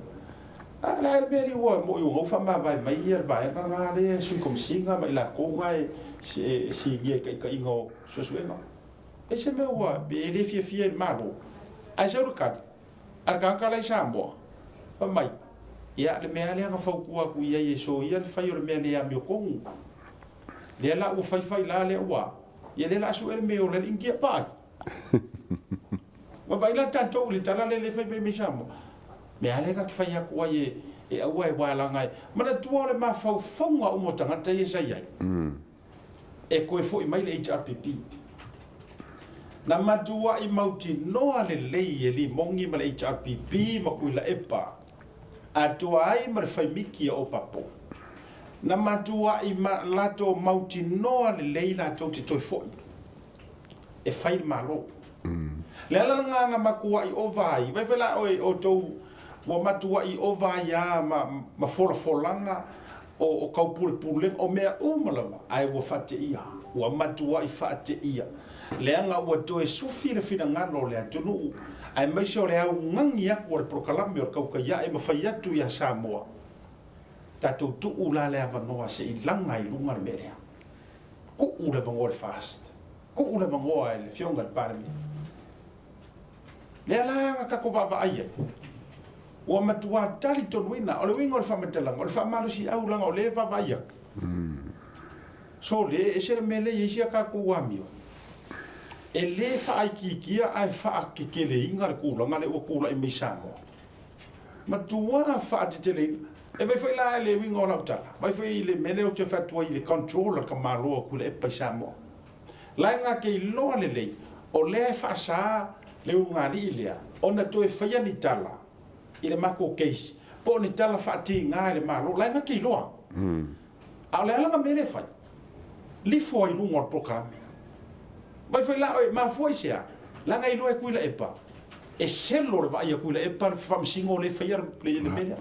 A o le a le mea ua moi ua faamavae mai ia le vaega lena lea e Sui Komesina ma i latou na e sinia i taitaiga o suesuega. E se mea ua e le fiafia i le Malo. Ae sau le tali a le tagata la i Samoa, fai mai, ia le mea lava lea na fautua atu i ai e soia le fai o le mea le amiotonu. Lea la ua fai fai la lea ua, ia lea la a sue le mea e ola ai le Initia. Vaai! Ua vaai la tatou i le tala lea e fai mai mai Samoa. Mea lea ta te fai atu ai e, e aua e walaga e. Manatua o le mafaufauga uma o tagata ia sa i ai. E toe foi mai le HRPP. Na matuai mautinoa lelei e Limoni ma le HRPP ma Tuilaepa atoa ai ma le faimiti a Opapo. Na matuai ma latou mautinoa lelei latou te toe foi e fai le Malo. Le ala lena na matuai ova ai, vai foi la oe outou ua matuai ova ai lava ma, ma folafolaga o, o taupulepulega, o mea uma lava, ae ua faateia, ua matuai faateia, leaga ua toe sufi le finagalo o le atunuu, aemaise o le augani atu o le polokalame o le tautai ae ma fai atu ia Samoa, tatou tuu la le avanoa se i laga i luga le mea lea. Tuu le avanoa i le FAST. Tuu le avanoa i le Afioga i le Palemia. Lea la na tatou vaavaai ai, ua matua talitonuina, o le uiga o le faamatalaga, o le faamalosiau leaga o lea e vaavaai atu. So le e ese le mea lea e i ai si a tatou amio, e le faaitiitia ae faateteleina le tulaga lea ua tulai mai i Samoa. Matua faateteleina. E vaai foi la i le uiga o lau tala, vaai foi i le mea lea ou te fai atu ai i le control a le tamaloa o Tuilaepa i Samoa. La e na te iloa lelei, o lea e faasa le ulugalii lea ona toe faia ni tala i le matou case, po o ni tala faatiga i le Malo, la e na te iloa. A o le a lana mea lea e fai? Lifo ai i luga o le polokalame. Vaai foi la oe, mafua i se a? Leaga e iloa e Tuilaepa, e selo le vaai a Tuilaepa le faamasino lea e faia le mea lea.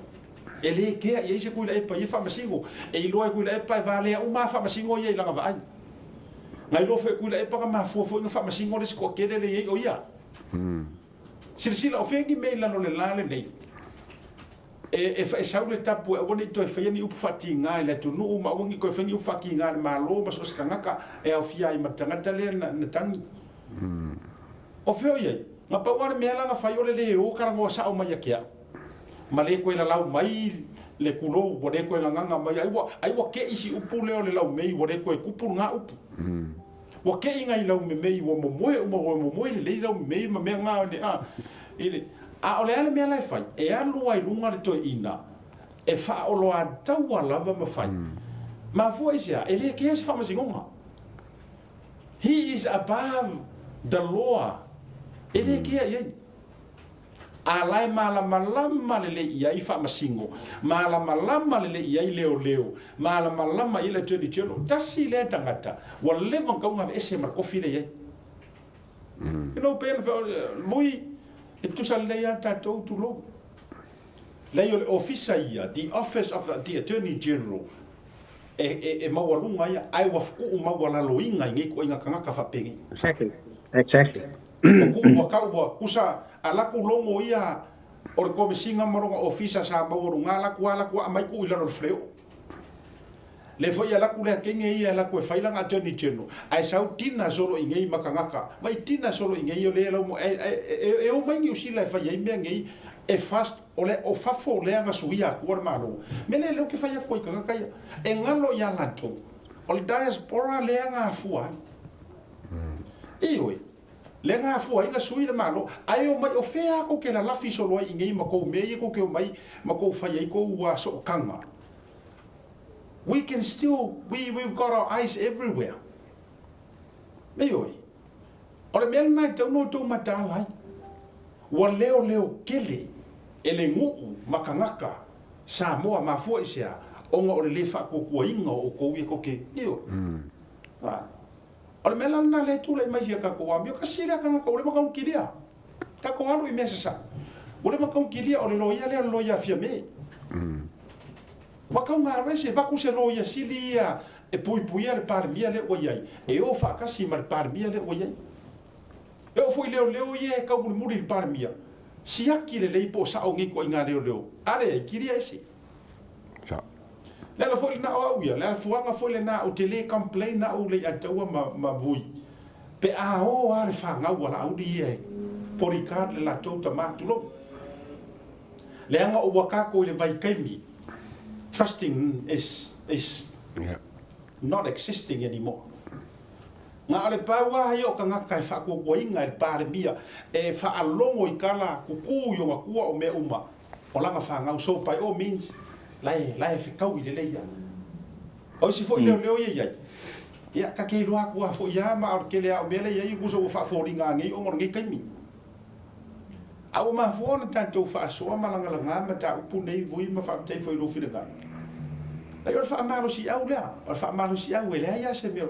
E le kea i ai se Tuilaepa i ia faamasino. E iloa e Tuilaepa e valea uma lava faamasino ia i lana vaai. Na iloa foi e Tuilaepa na mafua foi ona faamasino le isi toatele lea e i ai o ia. Silasila, o fea ni mea i lalo o le la lenei e, e, e sau le tapu e aua ne i toe faia ni upu faatiga i le atunuu ma aua ne i toe faia ni upu faatiga i le Malo ma so o se tagata e aofia ai ma le tagata lea na, na tagi. O fea o i ai? Na pau lava le mea la na fai o le le o talanoa sao mai ia te au. Ma le toe lalau mai le kulou, ua le toe gagaga mai, ai ua, ai ua keʻi si upu lea o le laumei, ua le toe kupu lena upu. Ua keʻi nai laumemei, ua momoe uma, ua momoe lelei laumemei ma mea na, a, i le, a o le a le mea la e fai? E alu lava i luga le toeaina e faaoloataua lava ma fai. Mafua i se a? E le kea se faamasinoga. He is above the law. E le kea i ai. A la e malamalama lelei i ai faamasino, malamalama lelei i ai leoleo, malamalama i ai le Attorney General. Tasi lea tagata ua leva ona tatau ona aveese ma le kofi lea e i ai. You know, pei ona Lui, e tutusa lelei lava tatou, tulou. Leai, o le ofisa ia, the office of the Attorney General, e, e, e maualuga ia, ae ua tuu maualaloina i nei ituaiga tagata faapenei. Exactly. Exactly. Ua tuu, ua tau, ua tusa, a latou logo ia o le Komesina ma lona ofisa sa maualuga latou a latou aamai tuu i lalo o le faleoo. Le foi alu atu lea kenge ia e alu atu e fai lana Attorney General, ae sau tina solo i nei ma tagata, vai tina solo i nei o lea lau e, e, e, e o mai Niu Sila e fai ai mea nei, e fast, o le o fafo lea na suia atua le Malo. Mea lea lea ou te fai atu ai i tagata ia, e galo ia latou, o le diaspora lea na afua ai. Ioe. Lea na afua ai na sui le Malo, ae omai o fea a kou ke lalafi solo ai i nei ma kou mea ia kou ke omai ma kou fai ai kou sootaga. We can still, we, we've got our eyes everywhere. Ioe. O le mea lena e tatau ona outou mataala ai. Ua leoleo kele e le nuu ma tagata Samoa mafua i se a? Ona o le le faatuatuaina o outou ia tou te, ioe. O le mea la lena lea e tulai mai sia tatou amio, tasi lea tagata ua leva ona kauntilia. Tatou alu i mea sasao. Ua leva ona kauntilia o le loia lea o le loia a Fiame. Ua tau galue se avatu se loia sili ia e puipuia le Palemia lea ua i ai, e o faatasi ma le Palemia lea ua i ai. E oo foi i leoleo ia e tau mulimuli i le Palemia, siaki lelei po o sao nei ituaiga leoleo, a leai, kilia ese. Sao. Le ala foi lena o au ia, le ala fuaga foi lena ou te le complain au le Ataua ma, ma Vui. Pe a o a le fanau a Laauli ia e bodyguard le latou tama tulou. Leaga o ua tatou i le vaitaimi, trusting is, is Yeah. not existing anymore. Na o le pau lava ia o tagata e faatuatuaina e le Palemia e faalogo i tala kuku i ona tua o mea uma o lana fanau so by all means la e la e fetaui lelei lava. O isi foi leoleo ia i ai, ia ta te iloa atu lava foi a ma o le tele lava o mea la e i ai tusa ua faafoliga nei ona o lenei taimi. A ua mafua ona tatou faasoa ma lagalaga mataupu nei vui ma faafetai foi i lou finagalo. Leai o le faamalosiau lea, o le faamalosiau e leai lava se mea.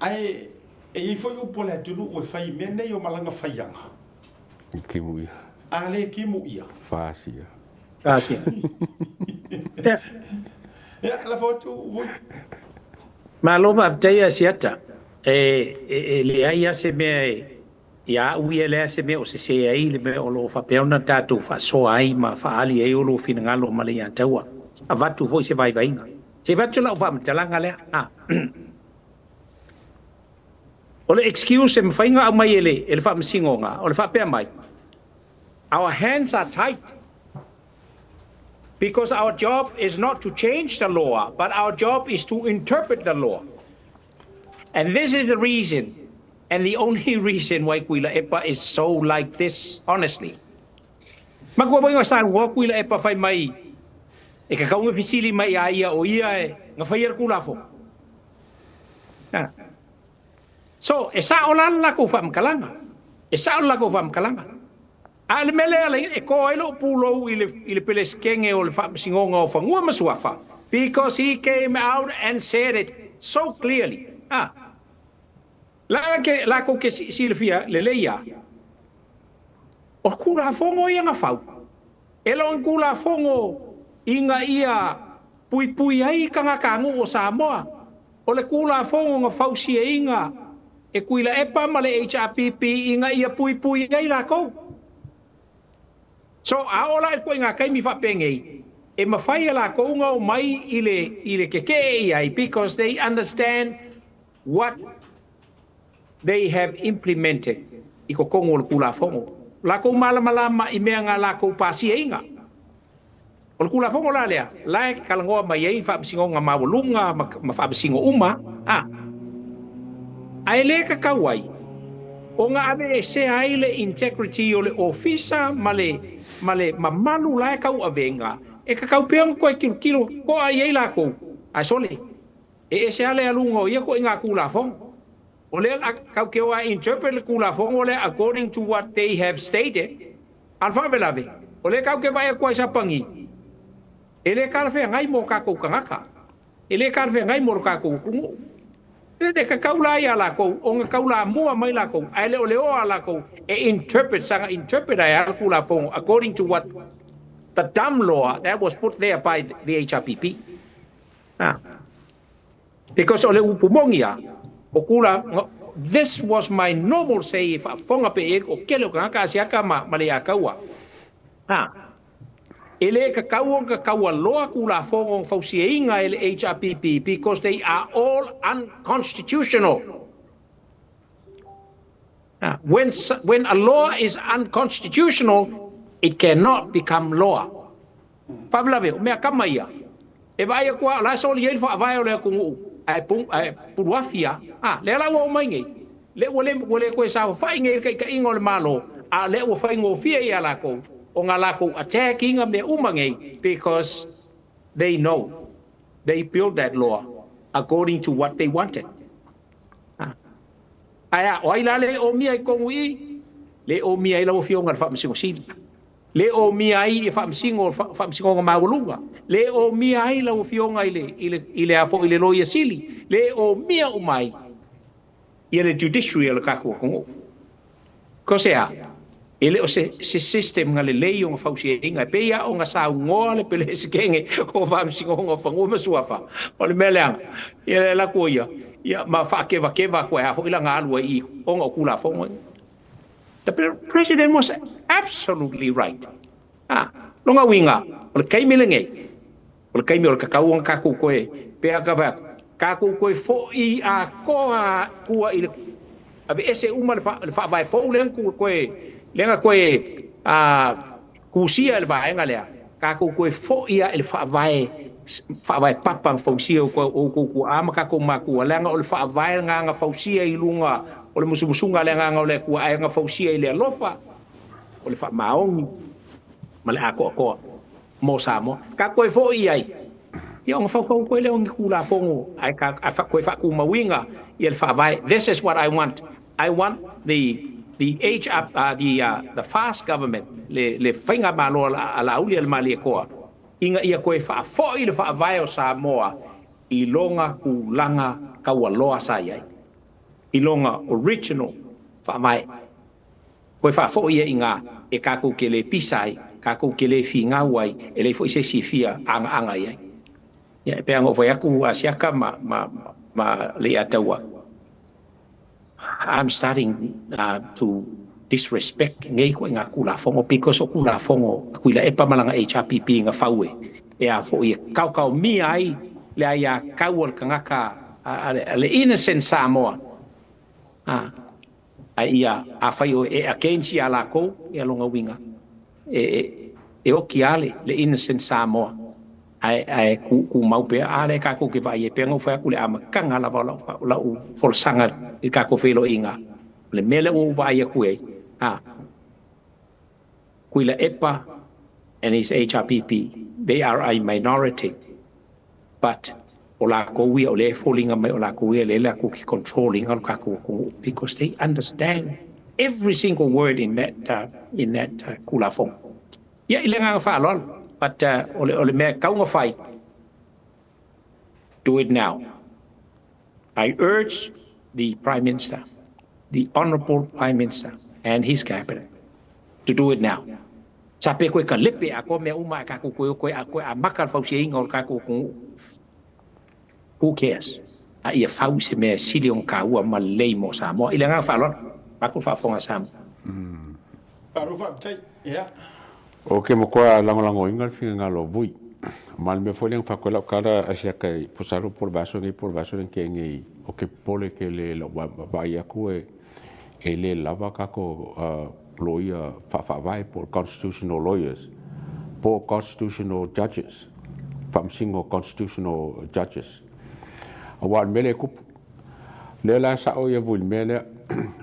Ae e i ai foi upu a le atunuu e fai i mea nei o malaga faiaga. I kimu ia. A le kimu ia. Fasia. Fasia. Ia, lafo atu vui. Malo faafetai ia Asiata. E, e, e leai lava se mea e, Ia au ia leai se mea o sesē ai le mea o lo o faapea ona tatou faasoa ai ma faaali ai o lou finagalo ma le iataua. Avatu foi se vaivaiga. Se avatu lau faamatalaga lea. A. O le excuse e mafai ona aumai e le, e le Faamasinoga, o le faapea mai, Our hands are tied because our job is not to change the law, but our job is to interpret the law. And this is the reason, and the only reason why Tuilaepa is so like this, honestly. Makua foi na saunoa Tuilaepa fai mai e kakau na fesili mai ia ia o ia e na faia le Tulafono. Ah. So, e sao la le lakou faamatalaga. E sao le lakou faamatalaga. A o le mea lea e ala e kō ai lou pulou i le, i le Pelesekene o le Faamasinoga o Fanua ma Suafa, because he came out and said it so clearly. Ah. La ke, lakou ke silafia lelei a. O Tulafono ia na fau. E le o ni Tulafono ina ia puipui ai tagatanuu o Samoa. O le Tulafono na fausiaina e Tuilaepa ma le HRPP ina ia puipui ai lakou. So, a oo la i le ituaiga taimi faapenei, e mafai e lakou ona omai i le, i le tetee i ai because they understand what they have implemented i totonu o le Tulafono. Lakou malamalama i mea na lakou pasiaina. O le Tulafono la lea, la e talanoa mai ai faamasinoga maualuga ma, ma faamasino uma, a. Ae le tatau ai ona aveesea ai le integrity o le ofisa ma le, ma le mamalu la e tauavega, e tatau pea ona toe tilotilo toa i ai lakou. Ae sole, e ese lava le aluga o ia ituaiga Tulafono. O lea la tatou te o a interpret le Tulafono lea according to what they have stated, A o le faalavelave, o lea tatou te vaai atu ai i Sapani, e le talafeagai mo tatou tagata, e le talafeagai mo le tatou atunuu. E le tatau la iā lakou ona taulamua mai lakou, ae le o le o a lakou e interpret, saga interpret ai lava le Tulafono according to what the dumb law that was put there by the HRPP. Ah. Because o le upu moni a, o kula, this was my normal say e faafofoga pe i o kele o tagata Asiata ma, ma le Iākaua. Ha. E le tatau ona tataualoa Tulafono fausiaina e le HRPP because they are all unconstitutional. Ha. When, when a law is unconstitutional, it cannot become law. Faalavelave, o mea kama ia. E vaai atu lava, o la e soli ai le faavae o le atunuu, ae, ae puluafi lava. A, lea la ua oo mai nei. Lea ua le ua le toe saofai nei i le taitaiga o le Malo, a o lea ua faigofie ia latou ona latou attack ina mea uma nei because they know they built that law according to what they wanted. Ae a, o ai la le omia i totonu i i? Le omia ai lau Afioga i le Faamasino Sili. Le omia ai i Faamasino o le Faamasinoga Maualuga. Le omia ai lau Afioga i le, i le, i le a foi, i le Loia Sili. Le omia uma ai ia le judiciary a le tatou atunuu. Ko se a? E le o se, se system na lelei ona fausiaina, e pei lava ona saunoa le Peresetene o Faamasinoga o Fanua ma Suafa, o le mea leaga, ia le alu atu o ia, ia ma faakevakeva atu ai lava foi lana alu ai i i ona o Tulafono ia. The President was absolutely right. A, lona uiga, o le taimi lenei, o le taimi o le tatau ona tatou toe, pe a ta fai atu, tatou toe foi atoa tua i le aveese uma le faavae fou lea na toe, lea na toe tusia e le vaega lea, tatou toe foi lava i le faavae, faavae papa na fausia e outou tuaa ma tatou matua, leaga o le faavae lena na fausia i luga o le musumusuga a le Agaga o le Atua, ae na fausia i le alofa, o le faamaoni ma le atoatoa mo Samoa. Ka toe foi i ai, ia ona faufau koe lea o ni Tulafono ae ka toe faatumauina ia le Faavae. This is what I want. I want the the age up the the fast government le le faigamalo a Laauli a le Malietoa ina ia toe faafoi le Faavae o Samoa i lona tulaga taualoa sa i ai, i lona original Faavae. Koe faafoi ia i nga e kakou ke le pisa ai, kakou ke le finau ai, e leai foi se isi e fia agaaga i ai. Ia, e pei ona ou fai atu Asiaka ma, ma, ma Leiataua, I'm starting to disrespect nei koe nga Tulafono because o Tulafono a Tuilaepa ma lana HRPP na fau e, e a foi e kaokaomia ai le aiātau a le tagata a le innocent Samoa. A. Ae ia, afai o e against ia lakou, ia lona uiga, e, e oki lava le, le innocent Samoa, ae, ae ku, kumau pea, a lea tatou te vaai ai pea na ou fai atu le amataga lava o lau, lau folasaga i le tatou feiloaiga, o le mea lea ua ou vaai atu ai, a, Tuilaepa and his HRPP, they are a minority. But o lakou ia o lea e foliga mai o lakou ia lea lakou ke control ina lo tatou atunuu because they understand every single word in that in that Tulafono. Ia i le agaga faaaloalo but o le o le mea e tatau ona fai, do it now. I urge the Prime Minister, the Honourable Prime Minister and his cabinet to do it now. Sa pea koe ka lepe atoa mea uma a tatou koe o koe a koe amata le fausiaina o le tatou atunuu. Who cares? A ia fau i se mea e sili ona taua ma lelei mo Samoa. I le agaga faaaloalo, vaeatu le faafofoga a Samoa. Malo faafetai. Ia. O ke matua lagolagoina le finagalo o Vui. Ma le mea foi lea na fai atu ai lau tala a siaka i Posalo po o le vaiaso nei po o le vaiaso lea na tea nei, o ke popole tele i lau vaai atu e le lava tatou loia faafaavae po o constitutional lawyers po o constitutional judges, faamasino constitutional judges. Aua o le mea lea e tupu, lea la e sao ia Vui i le mea lea,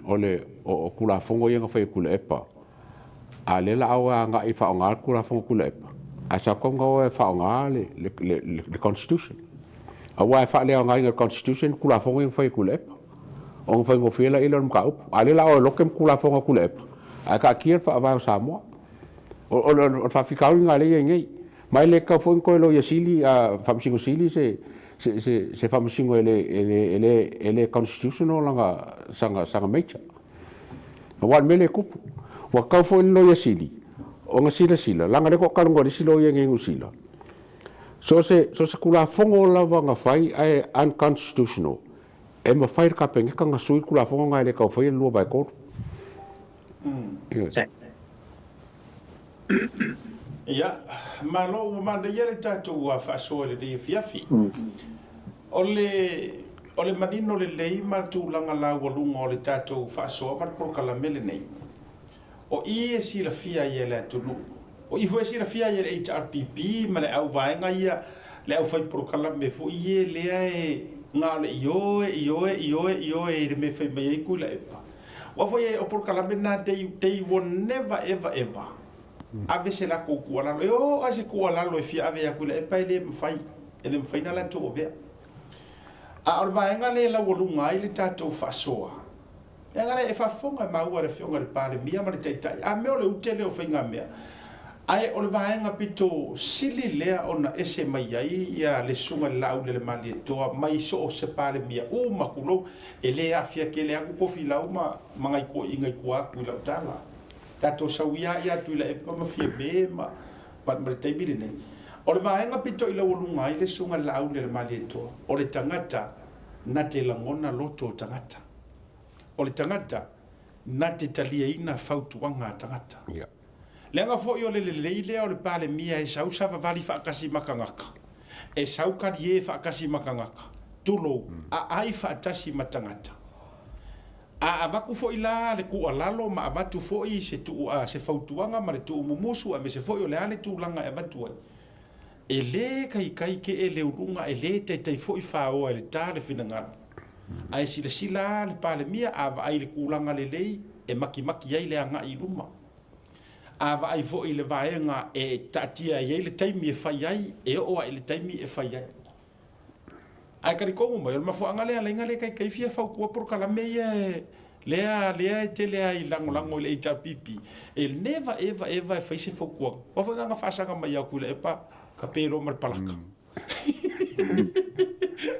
o le o Tulafono ia na fai e Tuilaepa, A lea la a o e agai e faaaoga le Tulafono Tuilaepa, ae sa tatau ona o e faaaoga le, le, le, le Constitution. Aua e faaleaogaina e le Constitution Tulafono ia na fai e Tuilaepa. Ona faigofie laia lea o le mataupu. A lea la a o e lote ma Tulafono a Tuilaepa, ae taatia le Faavae o Samoa. O, o, o le faafitauli lena lea e i ai nei. Ma e le tatau foi ona toe Loia Sili, a, Faamasino Sili se, se, se, se Faamasino e le, e le, e le, e le constitutional lana, sana, sana major. Aua o le mea lea e tupu, ua tatau foi le Loia Sili ona silasila, leaga o lea faatoa talanoa i le isi loia nei i Niu Sila, so o se, so o se Tulafono lava na fai ae unconstitutional, e mafai e le Kapeneta ona sui le Tulafono lena e le tau faia le 2/3. Ia, malo ua manaia le tatou faasoa i lenei afiafi. O le, o le manino lelei ma le tulaga laualuga o le tatou faasoa ma le polokalame lenei, o i e silafia ai e le atunuu, o i foi e silafia ai e le HRPP ma le auvaega ia, le aufai polokalame foi ia lea e Na o le ioe, ioe, ioe, ioe i le mea e fai mai ai Tuilaepa. Aua foi e o polokalame lena they, they will never ever ever ave se latou tuualalo. E oo lava se tuualalo e fia ave ia Tuilaepa e le mafai, e le mafai ona latou avea. A o le vaega lea e laualuga ai le tatou faasoa, leaga lea e faafofoga e maua e le Afioga i le Palemia ma le Taitai, a mea o le ute lea o faigamea, ae o le vaega pito sili lea ona ese mai ai ia le Susuga i le Laaulialemalietoa mai so o se Palemia uma, tulou, e le aafia tele atu Tofilau ma nai toeaiina i tua atu i lau tala. Tatou sau ia ia Tuilaepa ma Fiame ma ma le taimi lenei. O le vaega pito i laualuga ai le Susuga i le Laaulialemalietoa, o le tagata na te lagona loto o tagata. O le tagata na te taliaina fautuaga a tagata. Leaga foi o le lelei lea o le Palemia e sau savavali faatasi ma tagata, e sau kalie faatasi ma tagata, tulou, aai faatasi ma tagata. A avatu foi la le tuualalo ma avatu foi se tuu, se fautuaga ma le tuumumusu aemaise foi o le a le tulaga e avatu ai, e le taitai kee le uluga, e le taitai foi faoa e le ta le finagalo. Ae silasila lava le Palemia, a vaai i le tulaga lelei e makimaki ai le agai i luma. A vaai foi i le vaega e taatia ai ai le taimi e fai ai, e oo lava i le taimi e fai ai. Ae talitonu mai, o le mafuaaga lea laina le taitai fia fautua polokalame ia e lea lea e tele ai lagolago i le HRPP. E never ever ever e fai se fautuaga. Aua foi na faasaga mai ia Tuilaepa ka pelo ma le palaka.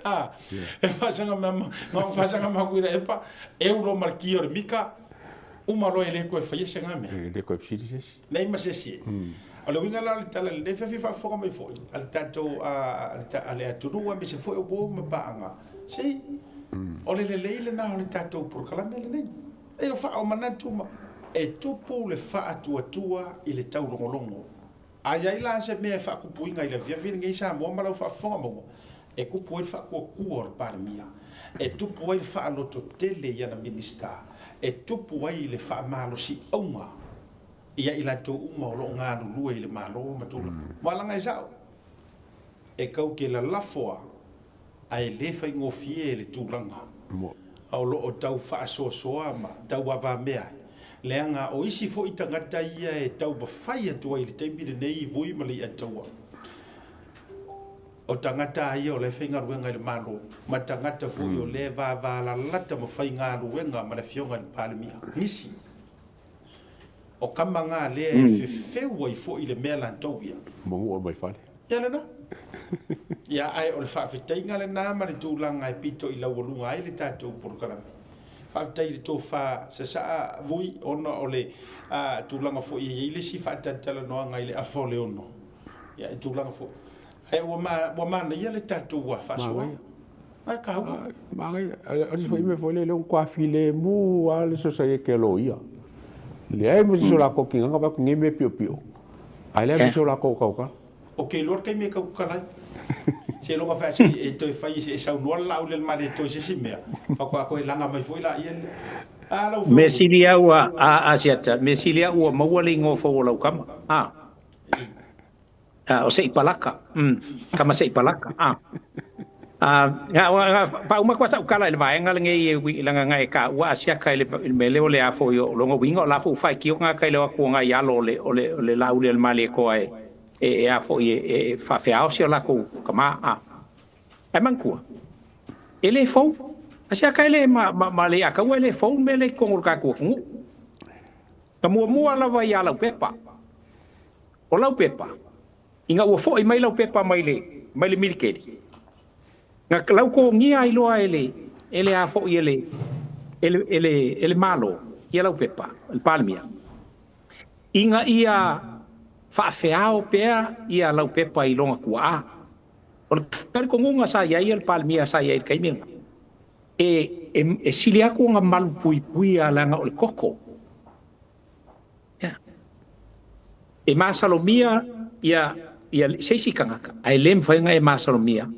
Ah, e faasaga mai ma faasaga mai Tuilaepa e ulo ma le ki o le mika uma loa e le toe faia se mea. E le toe fesili se isi. Leai ma se isi. O le uiga la o le tala lenei, fia faafofoga mai foi a le tatou a le atunuu aemaise foi o uo ma paaga, se o le lelei lena o le tatou polokalame lenei. E o faaomanatu ma e tupu le faatuatua i le taulogologo. A i ai la se mea e faatupuina i le afiafi lenei Samoa ma lau faafofoga maua, e tupu ai le faatuatua o le Palemia, e tupu ai le faalototele i ana Minisita, e tupu ai le faamalosiauga ia i latou uma o lo o galulue i le Malo ma tulaga. Ua laga e sa'o, e kau ke lalafo a, ae le faigofie le tulaga o lo o tau faasoasoa ma tauavamea ai, leaga o isi foi tagata ia e taumafai atu ai i le taimi lenei i Vui ma Leiataua, o tagata a ia o la e faigaluega i le Malo, ma tagata foi o lea e vavalalata ma faigaluega ma le Afioga i le Palemia. Nisi. O kama nga lea e fefeu ai foi le mea latou ia. Manua mai fale. Ia lena. Ia ae o le faafetaiga lena ma le tulaga e pito i laualuga ai le tatou polokalame. Faafetai i le tofa sasaa Vui ona o le tulaga foi e i ai le isi faatalatalanoaga i le afa o le ono. Ia e tulaga foi. Ae ua manaia le tatou faasoa. Ai taua. Manaia. O le isi foi mea foi lea, lea ua matua filemu lava le sosaiete a loia. Leai ma se isi o latou tigaga vaeatu nei mea piopio, ae leai ma se isi o latou o tautala. O ke iloa le taimi e tautala ai. Seiloga fai atu e toe fai e saunoa le Laaulialemalietoa i se isi mea, faatoa toe laga mai foi laia lea. A lau Afioga. Mea sili lava ua, a Asiata, mea sili lava ua maua le igoa fou o lau kama. A. O seʻi palaka, kama seʻi palaka, a. Faauma atu lava sa'u tala i le vaega lenei e ui i leaga e taua Asiata i le mea lea o le a foi o lona uiga o la foi ua faitio tagata i le o atu o nai alo o le Laauli a le Malietoa e a foi e faafeao si o latou tama, a. Ae manatua, e le fou. Asiata e le ma Leiataua e le fou le mea lea i totonu o le tatou atunuu. Na muamua lava ia Laupepa. O Laupepa, ina ua foi mai Laupepa mai le, mai le militeli, na lautogia ai loa e le, e le a foi e le, e le, e le, e le Malo ia Laupepa, le Palemia, ina ia faafeao pea ia Laupepa i lona tuaa. O le talitonuga sa i ai le Palemia sa i ai i le taimi lena, e, e, e sili atu ona malupuipuia leaga o le koko. Yeah. E masalomia ia, ia se isi tagata, ae le mafai ona e masalomia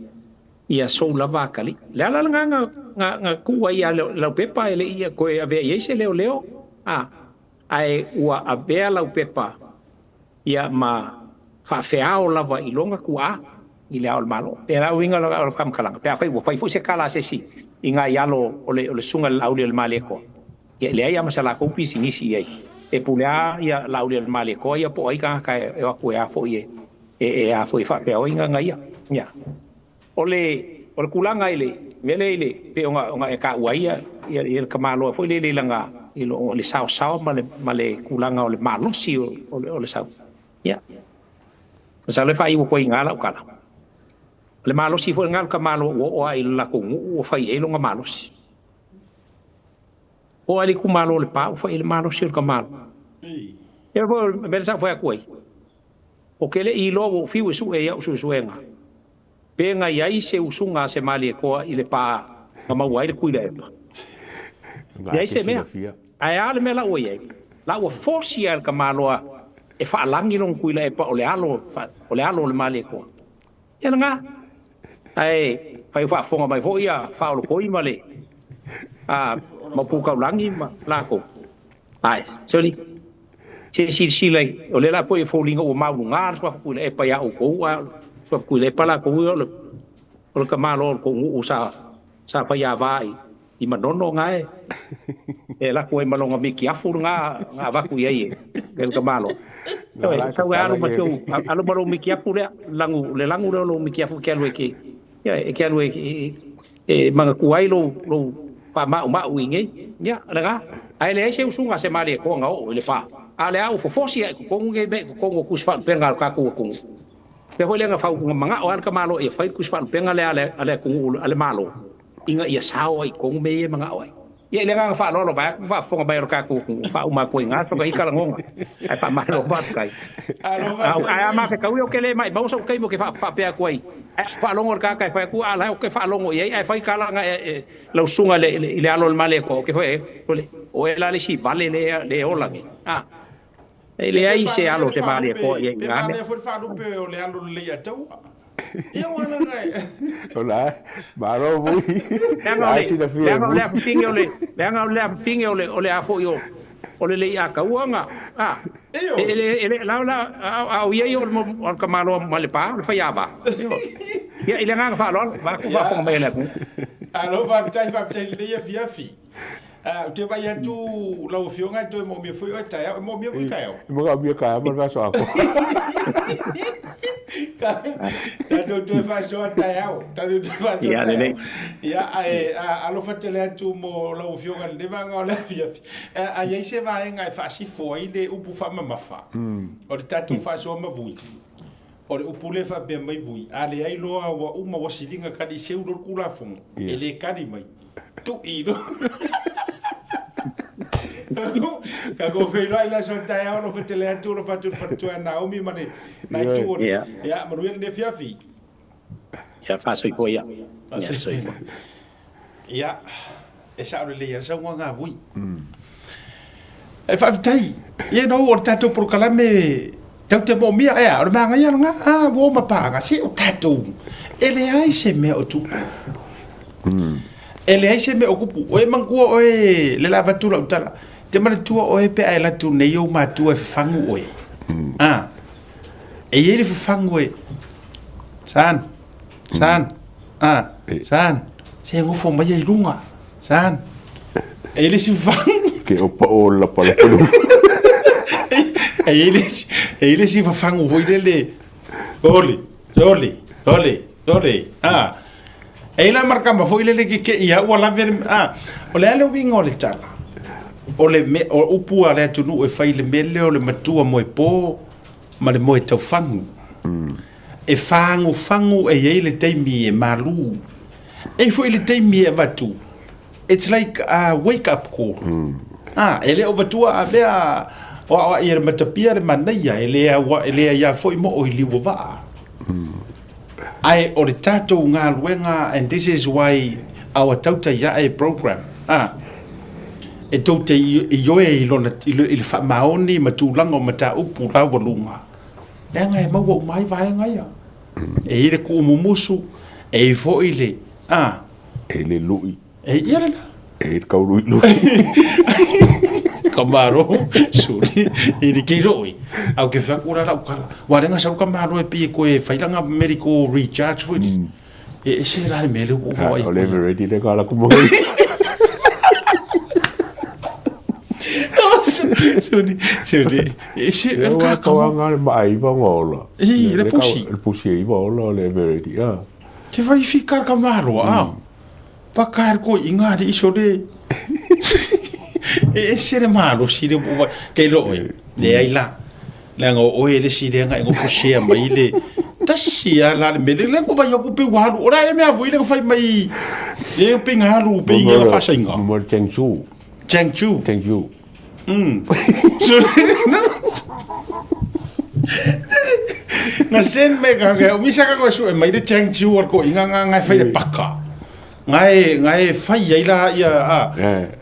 ia sou lava atalii. Le ala lena na, na, na tuu ai ia Laupepa e le i toe avea i ai se leoleo, a, ae ua avea Laupepa ia ma faafeao lava i lona tuaa. i Le Ao o le Malo. E la uiga o le faamatalaga, pe afai ua fai foi se tala a se isi i nai alo o le o le susuga i le Laaulialemalietoa, ia e leai lava ma se latou pisinisi i ai. E pule lava ia Laaulialemalietoa ia po o ai tagata e o atu e a foi e e a foi e faafeaoi gaga ia. Ia. O le o le tulaga i le mea lea i le pei ona ona e taua ai ia ia le tamaloa foi lele i lana i lo le saosao ma le ma le tulaga o le malosi o o le sau. Ia. Masalo e faaiu atu ai i ina lau tala. O le malosi foi lena o le tamaloa ua oo lava i le latou nuu ua fai i ai lona malosi. Oo lava i le itumalo o Lepa ua fai i ai le malosi o le tamaloa. Ia foi o le mea lea sa ou fai atu ai, ou te le i iloa ua ou fiu e sue i au suesuega pe na i ai se usuga a se Malietoa i Lepa na maua ai le Tuilaepa. Leai se mea. Ae a le mea la ua i ai? La ua force ia e le tamaloa e faalagi lona Tuilaepa o le alo o le alo o le Malietoa. Ia lena. Ae fai faafofoga mai foi ia Faaolokoi ma le a Mauputaulagi ma latou. Ae, soli, se silasila i, o lea la poi e foliga ua mauluga le suafa Tuilaepa ia outou, a o le suafa Tuilaepa latou ia o le o le tamaloa o le tou nuu sa sa faiava i i Manono na e e alu atu ai ma lona mitiafu lena na avatu i ai e le tamaloa. Ioe, sau e alu ma si ou, alu ma lou mitiafu lea, lanu, le lanu lea o lou mitiafu e te alu e te, ioe, e te alu e, e, e manatua ai lou, lou faamaumau i inei. Ia, lena. Ae leai se usuga a se Malietoa na oo i le fa. A o le a ua fofosi lava i totonu nei mea i totonu o tusi faalupega a le tatou atunuu. Pei foi lea na fau, na manao lava le tamaloa ia fai le tusi faalupega lea a le, a le atunuu, a le Malo, ina ia sao ai i totonu mea ia e manao ai. Ia i le agaga faaaloalo vaeatu faafofoga mai o le tatou atunuu, faauma atu ai i ina soka ita lagona. Ae faamalo faafetai. Ae a mafetaui ou te le maimau sou taimi ou te faapea atu ai, ae faalogo le tagata e fai atu, a la e ou te faalogo i ai, ae fai tala na lau susuga i le alo o le Malietoa, ou te fai atu, sole, o oe la le isi vale lea e ola nei. A, e leai se alo o se Malietoa i ai i na mea. Pe manaia foi le faalupe o le alo lelei a Taua. Ia ua lana e. O la, malo vui. Leaga o le, leaga o le afafine o le, leaga o le afafine o le, o le a foi o, o le lei ataua na, a, e, e, e, la, la, a, o ia ia o le, o le tamaloa mai Lepa, o le faiava. Ia, i le agaga faaaloalo, vaeatu faafofoga mai a le atunuu. Alo, faafetai, faafetai i lenei afiafi. Ou te vaai atu lau Afioga e toe moomia foi oe taeao. E moomia foi taeao? E manaomia taeao ma le vaiaso atoa. Tatou toe faasoa taeao. Tatou toe faasoa taeao. Ia, ae alofa tele atu mo lau Afioga i lenei vaega o le afiafi. A i ai se vaega e faasifo ai le upu faamamafa, o le tatou faasoa ma vui, o le upu lea e faapea mai vui, a leai loa ua uma ua siliga kali seu loa le Tulafono, e le kali mai. Tui loa. Tatou feiloai i le aso taeao, alofa tele atu, alofa atu i le faletua ia Naomi ma le na itu o le, ia, manuia lenei afiafi. Ia, faasoifua ia. Faasoifua. Ia, e sao lelei lava le saunoaga a Vui. E faafetai, ia no o le tatou polokalame tatou te moomia, ea, o le manaia lena, a, ua oma paga, se o tatou, e leai se mea o tupu. E leai se mea o kupu. Oe manatua oe le la avatu lau tala. Te manatua oe pe a e alu atu nei ou matua e fafagu oe. A, e i ai le fafagu e, Son, son, a, son, se nofo mai i luga, son. E i ai le isi fafagu. Ke o pa o lapalapa lu. E i ai le isi, e i ai le isi fafagu foi lele, ole, ole, ole, ole, a. E i ai la ma le tama foi lele ke ke ia ua lave le, a, o le a le uiga o le tala? O le me, o upu a le atunuu e fai i le mea lea o le matua moepo ma le moe taufagu. E fagufagu e i ai le taimi e malū. E i ai foi le taimi e avatu, it's like a wake up call. A, e le o avatua a mea o aoai e le matapia le manaia, e le aua, e le aia foi moo i liu o vaa. Ae o le tatou galuega and this is why our Tautai Ae program, a, e tou te ioe i lona, i le faamaoni ma tulaga o mataupu laualuga, leaga e maua uma ai vaega ia. E i ai le kuumumusu, e i ai foi le, a. E i ai le lui. E ia lena. E i ai le tauluilui. Ka malo, suli, i le kiloi. Ae ou te fai atu la lau tala, ua lea na sau ka malo e pei e toe fai lana medical recharge foi lea. E ese la le mea lea ua ou vaai O le atu ai. ready le ka la ku mo. Soni, soni, e ese E e ua ka ka ka. nga le ma ai ba ngola. I, le pusi. Le pusi e iwa ola le ready. Ah. Te vai fi ka ka malo a. Pa ka ko inga ri iso le. E ese le malosi le ua kei loo e. Leai la. Leaga o oe le isi lea na e nofo share mai le tasi a la le mele le ko vai aku pe walu. Ora e mea vui le fai mai le pe ngalu pe inga fasainga. Mo Cheng Chu. Cheng Chu. Cheng Chu. So, na sen me ka ka misa ka ko su e mai le Cheng Chu ko inga nga nga fai le paka. Ngae ngae fai ai la ia a.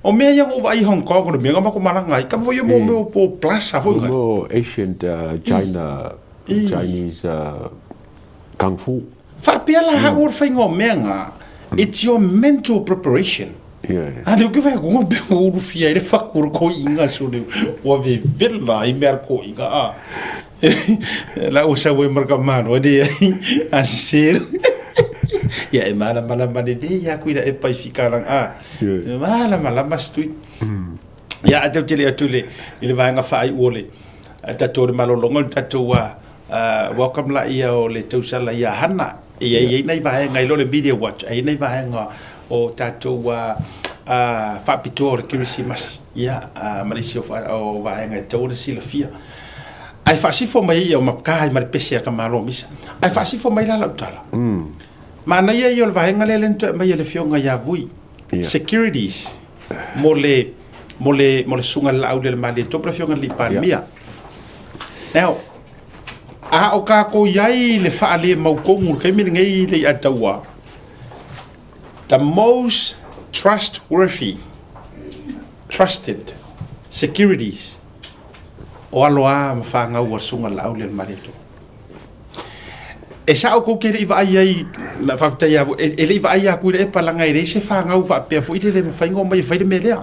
O mea ia o vai Hong Kong o le mea nga mako malanga ai. Ka foi mo mea po plaza foi ngai. Mo ancient China Chinese kung fu. Faapea la hau o le faiga o mea nga. It's your mental preparation. Yeah. A leo ke whai konga pe o urufia i le whaku o le koiinga so le ua vevela i mea le koiinga a. La ua sau e marka malo e ai a sere. Ia e malamalama lelei ia kui la e pai fikaranga a. E malamalama se tui. Ia a tau tele atu i le i le vaega faaiu o le tatou o le malologa o le tatou welcome la ia o le tausala ia Hana. Ia i ai nai vaega i lo le Media Watch, ai nai vaega o tatou faapitoa o le Kerisimasi, ia, ma nisi o vaega e tatau ona silafia. Ae faasifo mai ai ia o mapka ai ma le pese a ka Malo misa. Ae faasifo mai la lau tala. Manaia ia o le vaega lea lea na toe aumai e le Afioga ia Vui, securities mo le mo le mo le susuga i le Laauli a le Malietoa po o le Afioga i le Alii Palemia. Now, a o kākou i ai i le faalemautogu i le taimi lenei le i'a taua, the most trustworthy, trusted securities o alo a ma fanau a le Susuga i le Laauli a le Malietoa. E sao kou te le i vaai ai, na faafetai lava foi, e le i vaai atu i le epa leaga e leai se fanau faapea foi lele e mafai ona omai e fai le mea lea.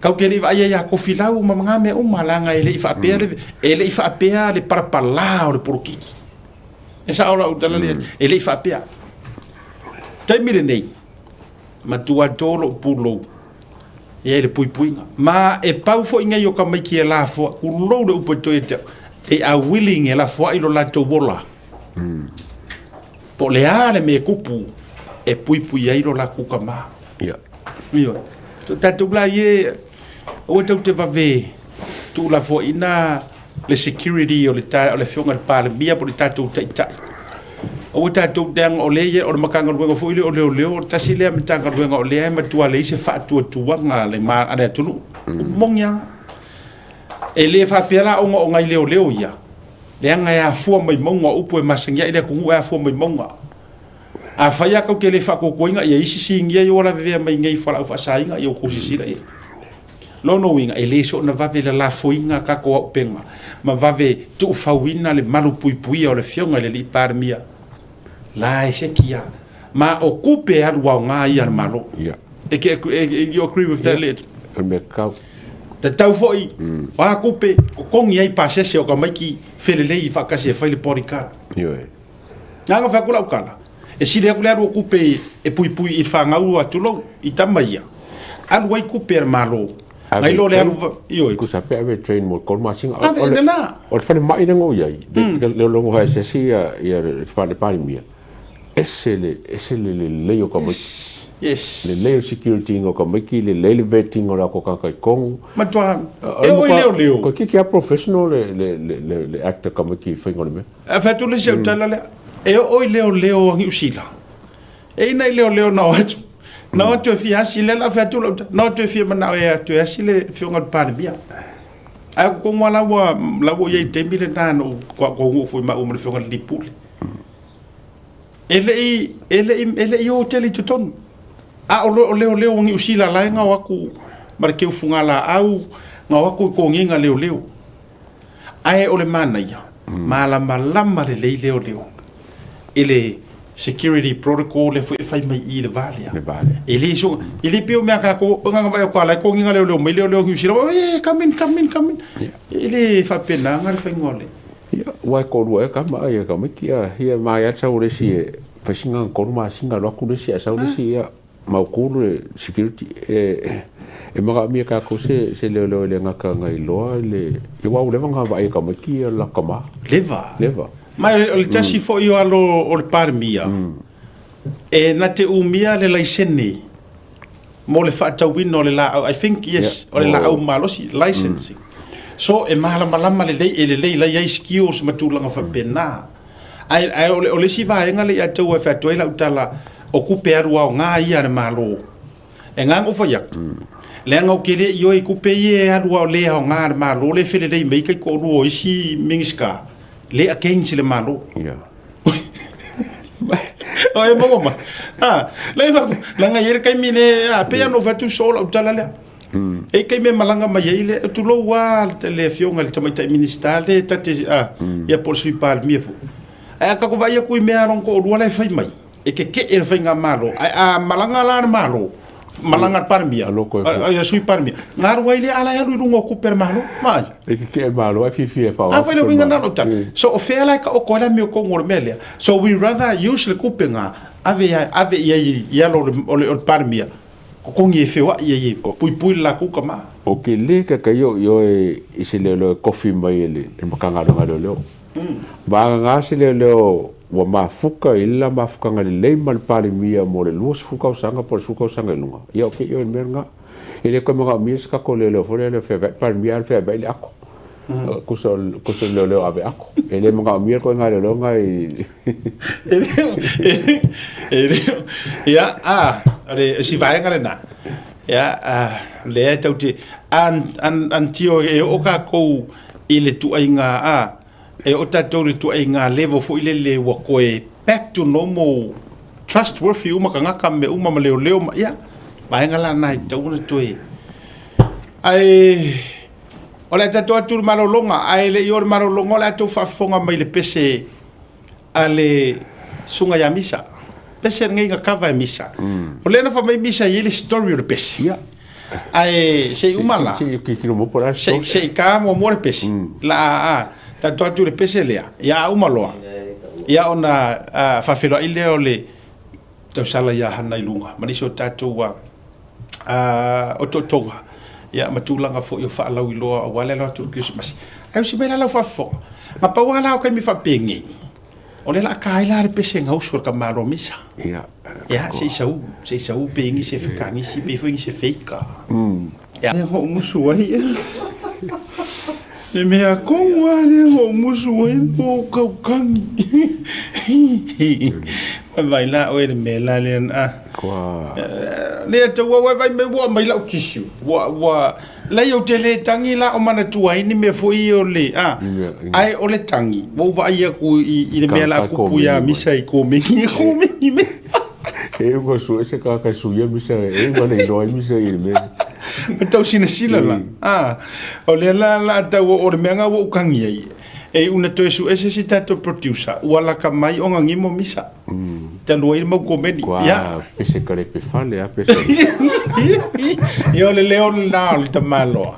Kau te le i vaai ai ia Kofilau ma ngā mea uma leaga e le i faapea le, e le i faapea le palapalā o le polokiki. E sao lau tala lea, e le i faapea. Taimi lenei, matua tō lou pulou, e ai le puipuiga. Ma e pau foi nei o tamaiti e lafoai, tulou le upu e toe ia te au, they are willing e lafoai lo latou ola. Po o le a le mea e tupu e puipui ai lo latou tama. Ia. Ioe. So tatou la ie, aua tou te vave tuulafoaiina le security o le ta, o le afioga i le Palemia po o le tatou Taitai. Aua tatou leaga o lea ia, o le Matagaluega foi lea o Leoleo, o le tasi lea Matagaluega o lea e matua leai se faatuatuaga a le, a le atunuu. Moni lava. E le faapea la ona o nai leoleo ia, leaga e afua mai mauga, o upu e masani ai le atunuu e afua mai mauga. Afai lava tou te le faatuatuaina ia isi sinia ia ua lavevea mai nei i fualaau faasaina, ia ua tou sisila i ai. Lona uiga, e le soona vave lalafoina tatou auupega ma vave tuufauina le malupuipuia o le Afioga i le Alii Palemia. La e se kia. Ma o tupe e alu aoga ia a le Malo. Yeah. E ke, e, you agree with that, Yeah. O le mea tatau. Tatau foi, o a tupe, totogi ai pasese o tamaiti felelei faatasi e fai le bodyguard. Ioe. Na ona fai atu lau tala, e sili atu le alu o tupe e puipui i fanau a tulou, i tama ia. Alu ai tupe a le Malo. Nai lo le alu, ioe. Tusa pe ave train mo le tolu masina. Ave, lena. O le falemai lea na ou i ai, le logo hai asiasi ia le Palemia, ese le, ese le lelei o tamaiti. Yes. Lelei o le security ina o tamaiti, lelei le vetting o le latou tagata i totonu. Matua, e oo i leoleo. Toeitiiti lava professional le act a tamaiti i le faiga o le mea. A fai atu le isi au tala lea, e oo i leoleo a Niu Sila. E i nai leoleo na o atu, na o atu e fia asi, lea la fai atu lau tala, na o atu e fia manao e atu e asi le afioga i le Palemia. Ae o totonu lava la ua, la ua i ai i le taimi lena na ou taunuu foi maua ma le afioga i le alii pule. E le i, e le i, e le i o tele i totonu. A o leoleo o Niu Sila la e gao atu ma le keufugalaau, gao atu i toniga leoleo. Ae o le manaia, malamalama lelei leoleo i le security protocol lea foi e fai mai i le va lea. Le va lea. E le so, e le pei o mea kākou, o nganga vai o ka lai ko nginga leo leo mai leo leo New Zealand, e come in, come in, come in. E le faapena nga le fainga o le. Ia, ua e toalua ea tama a ia tamaiti a ia mai a sau le isi e fai singa na tolu masina alu atu le isi ae sau le isi ia mautu le security e e manaomia e tatou se se leoleo e le gata na iloa le ia aua ua leva ona vaai e tamaiti ia le latou tama. Leva. Leva. Ma o le tasi foi o alo o le Palemia e na te umia le laisene mo le faatauina o le laau, I think yes, o le laau malosi, licensing. So e malamalama lelei, e lelei la i ai skills ma tulaga faapena. Ae, ae o le, o le isi vaega lea ia te au e fai atu ai lau tala, o kupe alu aoga ia a le Malo. E ngā ngo fai atu. Leaga ou te le ioe i kupe ia e alu ao le aoga a le Malo le felelei mai kai toalua o isi Minisita, le against le Malo. Yeah. O e maua mai. Ah, le fa langa i le kaimi le a pe ano fatu so lau tala lea. E kaimi e malanga mai ai le tulou a le afioga le tamaitai Minista le tate a ia po o le Sui Palemia foi. Ae a tatou vaai atu i mea a lona toalua la e fai mai, e keke'e le faigamalo, ae a malaga la le Malo, malaga le Palemia, le Sui Palemia, galu ai lea a la e alu i luga o tupe a le Malo, vaai. E keke'e le Malo ae fiafia e faaaoga. Afai le uiga lena o lau tala. So o fea la e taoto ai la amiotonu o le mea lea? So we rather use le tupe lena, ave ave i ai i alo o le Palemia, totogi e feoai ai e puipui le latou tama. Ou te le tatai o i oe i se leoleo e kofi mai e le Matagaluega a Leoleo. Vagana se leoleo ua mafuta i le la mafutaga lelei ma le Palemia mo le 20 tausaga po o le 10 tausaga i luga, ia ok i oe i le mea lena. E le toe manaomia se tatou leoleo foi lea e feaveai le Palemia ae feaveai le ato. Tusa o le leoleo ave ato. E le manaomia le ituaiga leoleo lena i... Ia, a, o le isi vaega lena. Ia, a, lea e tau te... An tio e oo tatou i le tuaiga a e oo tatou i le tuaiga level foi lele ua toe back to normal trustworthy uma tagata ma mea uma ma leoleo ma ia vaega la na e tatau ona toe ae o le a tatou atu i le malologa ae le i o le malologa o le a tou faafofoga mai le pese a le susuga ia Misa. Pese lenei na kava e Misa. O lea na fai mai Misa e i ai le story o le pese. Ia. Ae se i uma la. Se i tilotilo mo po o le a le story. Se i ka muamua le pese. La a a tatou atu i le pese lea, ia a uma loa, ia ona faafeiloai lea o le tausala ia Hana i luga ma nisi o tatou otootoga ia ma tulaga foi o faalauiloa aua le alo atu o le Kerisimasi. Ae usi mai la lau faafofoga, na pau lava la o taimi faapenei, o lea o le a ta ai la le pese gausu a le tamaloa Misa. Ia. Ia, se i sau, se i sau pe i nisi e fekagisi, pe i foi nisi e feika. Ia. Lea ou musu ai. Le mea kongo a lea ou musu ai o kaukangi. Vai la oe le mea la lea a. Kua. Lea tau au vai mai ua mai lau tissue. Ua ua lai ou te le tangi la o manatua ai ni mea foi o le a. Ai o le tangi. Ua ou vaai atu i i le mea la kupu ia misa i komengi komengi me. E ua sue se tagata e suia misa e ua le iloa ai misa i le mea. E tau silasila la. Ah, o lea la la tau o le mea nga ua ou kangi ai. E una toe sue se si tatou producer, ua laka mai o ngagi mo misa. Talu ai le mau komeni. Kua Ia. pese kalepe fale a pese. Ia o le leo lena o le tamaloa.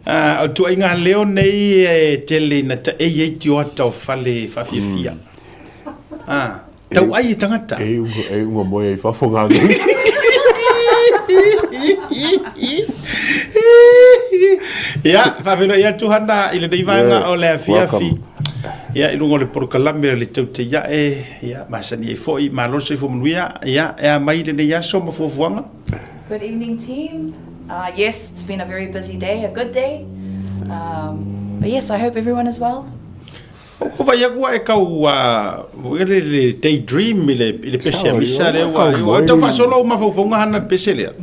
Ah, o tuaiga leo nei e tele ina taei ai tioata o fale faafiafia. Ah. Tau ai e tangata. E unga, e unga moe ai fafo ngā ngui. Ia, faafeiloai atu Hana i lenei vaega o le afiafi. Ia, i luga o le polokalame o le Teuteiae, ia, masani ai foi, malo le soifua manuia. Ia, e a mai lenei aso ma fuafuaga? Good evening team. Uh, yes, it's been a very busy day, a good day. Um, but yes, I hope everyone is well. Ko whai aku e kau a le le daydream i le i le pese a misa le ua ua tau faasolo o mafaufauga hana le pese lea.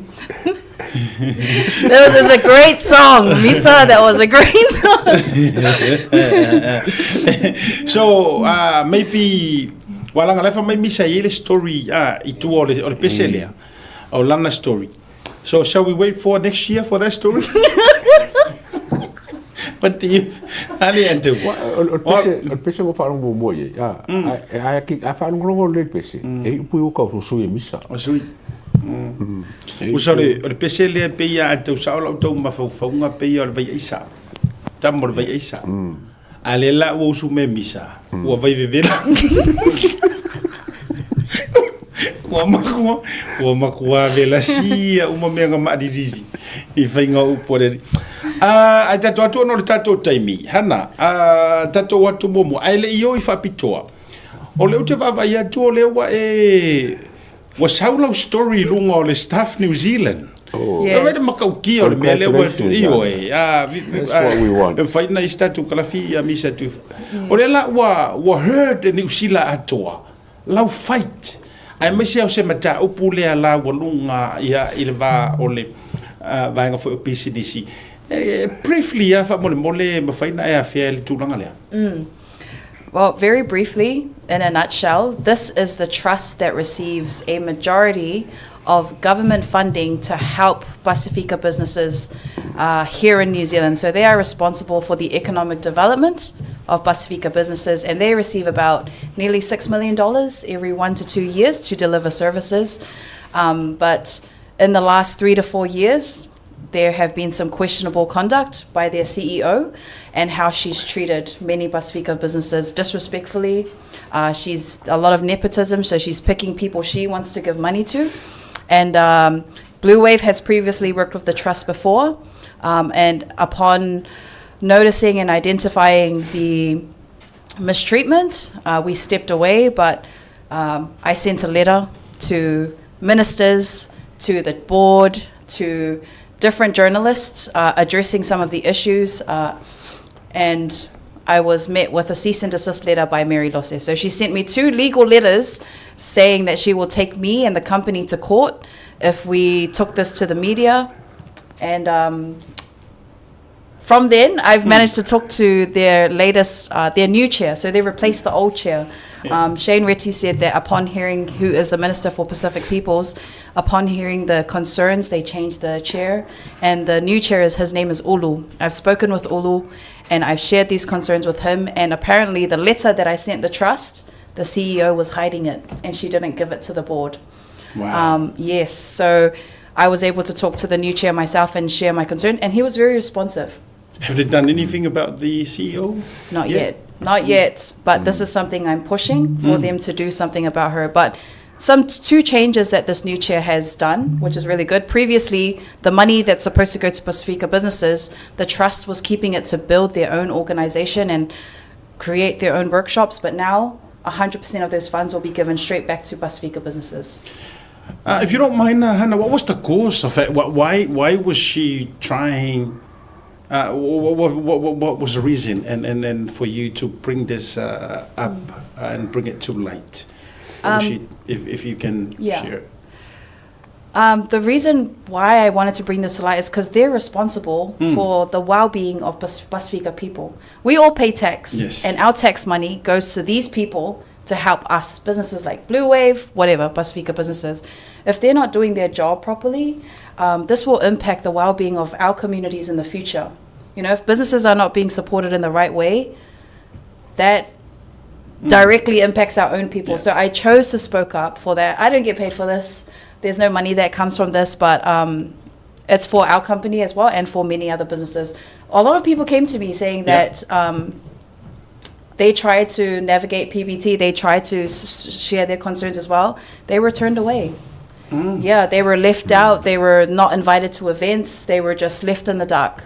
That was a great song, Misa. That was a great song. So, maybe ua laga lefa mai Misa i le story i tua o le o le pese lea. O lana story. So shall we wait for next year for that story? What do you Ali and do? O le pese, o le pese ua faalogo muamua i ai. A, a, a faalogologo lelei le pese, e iu pui uka o sui e misa. O sui. Usa o le pese lea pei a tau sao lau tau mafaufauga pei o le vai aisa. Tama o le vai aisa. A lea la ua usu me misa, ua vai vevela. Ua makua, ua makua vela sia uma mea nga maalilili i faiga o upu a le alii. Ah, ai tatou atu ona o le tatou taimi. Hana, ah, tatou atu muamua, ae le i o i faapitoa. O lea ou te vaavaai atu o lea ua e Ua sau lau story i luga o le Stuff New Zealand. Oh. Yes. Vele matautia o le mea lea ua ioe. Ah, That's what we want. Pe mafai na isi tatou kalafi ia misa atu. O lea la ua ua heard e Niu Sila atoa lau fight. Aemaise o se mataupu lea la ua luga ia i le va o le uh, vaega foi o pisinisi. E, briefly ia faamolemole mafai na e afea i le tulaga lea. Well, very briefly, in a nutshell, this is the trust that receives a majority of government funding to help Pasifika businesses uh, here in New Zealand. So they are responsible for the economic development of Pasifika businesses, and they receive about nearly $6 million every one to two years to deliver services. Um, but in the last three to four years, there have been some questionable conduct by their CEO and how she's treated many Pasifika businesses disrespectfully. Uh, she's a lot of nepotism, so she's picking people she wants to give money to. And um, Blue Wave has previously worked with the trust before, um, and upon noticing and identifying the mistreatment, uh, we stepped away, but um, I sent a letter to ministers, to the board, to different journalists uh, addressing some of the issues. Uh, and I was met with a cease and desist letter by Mary Lose. So she sent me two legal letters saying that she will take me and the company to court if we took this to the media. And um, from then, I've hmm. managed to talk to their latest, uh, their new chair. So they replaced the old chair. Um, Shane Reti said that upon hearing who is the Minister for Pacific Peoples, upon hearing the concerns, they changed the chair. And the new chair is his name is Ulu. I've spoken with Ulu and I've shared these concerns with him. And apparently, the letter that I sent the trust, the CEO was hiding it and she didn't give it to the board. Wow. Um, yes. So I was able to talk to the new chair myself and share my concern, and he was very responsive. Have they done anything about the CEO? Not yet. yet. Not mm. yet. But mm. this is something I'm pushing for mm. them to do something about her. But some two changes that this new chair has done, which is really good. Previously, the money that's supposed to go to Pasifika businesses, the trust was keeping it to build their own organization and create their own workshops. But now, 100% of those funds will be given straight back to Pasifika businesses. Uh, if you don't mind, uh, Hannah, what was the cause of it? Why, why was she trying? Uh, what, what, what, what was the reason and, and, and for you to bring this uh, up mm. and bring it to light? Um, she, if, if you can yeah. share. Um, the reason why I wanted to bring this to light is because they're responsible mm. for the well-being of Pasifika people. We all pay tax, yes. and our tax money goes to these people to help us, businesses like Blue Wave, whatever, Pasifika businesses. If they're not doing their job properly, um, this will impact the well-being of our communities in the future. You know, if businesses are not being supported in the right way, that mm. directly impacts our own people. Yeah. So I chose to spoke up for that. I don't get paid for this. There's no money that comes from this, but um, it's for our company as well and for many other businesses. A lot of people came to me saying that yeah. um, they tried to navigate PBT, they tried to s- share their concerns as well. They were turned away. Mm. Yeah, they were left mm. out. They were not invited to events. They were just left in the dark,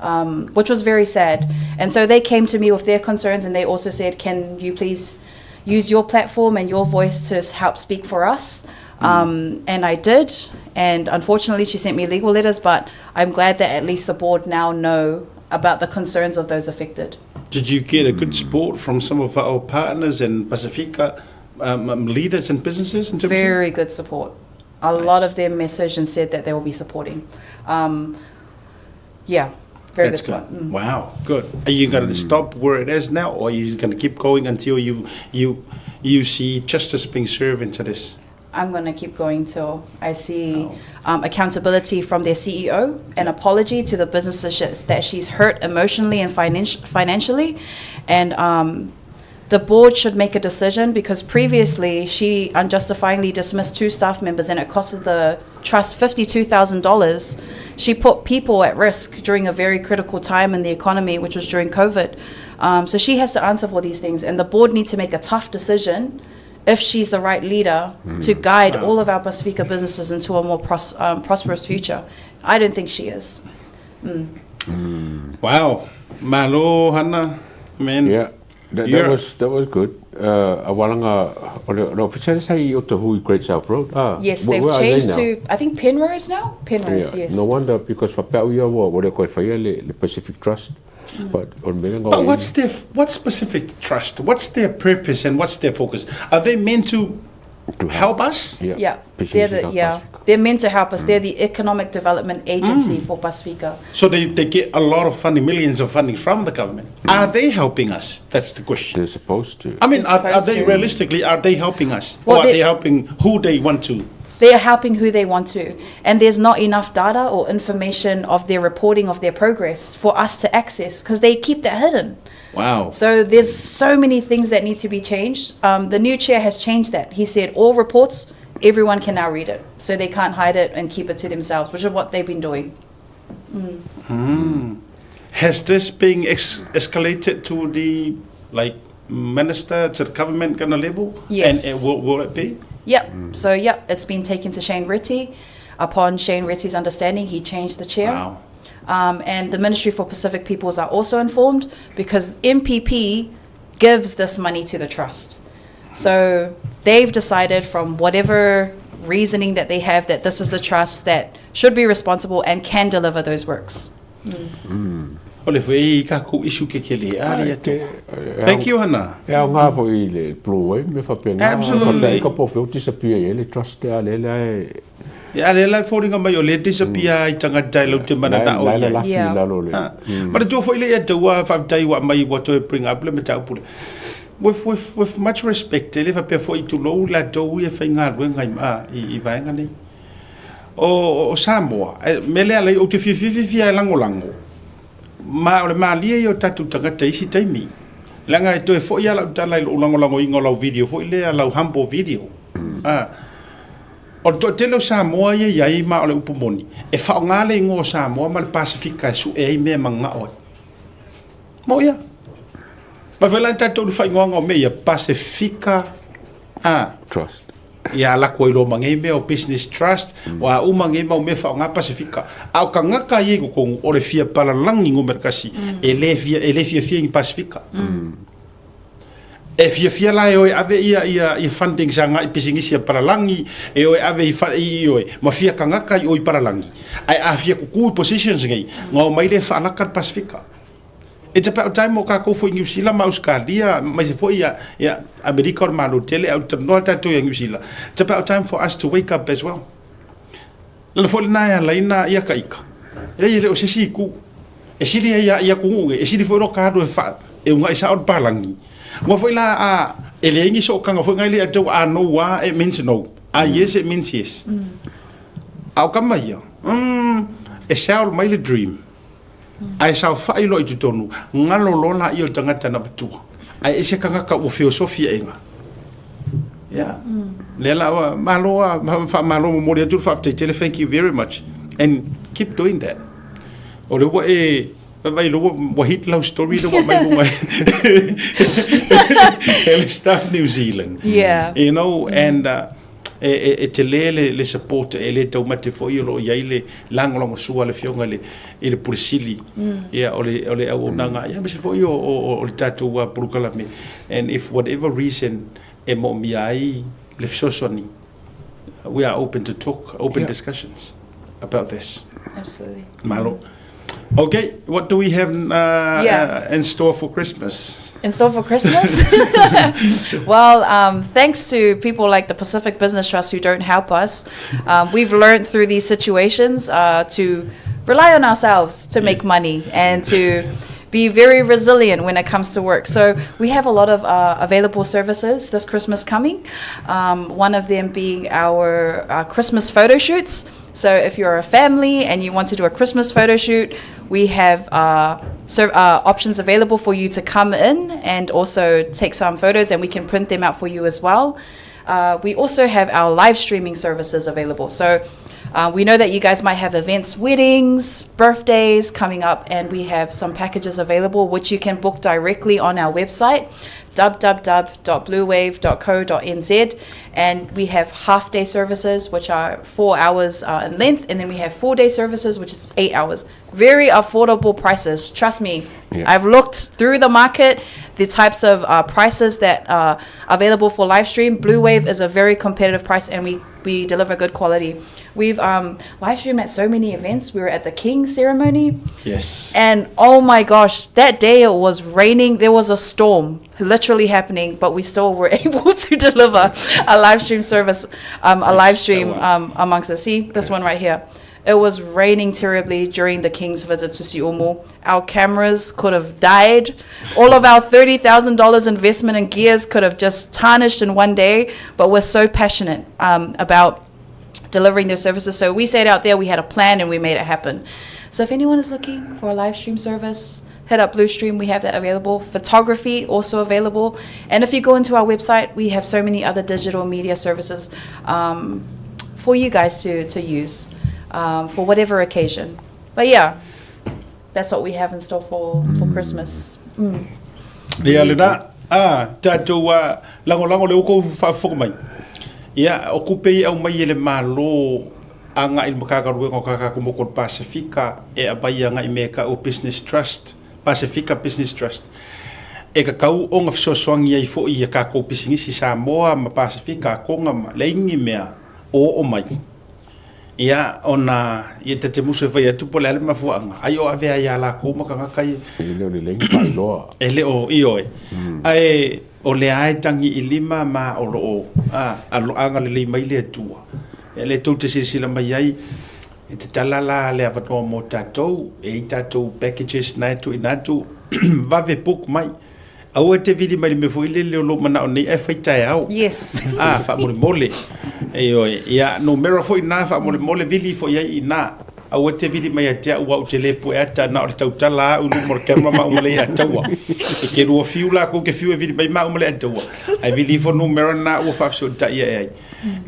um, which was very sad. And so they came to me with their concerns and they also said, Can you please use your platform and your voice to help speak for us? Mm. Um, and I did. And unfortunately, she sent me legal letters, but I'm glad that at least the board now know about the concerns of those affected. Did you get a good support from some of our partners in Pasifika um, um, leaders and businesses? In terms Very good support. A nice. lot of them messaged and said that they will be supporting. Um, yeah, very That's good support. Good. Mm. Wow, good. Are you going to mm. stop where it is now, or are you going to keep going until you you you see justice being served into this? I'm going to keep going till I see accountability from their CEO, an apology to the businesses that she's hurt emotionally and financially, and the board should make a decision because previously she unjustifiably dismissed 2 staff members and it costed the trust $52,000. She put people at risk during a very critical time in the economy, which was during COVID. So she has to answer for these things, and the board needs to make a tough decision if she's the right leader to guide all of our Pasifika businesses into a more prosperous future. I don't think she is. Wow. Malo, Hannah. Man. Yeah. That was good. Awalanga, o le ofisa sa i o te hui Great South Road. Yes, Where they've are they changed now? to, I think, Penrose now? Penrose, Yeah, yes. No wonder, because whapea ia ua le koe whaia le Pacific Trust. But on mea ngā But i- what's Pacific Trust? What's their purpose and what's their focus? Are they meant to To help us? Yeah. Yeah. Pacific They're Trust. They're meant to help us. They're the economic development agency for Pasifika. So they get a lot of funding, millions of funding from the government. Are they helping us? That's the question. They're supposed to. They're Are supposed they to. realistically, are they helping us? Well, or are they they helping who they want to? They are helping who they want to. And there's not enough data or information of their reporting of their progress for us to access because they keep that hidden. Wow. So there's so many things that need to be changed. The new chair has changed that. He said all reports, everyone can now read it. So they can't hide it and keep it to themselves, which is what they've been doing. Has this been escalated to the minister, to the government kind of level? Yes. And will it be? Yep. It's been taken to Shane Reti. Upon Shane Reti's understanding, he changed the chair. Wow. And the Ministry for Pacific Peoples are also informed because MPP gives this money to the trust. So they've decided from whatever reasoning that they have that this is the trust that should be responsible and can deliver those works. O le fue ka ku isu ke ke le ari atu. Thank you, Hannah. E au ngā fo i le blue way, me whapena. Absolutely. Whapena i ka po whio disappear i le trust e a le le e. E a le le fōringa mai o le disappear i tangata i lau te mana na o Lai ia. la lafi lalo le. But e tua fo i le ia taua whaftai wa mai wa toe bring up le me taupule. With much respect, e le whapea fo i tūlou la tau ia whai ngā ruenga i maa i vaenga nei. O Samoa, me lea lei o te whiwhiwhiwhi ai lango lango. Ma o le malia i o tatu tangata isi taimi. Langa e toe fo i ala utala i lo lango lango ingo lau video, fo i lea lau humble video. O le toatele o Samoa ia iai ma o le upu moni. E whaonga le ingoa o Samoa ma le Pasifika e su e ai mea manga oi. Mo ia. Ma whela tātou le whaingoanga o mea ia Pasifika. Trust. Ia la koe ro mange mea o Business Trust, o a uma nge mau mea whaonga Pasifika. A o ka ngaka i e kongu o le fia palalangi ngō merakasi, e le fia fia i Pasifika. E fia fia la e oe ave ia funding sa ngā i pisingisi a paralangi, e oe ave i fa, i, i oe, ma fia ka ngaka i oi paralangi. Ai a fia kuku i positions ngei, ngā o mai le whaalaka le Pasifika. It's about time o ka koufu i New Zealand ma Australia, mai se foi ia Amerika o le Malo tele, au te noa tātou ia New Zealand. It's about time for us to wake up as well. Lala foi le nā ia laina ia ka ika. E le o se si ku. E sili ia ia kungu, e sili foi ro ka haru e wha, e unga i sa o le palangi. Ngā foi la a, e le ingi so kanga foi ngai le atu a no a, it means no. A yes, it means yes. Au kama ia, e sao mai le dream. Ai sao whai lo i tutonu, ngalo lola i o tangata na vatua. Ai ese kanga ka ua filosofia inga. Yeah. Le la wa, malo a, ma, ma, malo mo mori atu wha tele, thank you very much. And keep doing that. O le ua e, vai lo ua hit lau story le ua mai lunga. Ele staff New Zealand. You know, and e te le le support e le tau mate fo i lo iai le lango lango sua le fionga le i le pulisili. Ia, o le au o nanga. Ia, me se fo i o le tātou ua purukala me. And if whatever reason e mo mi ai le fisosoni, we are open to talk, open discussions about this. Absolutely. Malo. Okay, what do we have in store for Christmas? In store for Christmas? Well, thanks to people like the Pacific Business Trust who don't help us, we've learned through these situations to rely on ourselves to make money and to be very resilient when it comes to work. So we have a lot of uh, available services this Christmas coming. Um, one of them being our uh, Christmas photo shoots. So if you're a family and you want to do a Christmas photo shoot, we have uh, uh, options available for you to come in and also take some photos, and we can print them out for you as well. Uh, we also have our live streaming services available. So uh, we know that you guys might have events, weddings, birthdays coming up, and we have some packages available which you can book directly on our website www.bluewave.co.nz. And we have half day services, which are four hours uh, in length, and then we have full day services, which is eight hours. Very affordable prices, trust me. Yeah. I've looked through the market, the types of uh, prices that are available for live stream. Blue Wave is a very competitive price, and we we deliver good quality. We've um, live streamed at so many events. We were at the King ceremony. Yes. And oh my gosh, that day it was raining. There was a storm literally happening, but we still were able to deliver a live stream service, um, a live stream um, amongst us. See this one right here. It was raining terribly during the king's visit to Siumu. Our cameras could have died. All of our $30,000 investment in gears could have just tarnished in one day, but we're so passionate um, about delivering their services. So we stayed out there, we had a plan, and we made it happen. So if anyone is looking for a live stream service, hit up Bluestream. We have that available. Photography also available. And if you go into our website, we have so many other digital media services um, for you guys to, to use um, for whatever occasion. But yeah, that's what we have in store for, for Christmas. Mm. Ia lena, a, tatou a, lagolago le oukou faafofoga mai. Ia, o kupe i aumai e le Malo agai i le Matagaluega o Kakako Moko o le Pasefika e aumai agai i mea e tau o Business Trust, Pasefika Business Trust, e tatau ona fesoasoani ai foi i a tatou pisinisi Samoa ma Pasefika, Akoga ma leai ni mea o oo mai. Ia, ona, ia ta te musu e fai atu po o le a le mafuaaga, ai o ave ai ia lakou ma tagata ia. E le o lelei ni faailoa. E le o, ioe. Ae o lea lava e tagi i lima ma o lo o, a, agalelei mai le Atua. Ia lea tou te silasila mai ai, e tatala la le avanoa mo tatou, e i ai tatou packages na e tuuina atu, vave book mai. Aua e te vili mai le mea foi lele o lou manao nei ae fai taeao. Yes. Ah, faamolemole. Ioe, ia, numera foi na faamolemole vili ifo i ai i ina. Aua e te vili mai ia te au aua ou te le pue ata na o le tautala a au i luma o le camera ma au ma le ia taua. E ke lua fiu lakou ke fiu e vili mai ma au ma le ataua. Ae vili ifo numera na ua faafesootai ae ai.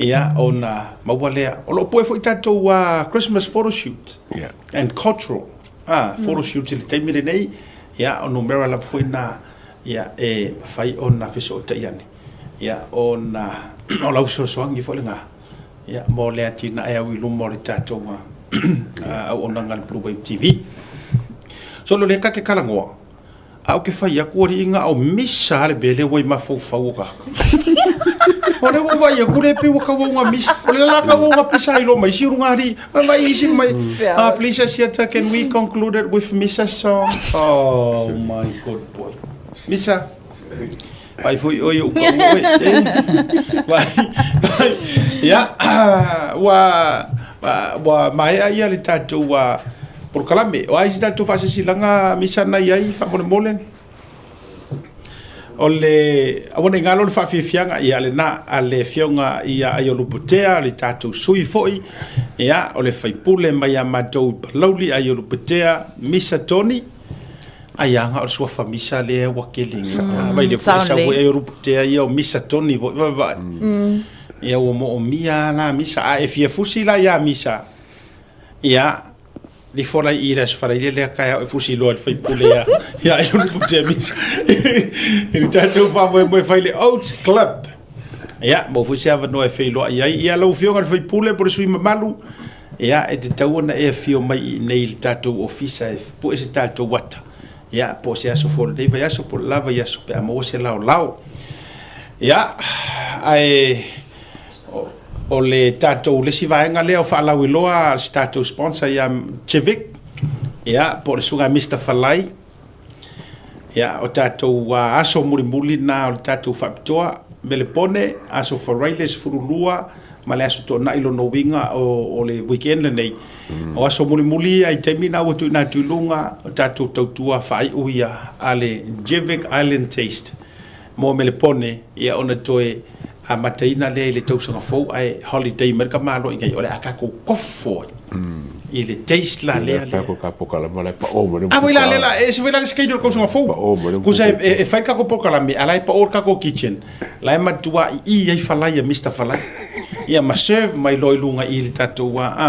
Ia, ona maua lea. O lo o pue foi tatou uh, Christmas photo shoot. Yeah. And cultural. Ah, photo shoot i le taimi lenei. Ia, o numera lava foi na, ia, e mafai ona fesootai ane. Ia, ona o lau fesoasoani foi lena, ia, mo le atinae au i luma o le tatou auaunaga a le Blue Wave TV. So, lo lea ka ke talanoa, a o ke fai atu alii na o misa a le mea lea ua i mafaufau o tagata. O lea ua vaai atu lea pei ua tau auga misa. O le la tau auga pisa ai loa ma isi luga alii. Vai vai isi mai. Ah, please Asiata, can we conclude it with Misa song? Oh my good boy. Misa. Vai foi oi o kau oi. Eh. Vai. Vai. Ia, ua ua maea ia le tatou polokalame. O a isi tatou faasilasilaga Misa na i ai faamolemole? O le aua ne i galo le faafiafiaga ia lena a le Afioga ia Aiolupotea, le tatou sui foi, ia, o le faipule mai ia matou i Palauli, Aiolupotea Misa Tony. Ai aga o le suafa Misa lea ua kele nei. Vai le foi sau foi Aiolupotea ia o Misa Tony foi, vaavaai. Ia ua moomia la Misa. A e fia fusi la ia Misa, ia, Lifo la i le aso faraile lea taeao e fusi loa i le faipule ia ia Aiolupotea Misa i le tatou faamoemoe fai le Oats Club. Ia, maua foi se avanoa e feiloai ai. Ia, lau Afioga i le faipule po o le sui mamalu, ia, e tatau ona e afio mai i inei i le tatou ofisa e pue se tatou ata. Ia, po o se aso foi o lenei vaiaso po o le la vaiaso pe a maua se laolao. Ia, ae o le tatou le isi vaega lea o faalauiloa a se tatou sponsor ia Civic, ia, po o le susuga Mister Falai. Ia, o tatou aso mulimuli na o le tatou faapitoa. Melepone, Aso Faraile 12 ma le Aso Toonai lona uiga o le weekend lenei. O aso mulimuli ia i taimi na ua tuuina atu i luga o tatou tautua faaiu ia a le Jevic Island Taste mo Melepone, ia ona toe amataina lea i le tausaga fou ae holiday mai le tamaloa i o le a tatou kofo ai i le taste la lea lea. A foi la lea la, e ese foi la le schedule o le tausaga fou. Tusa e fai le tatou polokalame, a la e pao le tatou kitchen, la e matua i ai falai a Mister Falai. Ia ma serve mai loa i luga i le tatou a,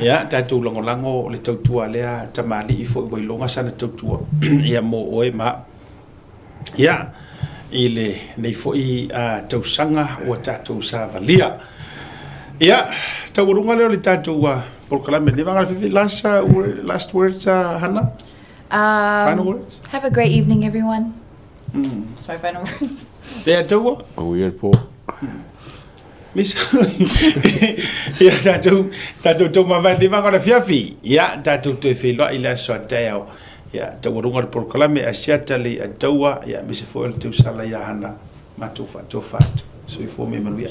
ia tatou lagolago le tautua lea tamalii foi ua iloga sana tautua ia mo oe ma au. Ia, i lenei foi tausaga ua tatou savalia. Ia, taualuga lea o le tatou polokalame lenei vaega fiafia. Last, last words, Hana? Final words? Have a great evening, everyone. That's my final words. Te atua? Manuia le po. Misa. Ia, tatou, tatou tau mavae lenei vaega o le afiafi. Ia, tatou toe feiloai i le aso a taeao. Ia, taualuga le polokalame a Siata le Ataua, ia, aemaise foi o le tausala ia Hana, matou faatofa atu. Soifua ma ia manuia.